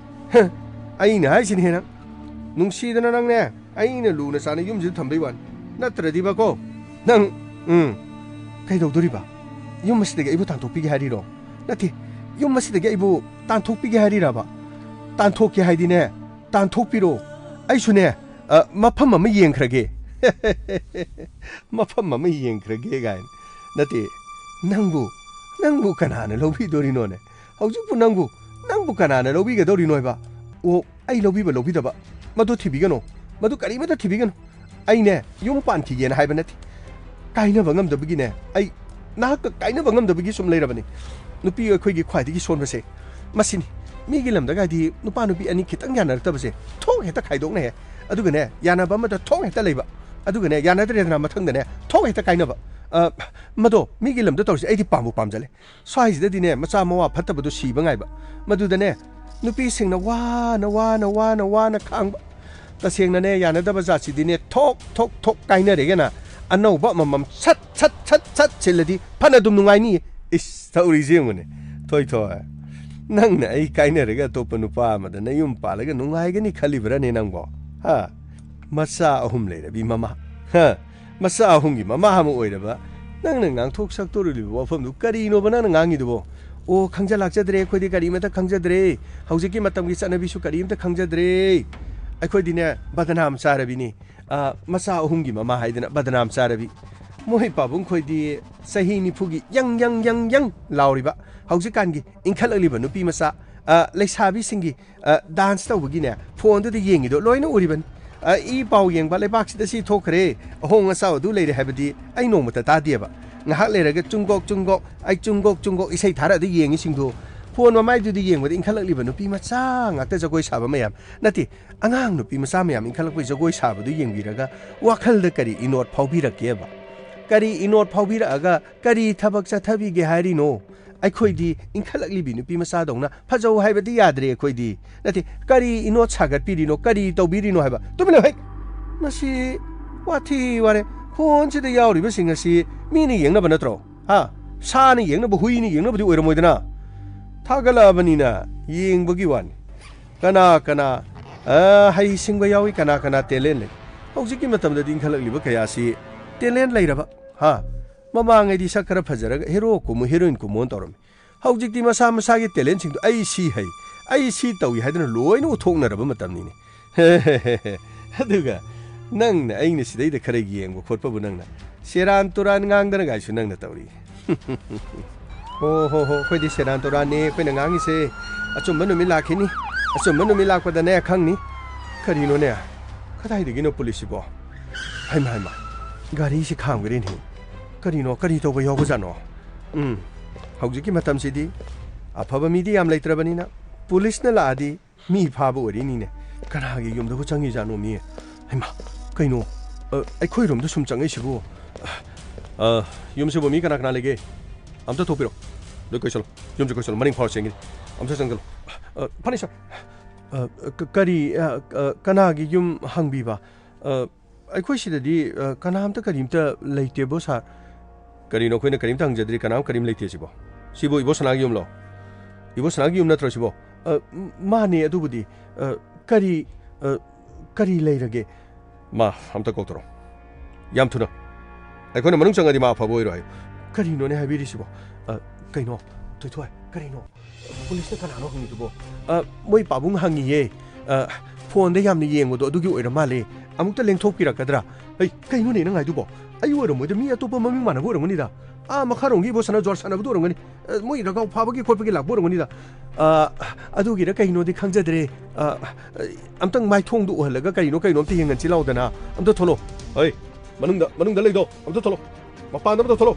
ꯑꯩꯅ ꯍꯥꯏꯁꯤꯅꯤ ꯅꯪ꯫ ꯅꯨꯡꯁꯤꯗꯅ ꯅꯪꯅꯦ ꯑꯩꯅ ꯂꯨꯅ ꯆꯥꯟꯅ ꯌꯨꯝꯁꯤꯗ ꯊꯝꯕꯩ ꯋꯥꯅꯤ꯫ ꯅꯠꯇ꯭ꯔꯗꯤꯕꯀꯣ ꯅꯪ, ꯎꯝ, ꯀꯩꯗꯧꯗꯣꯔꯤꯕ? ꯌꯨꯝ ꯑꯁꯤꯗꯒꯤ ꯑꯩꯕꯨ ꯇꯥꯟꯊꯣꯛꯄꯤꯒꯦ ꯍꯥꯏꯔꯤꯔꯣ? ꯅꯠꯇꯦ, ꯌꯨꯝ ꯑꯁꯤꯗꯒꯤ ꯑꯩꯕꯨ ꯇꯥꯟꯊꯣꯛꯄꯤꯒꯦ ꯍꯥꯏꯔꯤꯔꯕ? ꯇꯥꯟꯊꯣꯛꯀꯦ ꯍꯥꯏꯗꯤꯅꯦ, ꯇꯥꯟꯊꯣꯛꯄꯤꯔꯣ꯫ ꯑꯩꯁꯨꯅꯦ, ꯑ, ꯃꯐꯝ ꯑꯃ ꯌꯦꯡꯈ꯭ꯔꯒꯦ꯫ ꯃꯐꯝ ꯑꯃ ꯌꯦꯡꯈ꯭ꯔꯒꯦ ꯀꯥꯏꯅ꯫ ꯅꯠꯇꯦ, ꯅꯪꯕꯨ, ꯅꯪꯕꯨ ꯀꯅꯥꯅ ꯂꯧꯕꯤꯗꯣꯔꯤꯅꯣꯅꯦ? ꯍꯧꯖꯤꯛꯄꯨ ꯅꯪꯕꯨ, ꯅꯪꯕꯨ ꯀꯅꯥꯅ ꯂꯧꯕꯤꯒꯗꯧꯔꯤꯅꯣ ꯍꯥꯏꯕ? ꯑꯣ, ꯑꯩ ꯂꯧꯕꯤꯕ ꯂꯧꯕꯤꯗꯕ ꯃꯗꯨ ꯊꯤꯕꯤꯒꯅꯨ꯫ ꯃꯗꯨ ꯀꯔꯤꯃꯠꯇ ꯊꯤꯕꯤꯒꯅꯨ꯫ ꯑꯩꯅꯦ ꯌꯨꯝ ꯄꯥꯟꯈꯤꯒꯦꯅ ꯍꯥꯏꯕ ꯅꯠꯇꯦ꯫ ꯀꯥꯏꯅꯕ ꯉꯝꯗꯕꯒꯤꯅꯦ, ꯑꯩ ꯅꯍꯥꯛꯀ ꯀꯥꯏꯅꯕ ꯉꯝꯗꯕꯒꯤ ꯁꯨꯝ ꯂꯩꯔꯕꯅꯤ꯫ ꯅꯨꯄꯤ ꯑꯩꯈꯣꯏꯒꯤ ꯈ꯭ꯋꯥꯏꯗꯒꯤ ꯁꯣꯟꯕꯁꯦ ꯃꯁꯤꯅꯤ꯫ ꯃꯤꯒꯤ ꯂꯝꯗꯒꯗꯤ ꯅꯨꯄꯥ ꯅꯨꯄꯤ ꯑꯅꯤ ꯈꯤꯇꯪ ꯌꯥꯅꯔꯛꯇꯕꯁꯦ ꯊꯣꯛ ꯍꯦꯛꯇ ꯈꯥꯏꯗꯣꯛꯅꯩꯍꯦ꯫ ꯑꯗꯨꯒꯅꯦ, ꯌꯥꯅꯕ ꯑꯃꯗ ꯊꯣꯛ ꯍꯦꯛꯇ ꯂꯩꯕ꯫ ꯑꯗꯨꯒꯅꯦ, ꯌꯥꯅꯗ꯭ꯔꯦꯗꯅ ꯃꯊꯪꯗꯅꯦ, ꯊꯣꯛ ꯍꯦꯛꯇ ꯀꯥꯏꯅꯕ꯫ ꯑ, ꯃꯗꯣ ꯃꯤꯒꯤ ꯂꯝꯗ ꯇꯧꯔꯤꯁꯦ ꯑꯩꯗꯤ ꯄꯥꯝꯕꯨ ꯄꯥꯝꯖꯜꯂꯦ꯫ ꯁ꯭ꯋꯥꯏꯁꯤꯗꯗꯤꯅꯦ, ꯃꯆꯥ ꯃꯋꯥ ꯐꯠꯇꯕꯗꯣ ꯁꯤꯕ ꯉꯥꯏꯕ꯫ ꯃꯗꯨꯗꯅꯦ, ꯅꯨꯄꯤꯁꯤꯡꯅ ꯋꯥꯅ, ꯋꯥꯅ, ꯋꯥꯅ, ꯋꯥꯅ ꯈꯥꯡꯕ꯫ ꯇꯁꯦꯡꯅꯅꯦ, ꯌꯥꯅꯗꯕ ꯖꯥꯠꯁꯤꯗꯤꯅꯦ, ꯊꯣꯛ, ꯊꯣꯛ, ꯊꯣꯛ ꯀꯥꯏꯅꯔꯦꯒꯅ ꯑꯅꯧꯕ ꯑꯃꯃꯝ ꯁꯠ, ꯁꯠ, ꯁꯠ, ꯁꯠ ꯁꯤꯜꯂꯗꯤ ꯐꯅ ꯑꯗꯨꯝ ꯅꯨꯡꯉꯥꯏꯅꯤꯌꯦ꯫ ꯏꯁ, ꯇꯧꯔꯤꯁꯦ ꯌꯦꯡꯉꯨꯅꯦ꯫ ꯊꯣꯏ ꯊꯣꯏ, ꯅꯪꯅ ꯑꯩ ꯀꯥꯏꯅꯔꯒ ꯑꯇꯣꯞꯄ ꯅꯨꯄꯥ ꯑꯃꯗ ꯅꯌꯨꯝ ꯄꯥꯜꯂꯒ ꯅꯨꯡꯉꯥꯏꯒꯅꯤ ꯈꯜꯂꯤꯕ꯭ꯔꯥꯅꯦ ꯅꯪꯕꯣ? ꯍꯥ? ꯃꯆꯥ ꯑꯍꯨꯝ ꯂꯩꯔꯕꯤ ꯃꯃꯥ꯫ ꯍꯥ? ꯃꯆꯥ ꯑꯍꯨꯝꯒꯤ ꯃꯃꯥ ꯑꯃ ꯑꯣꯏꯔꯕ ꯅꯪꯅ ꯉꯥꯡꯊꯣꯛ ꯁꯛꯇꯣꯔꯤꯕ ꯋꯥꯐꯝꯗꯨ ꯀꯔꯤꯅꯣꯕ ꯅꯪꯅ ꯉꯥꯡꯉꯤꯗꯨꯕꯣ? ꯑꯣ, ꯈꯪꯖ ꯂꯥꯛꯆꯗ꯭ꯔꯦ, ꯑꯩꯈꯣꯏꯗꯤ ꯀꯔꯤꯃꯇ ꯈꯪꯖꯗ꯭ꯔꯦ꯫ ꯍꯧꯖꯤꯛꯀꯤ ꯃꯇꯝꯒꯤ ꯆꯠꯅꯕꯤꯁꯨ ꯀꯔꯤꯝꯇ ꯈꯪꯖꯗ꯭ꯔꯦ꯫ ꯑꯩꯈꯣꯏꯗꯤꯅꯦ, ꯕꯗꯅꯥꯝ ꯆꯥꯔꯕꯤꯅꯤ꯫ ꯑ, ꯃꯆꯥ ꯑꯍꯨꯝꯒꯤ ꯃꯃꯥ ꯍꯥꯏꯗꯅ ꯕꯗꯅꯥꯝ ꯆꯥꯔꯕꯤ꯫ ꯃꯣꯏ ꯄꯥꯕꯨꯡ ꯈꯣꯏꯗꯤ ꯆꯍꯤ ꯅꯤꯐꯨꯒꯤ ꯌꯪ, ꯌꯪ, ꯌꯪ, ꯌꯪ ꯂꯥꯎꯔꯤꯕ ꯍꯧꯖꯤꯛꯀꯥꯟꯒꯤ ꯏꯟꯈꯠꯂꯛꯂꯤꯕ ꯅꯨꯄꯤ ꯃꯆꯥ, ꯑ, ꯂꯩꯁꯥꯕꯤꯁꯤꯡꯒꯤ, ꯑ, ꯗꯥꯟꯁ ꯇꯧꯕꯒꯤꯅꯦ, ꯐꯣꯟꯗꯨꯗ ꯌꯦꯡꯉꯤꯗꯣ ꯂꯣꯏꯅ ꯎꯔꯤꯕꯅꯤ꯫ ꯑ, ꯏ ꯄꯥꯎ ꯌꯦꯡꯕ, ꯂꯩꯕꯥꯛꯁꯤꯗ ꯁꯤ ꯊꯣꯛꯈ꯭ꯔꯦ, ꯑꯍꯣꯡ ꯑꯆꯥꯎ ꯑꯗꯨ ꯂꯩꯔꯦ ꯍꯥꯏꯕꯗꯤ ꯑꯩ ꯅꯣꯡꯃꯇ ꯇꯥꯗꯦꯕ꯫ ꯉꯥꯏꯍꯥꯛ ꯂꯩꯔꯒ ꯆꯨꯡꯒꯣꯛ, ꯆꯨꯡꯒꯣꯛ, ꯑꯩ ꯆꯨꯡꯒꯣꯛ, ꯆꯨꯡꯒꯣꯛ ꯏꯁꯩ ꯊꯥꯔꯛꯑꯗꯤ ꯌꯦꯡꯉꯤꯁꯤꯡꯗꯣ ꯐꯣꯟ ꯃꯃꯥꯏꯗꯨꯗ ꯌꯦꯡꯕꯗ ꯏꯟꯈꯠꯂꯛꯂꯤꯕ ꯅꯨꯄꯤ ꯃꯆꯥ ꯉꯥꯛꯇ ꯖꯒꯣꯏ ꯁꯥꯕ ꯃꯌꯥꯝ, ꯅꯠꯇꯦ, ꯑꯉꯥꯡ ꯅꯨꯄꯤ ꯃꯆꯥ ꯃꯌꯥꯝ ꯏꯟꯈꯠꯂꯛꯄꯒꯤ ꯖꯒꯣꯏ ꯁꯥꯕꯗꯨ ꯌꯦꯡꯕꯤꯔꯒ ꯋꯥꯈꯜꯗ ꯀꯔꯤ ꯏꯅꯣꯠ ꯐꯥꯎꯕꯤꯔꯛꯀꯦꯕ? ꯀꯔꯤ ꯏꯅꯣꯠ ꯐꯥꯎꯕꯤꯔꯛꯑꯒ ꯀꯔꯤ ꯊꯕꯛ ꯆꯠꯊꯕꯤꯒꯦ ꯍꯥꯏꯔꯤꯅꯣ? ꯑꯩꯈꯣꯏꯗꯤ ꯏꯟꯈꯠꯂꯛꯂꯤꯕꯤ ꯅꯨꯄꯤ ꯃꯆꯥꯗꯧꯅ ꯐꯖꯧ ꯍꯥꯏꯕꯗꯤ ꯌꯥꯗ꯭ꯔꯦ ꯑꯩꯈꯣꯏꯗꯤ꯫ ꯅꯠꯇꯦ, ꯀꯔꯤ ꯏꯅꯣꯠ ꯁꯥꯒꯠꯄꯤꯔꯤꯅꯣ? ꯀꯔꯤ ꯇꯧꯕꯤꯔꯤꯅꯣ ꯍꯥꯏꯕ? ꯇꯨꯃꯤꯟ ꯂꯩꯌꯨ, ꯍꯩꯠ! ꯃꯁꯤ ꯋꯥꯊꯤ ꯋꯥꯔꯦꯝ꯫ ꯐꯣꯟꯁꯤꯗ ꯌꯥꯎꯔꯤꯕꯁꯤꯡ ꯑꯁꯤ ꯃꯤꯅ ꯌꯦꯡꯅꯕ ꯅꯠꯇ꯭ꯔꯣ? ꯍꯥ? ꯁꯥꯅ ꯌꯦꯡꯅꯕ, ꯍꯨꯏꯅ ꯌꯦꯡꯅꯕꯗꯤ ꯑꯣꯏꯔꯝꯃꯣꯏꯗꯅ? ꯊꯥꯒꯠꯂꯛꯑꯕꯅꯤꯅ ꯌꯦꯡꯕꯒꯤ ꯋꯥꯅꯤ꯫ ꯀꯅꯥ ꯀꯅꯥ, ꯑ, ꯍꯩꯁꯤꯡꯕ ꯌꯥꯎꯏ, ꯀꯅꯥ ꯀꯅꯥ talent ꯂꯩ? ꯍꯧꯖꯤꯛꯀꯤ ꯃꯇꯝꯗꯗꯤ ꯏꯟꯈꯠꯂꯛꯂꯤꯕ ꯀꯌꯥꯁꯤ talent ꯂꯩꯔꯕ, ꯍꯥ? ꯃꯃꯥꯡꯉꯩꯗꯤ ꯁꯛ ꯈꯔ ꯐꯖꯔꯒ hero ꯀꯨꯝꯃꯨ, heroine ꯀꯨꯝꯃꯨꯅ ꯇꯧꯔꯝꯃꯤ꯫ ꯍꯧꯖꯤꯛꯇꯤ ꯃꯁꯥ ꯃꯁꯥꯒꯤ talentꯁꯤꯡꯗꯣ "ꯑꯩ ꯁꯤ ꯍꯩ, ꯑꯩ ꯁꯤ ꯇꯧꯏ" ꯍꯥꯏꯗꯅ ꯂꯣꯏꯅ ꯎꯠꯊꯣꯛꯅꯔꯕ ꯃꯇꯝꯅꯤꯅꯦ꯫ ꯑꯗꯨꯒ ꯅꯪꯅ ꯑꯩꯅ ꯁꯤꯗꯩꯗ ꯈꯔ ꯌꯦꯡꯕ ꯈꯣꯠꯄꯕꯨ ꯅꯪꯅ ꯁꯦꯔꯥꯟ ꯇꯨꯔꯥꯟ ꯉꯥꯡꯗꯅꯒꯥꯏꯁꯨ ꯅꯪꯅ ꯇꯧꯔꯤ꯫ ꯍꯣ, ꯍꯣ, ꯍꯣ, ꯑꯩꯈꯣꯏꯗꯤ ꯁꯦꯔꯥꯟ ꯇꯨꯔꯥꯟꯅꯤ ꯑꯩꯈꯣꯏꯅ ꯉꯥꯡꯉꯤꯁꯦ꯫ ꯑꯆꯨꯝꯕ ꯅꯨꯃꯤꯠ ꯂꯥꯛꯈꯤꯅꯤ꯫ ꯑꯆꯨꯝꯕ ꯅꯨꯃꯤꯠ ꯂꯥꯛꯄꯗꯅꯦ ꯈꯪꯅꯤ꯫ ꯀꯔꯤꯅꯣꯅꯦ? ꯀꯗꯥꯏꯗꯒꯤꯅꯣ ꯄꯨꯂꯤꯁꯁꯤꯕꯣ? ꯍꯩꯃꯥ, ꯍꯩꯃꯥ, ꯒꯥꯔꯤꯁꯤ ꯈꯥꯝꯈ꯭ꯔꯦꯅꯦ꯫ ꯀꯔꯤꯅꯣ? ꯀꯔꯤ ꯇꯧꯕ ꯌꯥꯎꯕꯖꯥꯠꯅꯣ? ꯎꯝ, ꯍꯧꯖꯤꯛꯀꯤ ꯃꯇꯝꯁꯤꯗꯤ ꯑꯐꯕ ꯃꯤꯗꯤ ꯌꯥꯝ ꯂꯩꯇ꯭ꯔꯕꯅꯤꯅ ꯄꯨꯂꯤꯁꯅ ꯂꯥꯛꯑꯗꯤ ꯃꯤ ꯐꯥꯕ ꯑꯣꯏꯔꯤꯅꯤꯅꯦ꯫ ꯀꯅꯥꯒꯤ ꯌꯨꯝꯗꯕꯨ ꯆꯪꯉꯤꯖꯥꯠꯅꯣ ꯃꯤ? ꯍꯩꯃꯥ, ꯀꯩꯅꯣ? ꯑ, ꯑꯩꯈꯣꯏꯔꯣꯝꯗ ꯁꯨꯝ ꯆꯪꯉꯛꯏꯁꯤꯕꯨ? ꯑ, ꯌꯨꯝꯁꯤꯕꯨ ꯃꯤ ꯀꯅꯥ ꯀꯅꯥ ꯂꯩꯒꯦ? ꯑꯝꯇ ꯊꯣꯛꯄꯤꯔꯣ꯫ ꯂꯣꯏ ꯀꯣꯏꯁꯜꯂꯣ꯫ ꯌꯨꯝꯁꯦ ꯀꯣꯏꯁꯜꯂꯣ꯫ ꯃꯅꯤꯡ ꯐꯥꯎꯔ ꯆꯦꯟꯒꯦ꯫ ꯑꯝꯇ ꯆꯪꯁꯜꯂꯣ꯫ ꯑ, ꯐꯅꯤ, ꯁꯥꯔ꯫ ꯑ, ꯀ-, ꯀꯔꯤ, ꯑ, ꯑ, ꯀꯅꯥꯒꯤ ꯌꯨꯝ ꯍꯪꯕꯤꯕ? ꯑ, ꯑꯩꯈꯣꯏ ꯁꯤꯗꯗꯤ, ꯑ, ꯀꯅꯥꯝꯇ ꯀꯔꯤꯝꯇ ꯂꯩꯇꯦꯕꯣ, ꯁꯥꯔ꯫ ꯀꯔꯤꯅꯣ ꯑꯩꯈꯣꯏꯅ ꯀꯔꯤꯝꯇ ꯍꯪꯖꯗ꯭ꯔꯤ, ꯀꯅꯥꯝ ꯀꯔꯤꯝ ꯂꯩꯇꯦ ꯁꯤꯕꯣ? ꯁꯤꯕꯨ ꯏꯕꯣ ꯁꯅꯥꯒꯤ ꯌꯨꯝꯂꯣ? ꯏꯕꯣ ꯁꯅꯥꯒꯤ ꯌꯨꯝ ꯅꯠꯇ꯭ꯔꯣ ꯁꯤꯕꯣ? ꯑ, ꯃꯥꯅꯦ ꯑꯗꯨꯕꯨꯗꯤ꯫ ꯑ, ꯀꯔꯤ, ꯑ, ꯀꯔꯤ ꯂꯩꯔꯒꯦ? ꯃꯥ ꯑꯝꯇ ꯀꯧꯊꯣꯔꯛꯑꯣ꯫ ꯌꯥꯝ ꯊꯨꯅ꯫ ꯑꯩꯈꯣꯏꯅ ꯃꯅꯨꯡ ꯆꯪꯉꯗꯤ ꯃꯥ ꯑꯐꯕ ꯑꯣꯏꯔꯣꯏ ꯍꯥꯏꯌꯨ꯫ ꯀꯔꯤꯅꯣꯅꯦ ꯍꯥꯏꯕꯤꯔꯤꯁꯤꯕꯣ? ꯑ, ꯀꯩꯅꯣ? ꯊꯣꯏꯊꯣꯏ, ꯀꯔꯤꯅꯣ? ꯄꯨꯂꯤꯁꯅ ꯀꯅꯥꯅꯣ ꯍꯪꯉꯤꯗꯨꯕꯣ? ꯑ, ꯃꯣꯏ ꯄꯥꯕꯨꯡ ꯍꯪꯉꯤꯌꯦ꯫ ꯑ, ꯐꯣꯟꯗ ꯌꯥꯝꯅ ꯌꯦꯡꯕꯗꯣ ꯑꯗꯨꯒꯤ ꯑꯣꯏꯔ ꯃꯥꯜꯂꯦ꯫ ꯑꯃꯨꯛꯇ ꯂꯦꯡꯊꯣꯛꯄꯤꯔꯛꯀꯗ꯭ꯔꯥ? ꯑꯩ, ꯀꯩꯅꯣꯅꯦ ꯅꯪ ꯍꯥꯏꯗꯨꯕꯣ? ꯑꯩ ꯑꯣꯏꯔꯝꯃꯣꯏꯗ, ꯃꯤ ꯑꯇꯣꯞꯄ ꯃꯃꯤꯡ ꯃꯥꯟꯅꯕ ꯑꯣꯏꯔꯝꯒꯅꯤꯗ꯫ ꯑꯥ, ꯃꯈꯥꯔꯣꯝꯒꯤ ꯏꯕꯣ ꯁꯅꯥ ꯖ꯭ꯋꯥꯔ ꯁꯥꯟꯅꯕꯗꯣ ꯑꯣꯏꯔꯝꯒꯅꯤ꯫ ꯑ, ꯃꯣꯏ ꯔꯒꯥꯎ ꯐꯥꯕꯒꯤ ꯈꯣꯠꯄꯒꯤ ꯂꯥꯛꯄ ꯑꯣꯏꯔꯝꯒꯅꯤꯗ꯫ ꯑ, ꯑꯗꯨꯒꯤꯔ ꯀꯩꯅꯣꯗꯤ ꯈꯪꯖꯗ꯭ꯔꯦ꯫ ꯑ, ꯑꯝꯇꯪ ꯃꯥꯏꯊꯣꯡꯗꯨ ꯎꯍꯜꯂꯒ ꯀꯔꯤꯅꯣ ꯀꯩꯅꯣ ꯑꯝꯇ ꯌꯦꯡꯍꯟꯁꯤ ꯂꯥꯎꯗꯅ꯫ ꯑꯝꯇ ꯊꯣꯛꯂꯛꯑꯣ꯫ ꯍꯣꯏ, ꯃꯅꯨꯡꯗ, ꯃꯅꯨꯡꯗ ꯂꯩꯗꯣ ꯑꯝꯇ ꯊꯣꯛꯂꯛꯑꯣ꯫ ꯃꯄꯥꯟꯗ ꯑꯝꯇ ꯊꯣꯛꯂꯛꯑꯣ꯫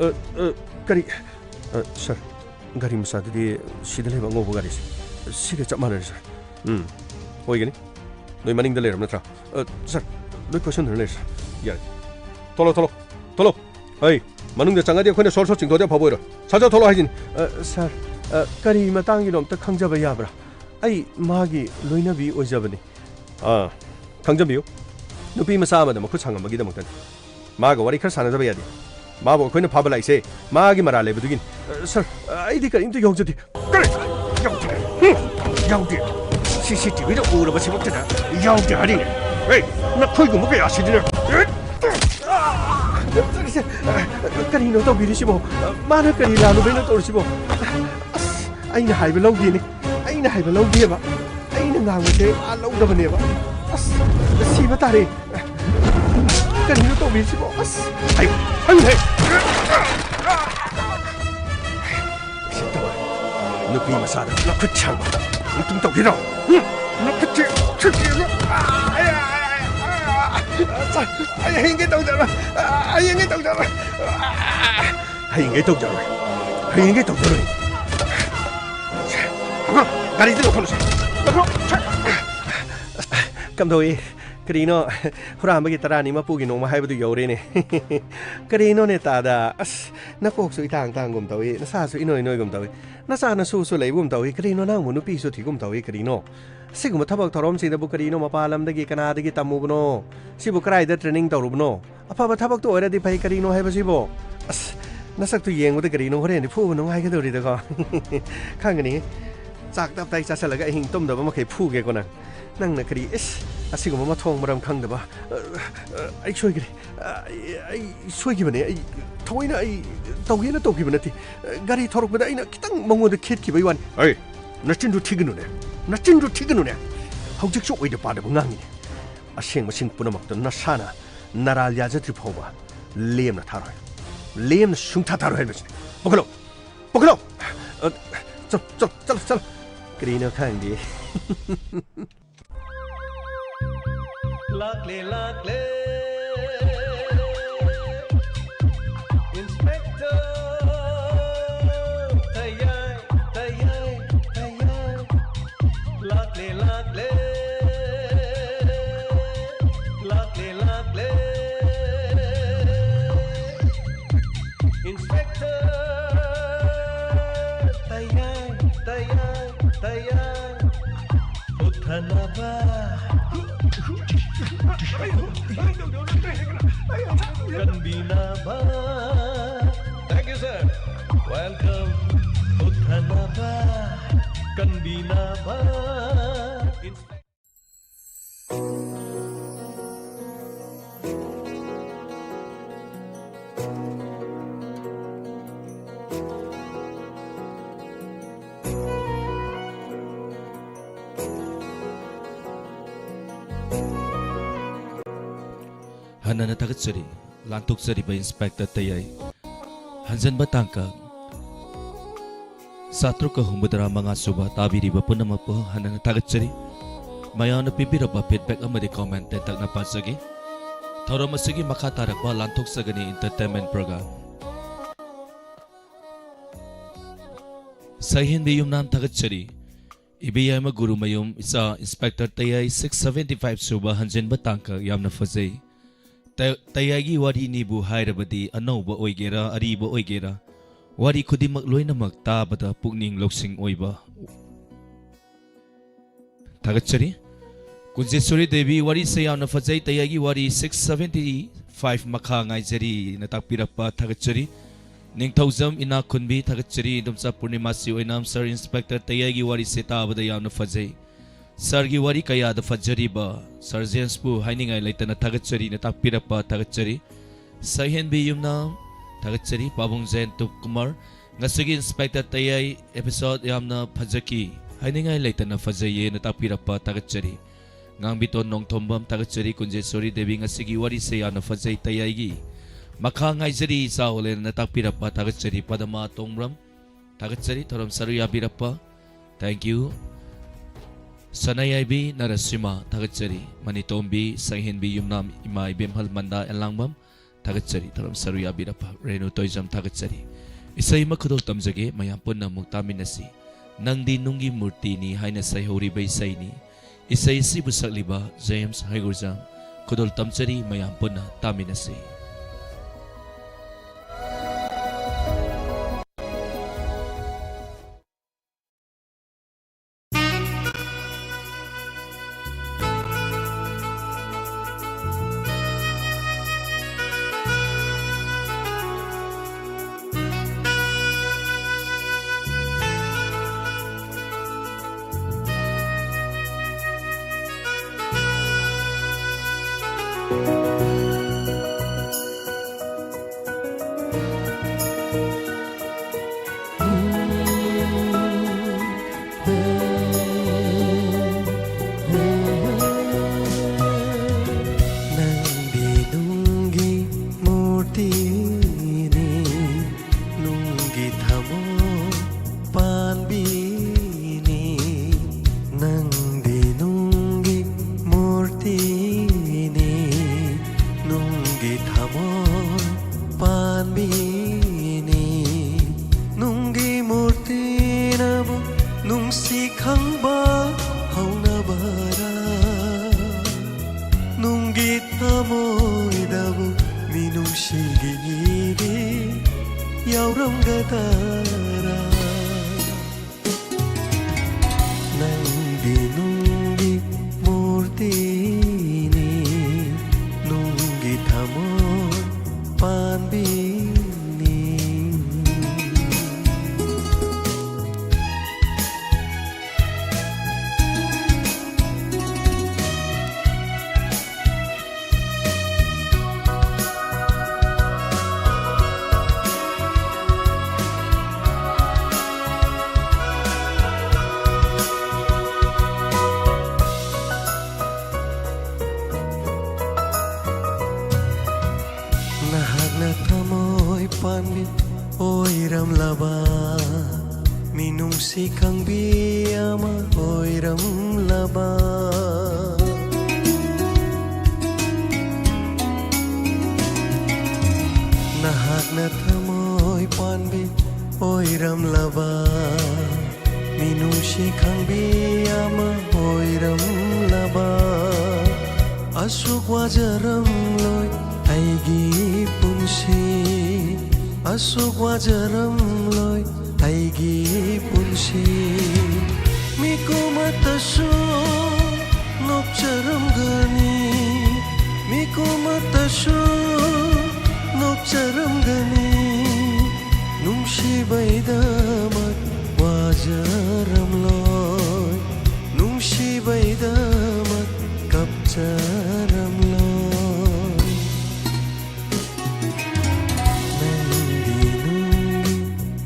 ꯑ, ꯑ, ꯀꯔꯤ? ꯑ, ꯁꯥꯔ, ꯒꯥꯔꯤ ꯃꯆꯥꯗꯨꯗꯤ ꯁꯤꯗ ꯂꯩꯕ ꯑꯉꯧꯕ ꯒꯥꯔꯤꯁꯦ, ꯁꯤꯒ ꯆꯞ ꯃꯥꯟꯅꯔꯦ, ꯁꯥꯔ꯫ ꯎꯝ, ꯑꯣꯏꯒꯅꯤ꯫ ꯅꯣꯏ ꯃꯅꯤꯡꯗ ꯂꯩꯔꯕ ꯅꯠꯇ꯭ꯔꯥ? ꯑ, ꯁꯥꯔ, ꯂꯣꯏ ꯀꯣꯏꯁꯟꯗꯨꯅ ꯂꯩꯔꯦ, ꯁꯥꯔ꯫ ꯌꯥꯔꯦ꯫ ꯊꯣꯛꯂꯣ, ꯊꯣꯛꯂꯣ, ꯊꯣꯛꯂꯣ꯫ ꯍꯩ, ꯃꯅꯨꯡꯗ ꯆꯪꯉꯗꯤ ꯑꯩꯈꯣꯏꯅ ꯁꯣꯔ ꯁꯣꯔ ꯆꯤꯡꯊꯣꯛꯑꯗꯤ ꯑꯐꯕ ꯑꯣꯏꯔꯣꯏ꯫ ꯁꯥꯔ, ꯁꯥꯔ, ꯊꯣꯛꯂꯣ ꯍꯥꯏꯁꯤꯅꯤ꯫ ꯑ, ꯁꯥꯔ, ꯑ, ꯀꯔꯤ ꯃꯇꯥꯡꯒꯤꯅꯣ ꯑꯝꯇ ꯈꯪꯖꯕ ꯌꯥꯕ꯭ꯔꯥ? ꯑꯩ ꯃꯥꯒꯤ ꯂꯣꯏꯅꯕꯤ ꯑꯣꯏꯖꯕꯅꯤ꯫ ꯑꯥ, ꯈꯪꯖꯕꯤꯌꯨ, ꯅꯨꯄꯤ ꯃꯆꯥ ꯑꯃꯗ ꯃꯈꯨꯠ ꯁꯥꯡꯉꯝꯕꯒꯤꯗꯃꯛꯇꯅꯤ꯫ ꯃꯥꯒ ꯋꯥꯔꯤ ꯈꯔ ꯁꯥꯟꯅꯖꯕ ꯌꯥꯗꯦ? ꯃꯥꯕꯨ ꯑꯩꯈꯣꯏꯅ ꯐꯥꯕ ꯂꯥꯛꯏꯁꯦ ꯃꯥꯒꯤ ꯃꯔꯥꯜ ꯂꯩꯕꯗꯨꯒꯤꯅꯤ꯫ ꯑ, ꯁꯥꯔ, ꯑ, ꯑꯩꯗꯤ ꯀꯔꯤꯝꯇ ꯌꯥꯎꯖꯗꯦ꯫ ꯀꯔꯤ? ꯌꯥꯎꯗꯦ? ꯍꯨꯝ! ꯌꯥꯎꯗꯦ? ꯁꯤ ꯁꯤ ꯇꯤ ꯚꯤꯗ ꯎꯔꯕꯁꯤꯃꯛꯇꯗ ꯌꯥꯎꯗꯦ ꯍꯥꯏꯔꯤꯅꯦ꯫ ꯑꯦ, ꯅꯈꯣꯏꯒꯨꯝꯕ ꯀꯌꯥꯁꯤꯗꯤꯅꯦ꯫ ꯑꯦ! ꯀꯔꯤꯅꯣ ꯇꯧꯕꯤꯔꯤꯁꯤꯕꯣ? ꯃꯥꯅ ꯀꯔꯤ ꯂꯥꯜꯂꯨꯕꯩꯅꯣ ꯇꯧꯔꯤꯁꯤꯕꯣ? ꯑꯁ, ꯑꯩꯅ ꯍꯥꯏꯕ ꯂꯧꯗꯦꯅꯦ꯫ ꯑꯩꯅ ꯍꯥꯏꯕ ꯂꯧꯗꯦꯕ꯫ ꯑꯩꯅ ꯉꯥꯡꯕꯁꯦ ꯃꯥ ꯂꯧꯗꯕꯅꯦꯕ꯫ ꯑꯁ, ꯁꯤꯕ ꯇꯥꯔꯦ꯫ ꯀꯔꯤꯅꯣ ꯇꯧꯕꯤꯔꯤꯁꯤꯕꯣ? ꯑꯁ! ꯑꯩ, ꯑꯩ, ꯑꯩ! ꯎꯁꯤꯠꯇꯕ ꯅꯨꯄꯤ ꯃꯆꯥꯗ ꯅꯈꯨꯠ ꯁꯥꯡꯕ ꯃꯇꯨꯡ ꯇꯧꯈꯤꯗ꯭ꯔꯣ? ꯎꯝ? ꯅꯈꯨꯠꯁꯦ ꯁꯨꯠꯄꯤꯔꯒ, ꯑꯩ, ꯑꯩ, ꯑꯩ, ꯑꯩ, ꯑꯩ ꯍꯌꯦꯡꯒꯩ ꯇꯧꯖꯔꯣꯏ꯫ ꯍꯌꯦꯡꯒꯩ ꯇꯧꯖꯔꯣꯏ꯫ ꯍꯌꯦꯡꯒꯩ ꯇꯧꯖꯔꯣꯏ꯫ ꯍꯌꯦꯡꯒꯩ ꯇꯧꯖꯔꯣꯏ꯫ ꯒꯥꯔꯤꯗ ꯂꯧꯈꯠꯂꯨꯁꯦ꯫ ꯂꯧꯈꯠꯂꯣ꯫ ꯀꯝꯗꯧꯏ? ꯀꯔꯤꯅꯣ, ꯍꯨꯔꯥꯟꯕꯒꯤ ꯇꯔꯥꯅꯤ ꯃꯄꯨꯒꯤ ꯅꯣꯡꯃ ꯍꯥꯏꯕꯗꯨ ꯌꯧꯔꯦꯅꯦ꯫ ꯀꯔꯤꯅꯣꯅꯦ ꯇꯥꯗ? ꯑꯁ, ꯅꯀꯣꯛꯁꯨ ꯏꯇꯥꯡ ꯇꯥꯡꯒꯨꯝ ꯇꯧꯏ, ꯅꯁꯥꯁꯨ ꯏꯅꯣꯏ ꯅꯣꯏꯒꯨꯝ ꯇꯧꯏ, ꯅꯆꯥ ꯅꯁꯨꯁꯨ ꯂꯩꯕꯒꯨꯝ ꯇꯧꯏ꯫ ꯀꯔꯤꯅꯣ, ꯅꯪꯕꯨ ꯅꯨꯄꯤꯁꯨ ꯊꯤꯒꯨꯝ ꯇꯧꯏ, ꯀꯔꯤꯅꯣ? ꯑꯁꯤꯒꯨꯝꯕ ꯊꯕꯛ ꯊꯧꯔꯝꯁꯤꯗꯕꯨ ꯀꯔꯤꯅꯣ, ꯃꯄꯥꯟ ꯂꯝꯗꯒꯤ ꯀꯅꯥꯗꯒꯤ ꯇꯝꯃꯨꯕꯅꯣ? ꯁꯤꯕꯨ ꯀꯗꯥꯏꯗ training ꯇꯧꯔꯨꯕꯅꯣ? ꯑꯐꯕ ꯊꯕꯛꯇꯣ ꯑꯣꯏꯔꯗꯤ ꯐꯩ, ꯀꯔꯤꯅꯣ ꯍꯥꯏꯕꯁꯤꯕꯣ? ꯑꯁ, ꯅꯁꯛꯇꯨ ꯌꯦꯡꯕꯗ ꯀꯔꯤꯅꯣ, ꯍꯣꯔꯦꯟꯗꯤ ꯐꯨꯕ ꯅꯨꯡꯉꯥꯏꯒꯗꯧꯔꯤꯗꯀꯣ꯫ ꯈꯪꯒꯅꯤ, ꯆꯥꯛ ꯇꯞ ꯇꯥꯏ ꯆꯥꯁꯤꯜꯂꯒ ꯑꯍꯤꯡ ꯇꯨꯝꯗꯕ ꯃꯈꯩ ꯐꯨꯒꯦꯀꯣ ꯅꯪ꯫ ꯅꯪꯅ ꯀꯔꯤ, ꯏꯁ, ꯑꯁꯤꯒꯨꯝꯕ ꯃꯊꯣꯡ ꯃꯔꯝ ꯈꯪꯗꯕ꯫ ꯑ, ꯑ, ꯑꯩ ꯁꯣꯏꯈ꯭ꯔꯦ꯫ ꯑ, ꯑꯩ, ꯑꯩ ꯁꯣꯏꯈꯤꯕꯅꯦ꯫ ꯑꯩ ꯊꯑꯣꯏꯅ ꯑꯩ ꯇꯧꯒꯦꯅ ꯇꯧꯈꯤꯕ ꯅꯠꯇꯦ꯫ ꯑ, ꯒꯥꯔꯤ ꯊꯧꯔꯛꯄꯗ ꯑꯩꯅ ꯈꯤꯇꯪ ꯃꯉꯣꯟꯗ ꯈꯦꯠꯈꯤꯕꯩ ꯋꯥꯅꯤ꯫ ꯑꯩ, ꯅꯆꯤꯟꯗꯨ ꯊꯤꯒꯅꯨꯅꯦ꯫ ꯅꯆꯤꯟꯗꯨ ꯊꯤꯒꯅꯨꯅꯦ꯫ ꯍꯧꯖꯤꯛꯁꯨ ꯑꯣꯏꯗ ꯄꯥꯗꯕ ꯉꯥꯡꯉꯤꯅꯦ꯫ ꯑꯁꯦꯡꯕꯁꯤꯡ ꯄꯨꯝꯅꯃꯛꯇ ꯅꯁꯥꯅ ꯅꯔꯥꯜ ꯌꯥꯖꯗ꯭ꯔꯤ ꯐꯥꯎꯕ ꯂꯦꯝꯅ ꯊꯥꯔꯣꯏ꯫ ꯂꯦꯝꯅ ꯁꯨꯡꯊꯥ ꯊꯥꯔꯣꯏ ꯍꯥꯏꯕꯁꯤꯅꯤ꯫ ꯄꯨꯈꯠꯂꯣ! ꯄꯨꯈꯠꯂꯣ! ꯑ, ꯆꯠ-, ꯆꯠ-, ꯆꯠꯂꯣ, ꯆꯠꯂꯣ꯫ ꯀꯔꯤꯅꯣ ꯈꯪꯗꯦ꯫ ꯂꯥꯛꯂꯦ, ꯂꯥꯛꯂꯦ꯫ Inspector, ꯇꯌꯥꯔ ꯀꯟꯕꯤꯅꯕ꯫ Thank you, sir. Welcome. ꯀꯨꯝꯊꯅꯕ, ꯀꯟꯕꯤꯅꯕ꯫ ꯍꯟꯅꯅ ꯊꯥꯒꯠꯆꯔꯤ, ꯂꯥꯟꯊꯣꯛꯆꯔꯤꯕ ꯏꯟꯁꯄꯦꯛꯇꯔ ꯇꯌꯥꯏ꯫ ꯍꯟꯖꯟꯕ ꯇꯥꯡꯀꯛ ꯆꯥꯇ꯭ꯔꯨꯛꯀ ꯍꯨꯝꯐꯨꯇꯔꯥ ꯃꯉꯥ ꯁꯨꯕ ꯇꯥꯕꯤꯔꯤꯕ ꯄꯨꯝꯅꯃꯛꯄꯨ ꯍꯟꯅꯅ ꯊꯥꯒꯠꯆꯔꯤ꯫ ꯃꯌꯥꯝꯅ ꯄꯤꯕꯤꯔꯛꯄ feedback ꯑꯃꯗꯤ comment ꯇꯦꯟꯇꯛꯅ ꯄꯥꯖꯒꯦ꯫ ꯊꯧꯔꯝ ꯑꯁꯤꯒꯤ ꯃꯈꯥ ꯇꯥꯔꯛꯄ ꯂꯥꯟꯊꯣꯛꯆꯒꯅꯤ entertainment program꯫ ꯁꯩꯍꯦꯟꯕꯤ ꯌꯨꯝꯅꯥꯝ ꯊꯥꯒꯠꯆꯔꯤ꯫ ꯏꯕꯦꯌꯥꯏꯃ ꯒꯨꯔꯨꯃꯌꯨꯝ ꯏꯆꯥ ꯏꯟꯁꯄꯦꯛꯇꯔ ꯇꯌꯥꯏ six seventy five ꯁꯨꯕ ꯍꯟꯖꯤꯟꯕ ꯇꯥꯡꯀꯛ ꯌꯥꯝꯅ ꯐꯖꯩ꯫ ꯇ-, ꯇꯌꯥꯏꯒꯤ ꯋꯥꯔꯤꯅꯤꯕꯨ ꯍꯥꯏꯔꯕꯗꯤ ꯑꯅꯧꯕ ꯑꯣꯏꯒꯦꯔꯥ ꯑꯔꯤꯕ ꯑꯣꯏꯒꯦꯔꯥ ꯋꯥꯔꯤ ꯈꯨꯗꯤꯡꯃꯛ ꯂꯣꯏꯅꯃꯛ ꯇꯥꯕꯗ ꯄꯨꯛꯅꯤꯡ ꯂꯧꯁꯤꯡ ꯑꯣꯏꯕ꯫ ꯊꯥꯒꯠꯆꯔꯤ꯫ ꯀꯨꯟꯖꯦꯁꯣꯔꯤ ꯗꯦꯕꯤ ꯋꯥꯔꯤꯁꯦ ꯌꯥꯝꯅ ꯐꯖꯩ꯫ ꯇꯌꯥꯏꯒꯤ ꯋꯥꯔꯤ six seventy five ꯃꯈꯥ ꯉꯥꯏꯖꯔꯤꯅ ꯇꯥꯛꯄꯤꯔꯛꯄ ꯊꯥꯒꯠꯆꯔꯤ꯫ ꯅꯤꯡꯊꯧꯖꯝ ꯏꯅꯥꯛ ꯈꯨꯟꯕꯤ ꯊꯥꯒꯠꯆꯔꯤ꯫ ꯏꯟꯗꯣꯝꯆꯥ ꯄꯨꯔꯅꯤꯃꯥꯁꯤ ꯑꯣꯏꯅꯥꯝ ꯁꯥꯔ ꯏꯟꯁꯄꯦꯛꯇꯔ ꯇꯌꯥꯏꯒꯤ ꯋꯥꯔꯤꯁꯦ ꯇꯥꯕꯗ ꯌꯥꯝꯅ ꯐꯖꯩ꯫ ꯁꯥꯔꯒꯤ ꯋꯥꯔꯤ ꯀꯌꯥꯗ ꯐꯖꯔꯤꯕ ꯁꯥꯔ ꯖꯦꯝꯁꯄꯨ ꯍꯥꯏꯅꯤꯡꯉꯥꯏ ꯂꯩꯇꯅ ꯊꯥꯒꯠꯆꯔꯤꯅ ꯇꯥꯛꯄꯤꯔꯛꯄ ꯊꯥꯒꯠꯆꯔꯤ꯫ ꯁꯩꯍꯦꯟꯕꯤ ꯌꯨꯝꯅꯥꯝ ꯊꯥꯒꯠꯆꯔꯤ꯫ ꯄꯥꯕꯨꯡ ꯖꯌꯟꯇ ꯀꯨꯃꯥꯔ ꯉꯁꯤꯒꯤ ꯏꯟꯁꯄꯦꯛꯇꯔ ꯇꯌꯥꯏ episode ꯌꯥꯝꯅ ꯐꯖꯈꯤ꯫ ꯍꯥꯏꯅꯤꯡꯉꯥꯏ ꯂꯩꯇꯅ ꯐꯖꯩꯌꯦꯅ ꯇꯥꯛꯄꯤꯔꯛꯄ ꯊꯥꯒꯠꯆꯔꯤ꯫ ꯉꯥꯡꯕꯤꯇꯣꯟ ꯅꯣꯡꯊꯣꯝꯕꯝ ꯊꯥꯒꯠꯆꯔꯤ꯫ ꯀꯨꯟꯖꯦꯁꯣꯔꯤ ꯗꯦꯕꯤ ꯉꯁꯤꯒꯤ ꯋꯥꯔꯤꯁꯦ ꯌꯥꯝꯅ ꯐꯖꯩ ꯇꯌꯥꯏꯒꯤ꯫ ꯃꯈꯥ ꯉꯥꯏꯖꯔꯤ ꯏꯆꯥ ꯑꯣꯂꯦꯟꯅ ꯇꯥꯛꯄꯤꯔꯛꯄ ꯊꯥꯒꯠꯆꯔꯤ꯫ ꯄꯗꯃꯥ ꯇꯣꯡꯕ꯭ꯔꯝ ꯊꯥꯒꯠꯆꯔꯤ꯫ ꯊꯧꯔꯝ ꯁꯔꯨꯛ ꯌꯥꯕꯤꯔꯛꯄ꯫ Thank you꯫ ꯁꯅꯥꯌꯥꯏꯕꯤ ꯅꯔꯁꯤꯃꯥ ꯊꯥꯒꯠꯆꯔꯤ꯫ ꯃꯅꯤꯇꯣꯝꯕꯤ ꯁꯩꯍꯦꯟꯕꯤ ꯌꯨꯝꯅꯥꯝ ꯏꯃꯥ ꯏꯕꯦꯝꯍꯜ ꯃꯟꯗꯥ ꯑꯦꯟꯂꯥꯡꯕꯝ ꯊꯥꯒꯠꯆꯔꯤ꯫ ꯊꯧꯔꯝ ꯁꯔꯨꯛ ꯌꯥꯕꯤꯔꯛꯄ ꯔꯦꯅꯨ ꯇꯣꯏꯖꯝ ꯊꯥꯒꯠꯆꯔꯤ꯫ ꯏꯁꯩ ꯑꯃ ꯈꯨꯗꯣꯜ ꯇꯝꯖꯒꯦ, ꯃꯌꯥꯝ ꯄꯨꯟꯅ ꯑꯃꯨꯛ ꯇꯥꯃꯤꯟꯅꯁꯤ꯫ ꯅꯪꯗꯤ ꯅꯨꯡꯒꯤ ꯃꯨꯔꯇꯤꯅꯤ ꯍꯥꯏꯅ ꯁꯩꯍꯧꯔꯤꯕ ꯏꯁꯩꯅꯤ꯫ ꯏꯁꯩ ꯑꯁꯤꯕꯨ ꯁꯛꯂꯤꯕ ꯖꯦꯝꯁ ꯍꯩꯒꯨꯔꯖꯥꯡ꯫ ꯈꯨꯗꯣꯜ ꯇꯝꯖꯔꯤ, ꯃꯌꯥꯝ ꯄꯨꯟꯅ ꯇꯥꯃꯤꯟꯅꯁꯤ꯫ ꯐꯪꯒꯗꯔꯥ? ꯅꯪꯗꯤ ꯅꯨꯡꯒꯤ ꯃꯨꯔꯇꯤꯅꯤ, ꯅꯨꯡꯒꯤ ꯊꯃꯣꯏ ꯄꯥꯟꯕꯤꯅꯤ꯫ ꯅꯍꯥꯛꯅ ꯊꯃꯣꯏ ꯄꯥꯟꯕꯤ ꯑꯣꯏꯔꯝꯂꯕ, ꯃꯤꯅꯨꯡꯁꯤ ꯈꯪꯕꯤ ꯑꯃ ꯑꯣꯏꯔꯝꯂꯕ꯫ ꯅꯍꯥꯛꯅ ꯊꯃꯣꯏ ꯄꯥꯟꯕꯤ ꯑꯣꯏꯔꯝꯂꯕ, ꯃꯤꯅꯨꯡꯁꯤ ꯈꯪꯕꯤ ꯑꯃ ꯑꯣꯏꯔꯝꯂꯕ꯫ ꯑꯁꯨꯛ ꯋꯥꯖꯔꯝꯂꯣꯏ ꯑꯩꯒꯤ ꯄꯨꯟꯁꯤ, ꯑꯁꯨꯛ ꯋꯥꯖꯔꯝꯂꯣꯏ ꯑꯩꯒꯤ ꯄꯨꯟꯁꯤ꯫ ꯃꯤꯀꯨꯃꯠꯇꯁꯨ ꯅꯣꯛꯆꯔꯝꯒꯅꯤ, ꯃꯤꯀꯨꯃꯠꯇꯁꯨ ꯅꯣꯛꯆꯔꯝꯒꯅꯤ꯫ ꯅꯨꯡꯁꯤꯕꯩꯗꯃꯛ ꯋꯥꯖꯔꯝꯂꯣꯏ, ꯅꯨꯡꯁꯤꯕꯩꯗꯃꯛ ꯀꯞꯆꯔꯝꯂꯣꯏ꯫ ꯅꯪꯗꯤ ꯅꯨꯡꯒꯤ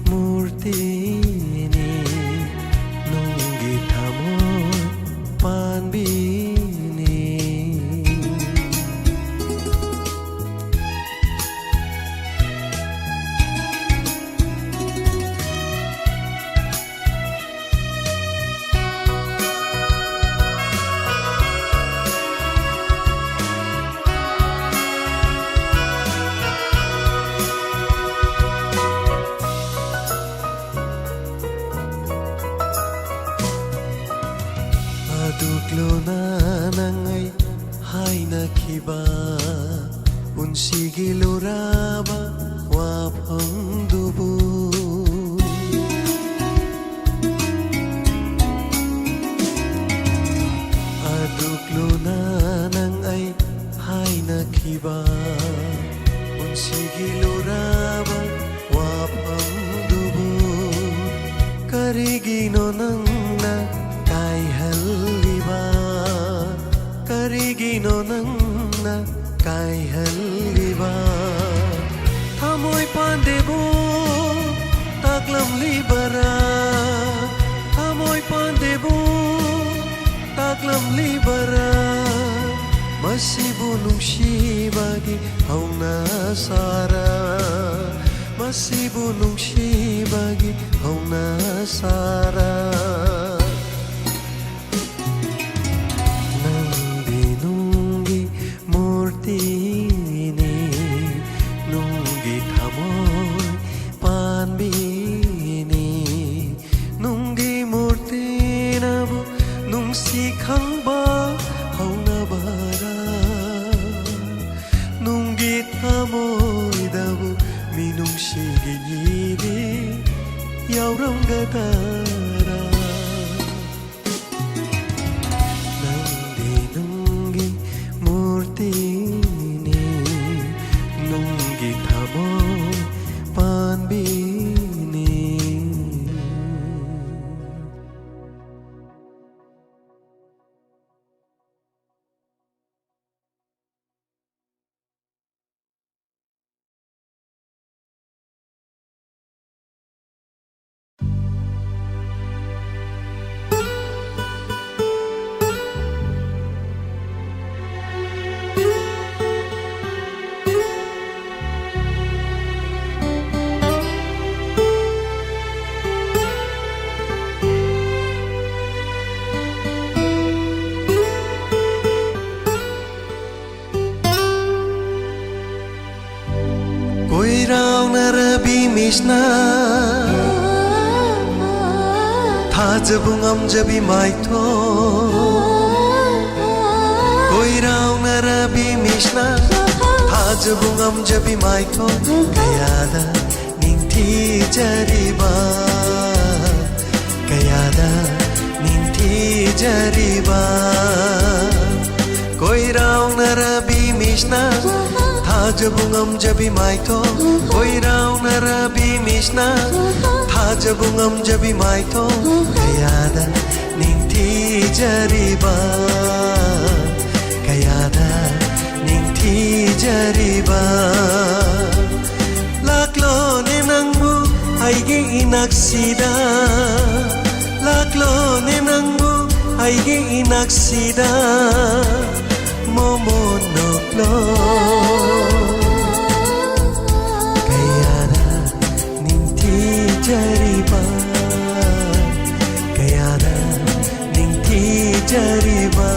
ꯃꯨꯔꯇꯤꯅꯤ, ꯅꯨꯡꯒꯤ ꯊꯃꯣꯏ ꯄꯥꯟꯕꯤꯅꯤ꯫ ꯑꯗꯨꯛ ꯂꯨꯅ ꯅꯪ ꯑꯩ ꯍꯥꯏꯅꯈꯤꯕ, ꯄꯨꯟꯁꯤꯒꯤ ꯂꯨꯔꯕ ꯋꯥꯐꯝꯗꯨꯕꯨ ꯂꯨꯅ ꯅꯪ ꯑꯩ ꯍꯥꯏꯅꯈꯤꯕ, ꯄꯨꯟꯁꯤꯒꯤ ꯂꯨꯔꯕ ꯋꯥꯐꯝꯗꯨꯕꯨ ꯀꯔꯤꯒꯤꯅꯣ ꯅꯪꯅ ꯀꯥꯏꯍꯜꯂꯤꯕ? ꯀꯔꯤꯒꯤꯅꯣ ꯅꯪꯅ ꯀꯥꯏꯍꯜꯂꯤꯕ? ꯊꯃꯣꯏ ꯄꯥꯟꯗꯦꯕꯨ ꯇꯥꯛꯂꯝꯂꯤꯕꯔꯥ? ꯊꯃꯣꯏ ꯄꯥꯟꯗꯦꯕꯨ ꯇꯥꯛꯂꯝꯂꯤꯕꯔꯥ? ꯃꯁꯤꯕꯨ ꯅꯨꯡꯁꯤꯕꯒꯤ ꯍꯧꯅꯁꯥꯔꯥ? ꯃꯁꯤꯕꯨ ꯅꯨꯡꯁꯤꯕꯒꯤ ꯍꯧꯅꯁꯥꯔꯥ? ꯅꯪꯗꯤ ꯅꯨꯡꯒꯤ ꯃꯨꯔꯇꯤꯅꯤ, ꯅꯨꯡꯒꯤ ꯊꯃꯣꯏ ꯄꯥꯟꯕꯤꯅꯤ꯫ ꯅꯨꯡꯒꯤ ꯃꯨꯔꯇꯤꯅꯕꯨ ꯅꯨꯡꯁꯤ ꯈꯪꯕ ꯍꯧꯅꯕꯔꯥ? ꯅꯨꯡꯒꯤ ꯊꯃꯣꯏꯗꯕꯨ ꯃꯤꯅꯨꯡꯁꯤꯒꯤ ꯏꯗꯤ ꯌꯥꯎꯔꯝꯒꯗꯔꯥ? ꯅꯪꯗꯤ ꯅꯨꯡꯒꯤ ꯃꯨꯔꯇꯤꯅꯤ, ꯅꯨꯡꯒꯤ ꯊꯃꯣꯏ ꯄꯥꯟꯕꯤꯅꯤ꯫ ꯀꯣꯏꯔꯥꯎꯅꯔꯕꯤ ꯃꯤꯁꯅ ꯊꯥꯖꯕ ꯉꯝꯖꯕꯤ ꯃꯥꯏꯊꯣꯡ, ꯀꯣꯏꯔꯥꯎꯅꯔꯕꯤ ꯃꯤꯁꯅ ꯊꯥꯖꯕ ꯉꯝꯖꯕꯤ ꯃꯥꯏꯊꯣꯡ ꯀꯌꯥꯗ ꯅꯤꯡꯊꯤꯖꯔꯤꯕ, ꯀꯌꯥꯗ ꯅꯤꯡꯊꯤꯖꯔꯤꯕ꯫ ꯃꯤꯁꯅ ꯊꯥꯖꯕ ꯉꯝꯖꯕꯤ ꯃꯥꯏꯊꯣꯡ, ꯀꯣꯏꯔꯥꯎꯅꯔꯕꯤ ꯃꯤꯁꯅ ꯊꯥꯖꯕ ꯉꯝꯖꯕꯤ ꯃꯥꯏꯊꯣꯡ, ꯀꯌꯥꯗ ꯅꯤꯡꯊꯤꯖꯔꯤꯕ, ꯀꯌꯥꯗ ꯅꯤꯡꯊꯤꯖꯔꯤꯕ꯫ ꯂꯥꯛꯂꯣꯅꯦ ꯅꯪꯕꯨ ꯑꯩꯒꯤ ꯏꯅꯥꯛꯁꯤꯗ, ꯂꯥꯛꯂꯣꯅꯦ ꯅꯪꯕꯨ ꯑꯩꯒꯤ ꯏꯅꯥꯛꯁꯤꯗ, ꯃꯣꯃꯣꯟ ꯅꯣꯛꯂꯣ꯫ ꯀꯌꯥꯗ ꯅꯤꯡꯊꯤꯖꯔꯤꯕ, ꯀꯌꯥꯗ ꯅꯤꯡꯊꯤꯖꯔꯤꯕ꯫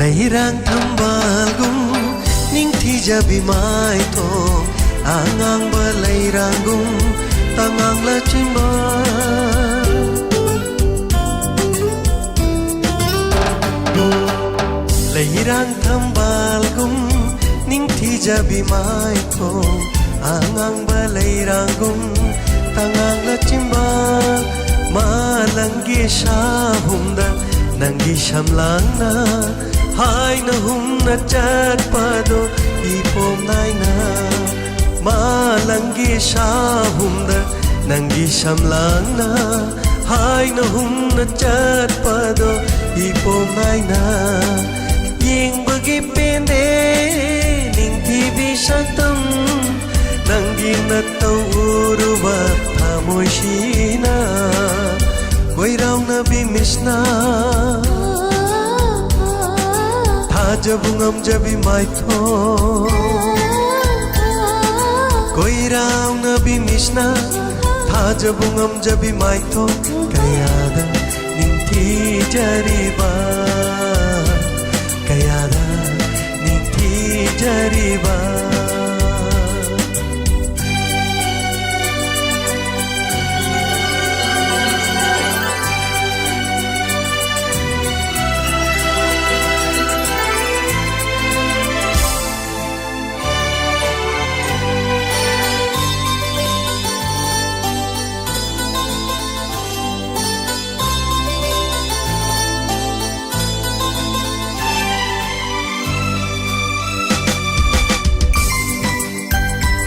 ꯂꯩꯔꯥꯡ ꯊꯝꯕꯥꯜꯒꯨꯝ ꯅꯤꯡꯊꯤꯖꯕꯤ ꯃꯥꯏꯊꯣꯡ, ꯑꯉꯥꯡꯕ ꯂꯩꯔꯥꯡꯒꯨꯝ ꯇꯉꯥꯡ ꯂꯥꯆꯤꯟꯕ꯫ ꯂꯩꯔꯥꯡ ꯊꯝꯕꯥꯜꯒꯨꯝ ꯅꯤꯡꯊꯤꯖꯕꯤ ꯃꯥꯏꯊꯣꯡ, ꯑꯉꯥꯡꯕ ꯂꯩꯔꯥꯡꯒꯨꯝ ꯇꯉꯥꯡ ꯂꯥꯆꯤꯟꯕ꯫ ꯃꯥꯂꯪꯒꯤ ꯁꯥꯍꯨꯝꯗ ꯅꯪꯒꯤ ꯁꯝꯂꯥꯡꯅ ꯍꯥꯏꯅ ꯍꯨꯝꯅ ꯆꯠꯄꯗꯣ ꯏꯄꯣꯝ ꯅꯥꯏꯅ꯫ ꯃꯥꯂꯪꯒꯤ ꯁꯥꯍꯨꯝꯗ ꯅꯪꯒꯤ ꯁꯝꯂꯥꯡꯅ ꯍꯥꯏꯅ ꯍꯨꯝꯅ ꯆꯠꯄꯗꯣ ꯏꯄꯣꯝ ꯅꯥꯏꯅ꯫ ꯌꯦꯡꯕꯒꯤ ꯄꯦꯟꯗꯦ ꯅꯤꯡꯊꯤꯕꯤ ꯁꯛꯇꯝ, ꯅꯪꯒꯤ ꯅꯇꯧ ꯎꯔꯨꯕ ꯊꯃꯣꯏꯁꯤꯅ꯫ ꯀꯣꯏꯔꯥꯎꯅꯕꯤ ꯃꯤꯁꯅ ꯊꯥꯖꯕ ꯉꯝꯖꯕꯤ ꯃꯥꯏꯊꯣꯡ, ꯀꯣꯏꯔꯥꯎꯅꯕꯤ ꯃꯤꯁꯅ ꯊꯥꯖꯕ ꯉꯝꯖꯕꯤ ꯃꯥꯏꯊꯣꯡ, ꯀꯌꯥꯗ ꯅꯤꯡꯊꯤꯖꯔꯤꯕ, ꯀꯌꯥꯗ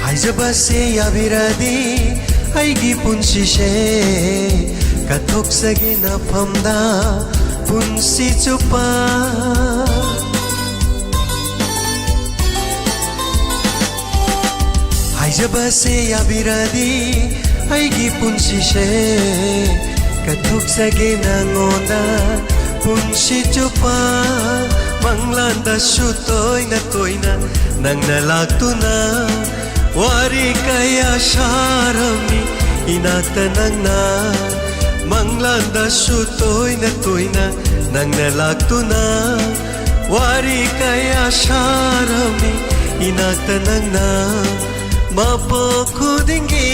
ꯍꯥꯏꯖꯕꯁꯦ ꯌꯥꯕꯤꯔꯗꯤ ꯑꯩꯒꯤ ꯄꯨꯟꯁꯤꯁꯦ ꯀꯠꯊꯣꯛꯆꯒꯦ ꯅꯐꯝꯗ ꯄꯨꯟꯁꯤ ꯆꯨꯞꯄ꯫ ꯍꯥꯏꯖꯕꯁꯦ ꯌꯥꯕꯤꯔꯗꯤ ꯑꯩꯒꯤ ꯄꯨꯟꯁꯤꯁꯦ ꯀꯠꯊꯣꯛꯆꯒꯦ ꯅꯉꯣꯟꯗ ꯄꯨꯟꯁꯤ ꯆꯨꯞꯄ꯫ ꯃꯪꯂꯥꯟꯗꯁꯨ ꯇꯣꯏꯅ ꯇꯣꯏꯅ ꯅꯪꯅ ꯂꯥꯛꯇꯨꯅ ꯋꯥꯔꯤ ꯀꯌꯥ ꯁꯥꯔꯝꯃꯤ ꯏꯅꯥꯛꯇ ꯅꯪꯅ꯫ ꯃꯪꯂꯥꯟꯗꯁꯨ ꯇꯣꯏꯅ ꯇꯣꯏꯅ ꯅꯪꯅ ꯂꯥꯛꯇꯨꯅ ꯋꯥꯔꯤ ꯀꯌꯥ ꯁꯥꯔꯝꯃꯤ ꯏꯅꯥꯛꯇ ꯅꯪꯅ꯫ ꯃꯄꯣꯛ ꯈꯨꯗꯤꯡꯒꯤ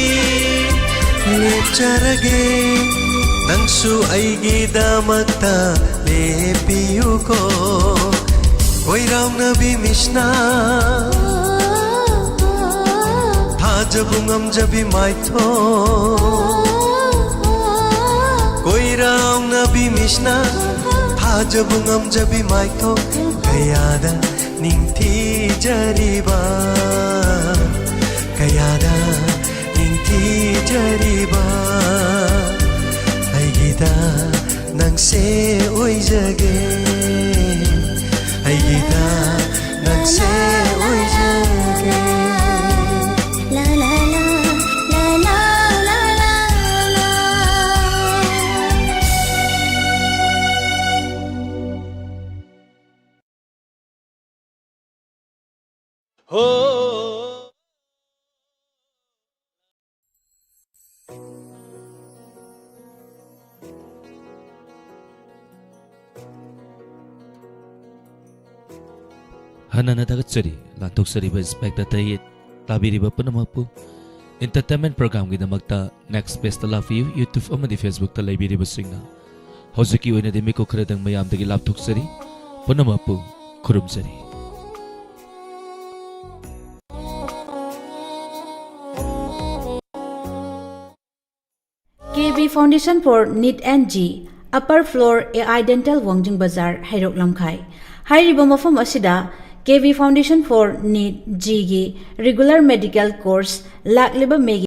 ꯂꯦꯞꯆꯔꯒꯦ ꯅꯪꯁꯨ ꯑꯩꯒꯤꯗꯃꯛꯇ ꯂꯦꯞꯄꯤꯌꯨꯀꯣ꯫ ꯀꯣꯏꯔꯥꯎꯅꯕꯤ ꯃꯤꯁꯅ ꯊꯥꯖꯕ ꯉꯝꯖꯕꯤ ꯃꯥꯏꯊꯣꯡ꯫ ꯀꯣꯏꯔꯥꯎꯅꯕꯤ ꯃꯤꯁꯅ ꯊꯥꯖꯕ ꯉꯝꯖꯕꯤ ꯃꯥꯏꯊꯣꯡ꯫ ꯀꯌꯥꯗ ꯅꯤꯡꯊꯤꯖꯔꯤꯕ, ꯀꯌꯥꯗ ꯅꯤꯡꯊꯤꯖꯔꯤꯕ꯫ ꯑꯩꯒꯤꯗ ꯅꯪꯁꯦ ꯑꯣꯏꯖꯒꯦ, ꯑꯩꯒꯤꯗ ꯅꯪꯁꯦ ꯑꯣꯏꯖꯒꯦ꯫ ꯍꯟꯅ ꯊꯥꯒꯠꯆꯔꯤ꯫ ꯂꯥꯟꯊꯣꯛꯆꯔꯤꯕ ꯏꯟꯁꯄꯦꯛꯇꯔ ꯇꯍꯤꯠ, ꯇꯥꯕꯤꯔꯤꯕ ꯄꯨꯝꯅꯃꯛꯄꯨ꯫ Entertainment programꯒꯤꯗꯃꯛꯇ next pageꯇ ꯂꯥꯛꯄꯤꯌꯨ꯫ YouTube ꯑꯃꯗꯤ Facebookꯇ ꯂꯩꯕꯤꯔꯤꯕꯁꯤꯡꯅ ꯍꯧꯖꯤꯛꯀꯤ ꯑꯣꯏꯅꯗꯤ ꯃꯤꯀꯨꯞ ꯈꯔꯗꯪ ꯃꯌꯥꯝꯗꯒꯤ ꯂꯥꯞꯊꯣꯛꯆꯔꯤ꯫ ꯄꯨꯝꯅꯃꯛꯄꯨ ꯈꯨꯔꯨꯝꯖꯔꯤ꯫ K V Foundation for NEET and J E E, Upper Floor, A I Dental, ꯋꯥꯡꯖꯤꯡ ꯕꯖꯥꯔ, ꯍꯩꯔꯣꯛ ꯂꯝꯈꯥꯏ꯫ ꯍꯥꯏꯔꯤꯕ ꯃꯐꯝ ꯑꯁꯤꯗ K V Foundation for NEET ꯖꯤꯒꯤ regular medical course ꯂꯥꯛꯂꯤꯕ ꯃꯦꯒꯤ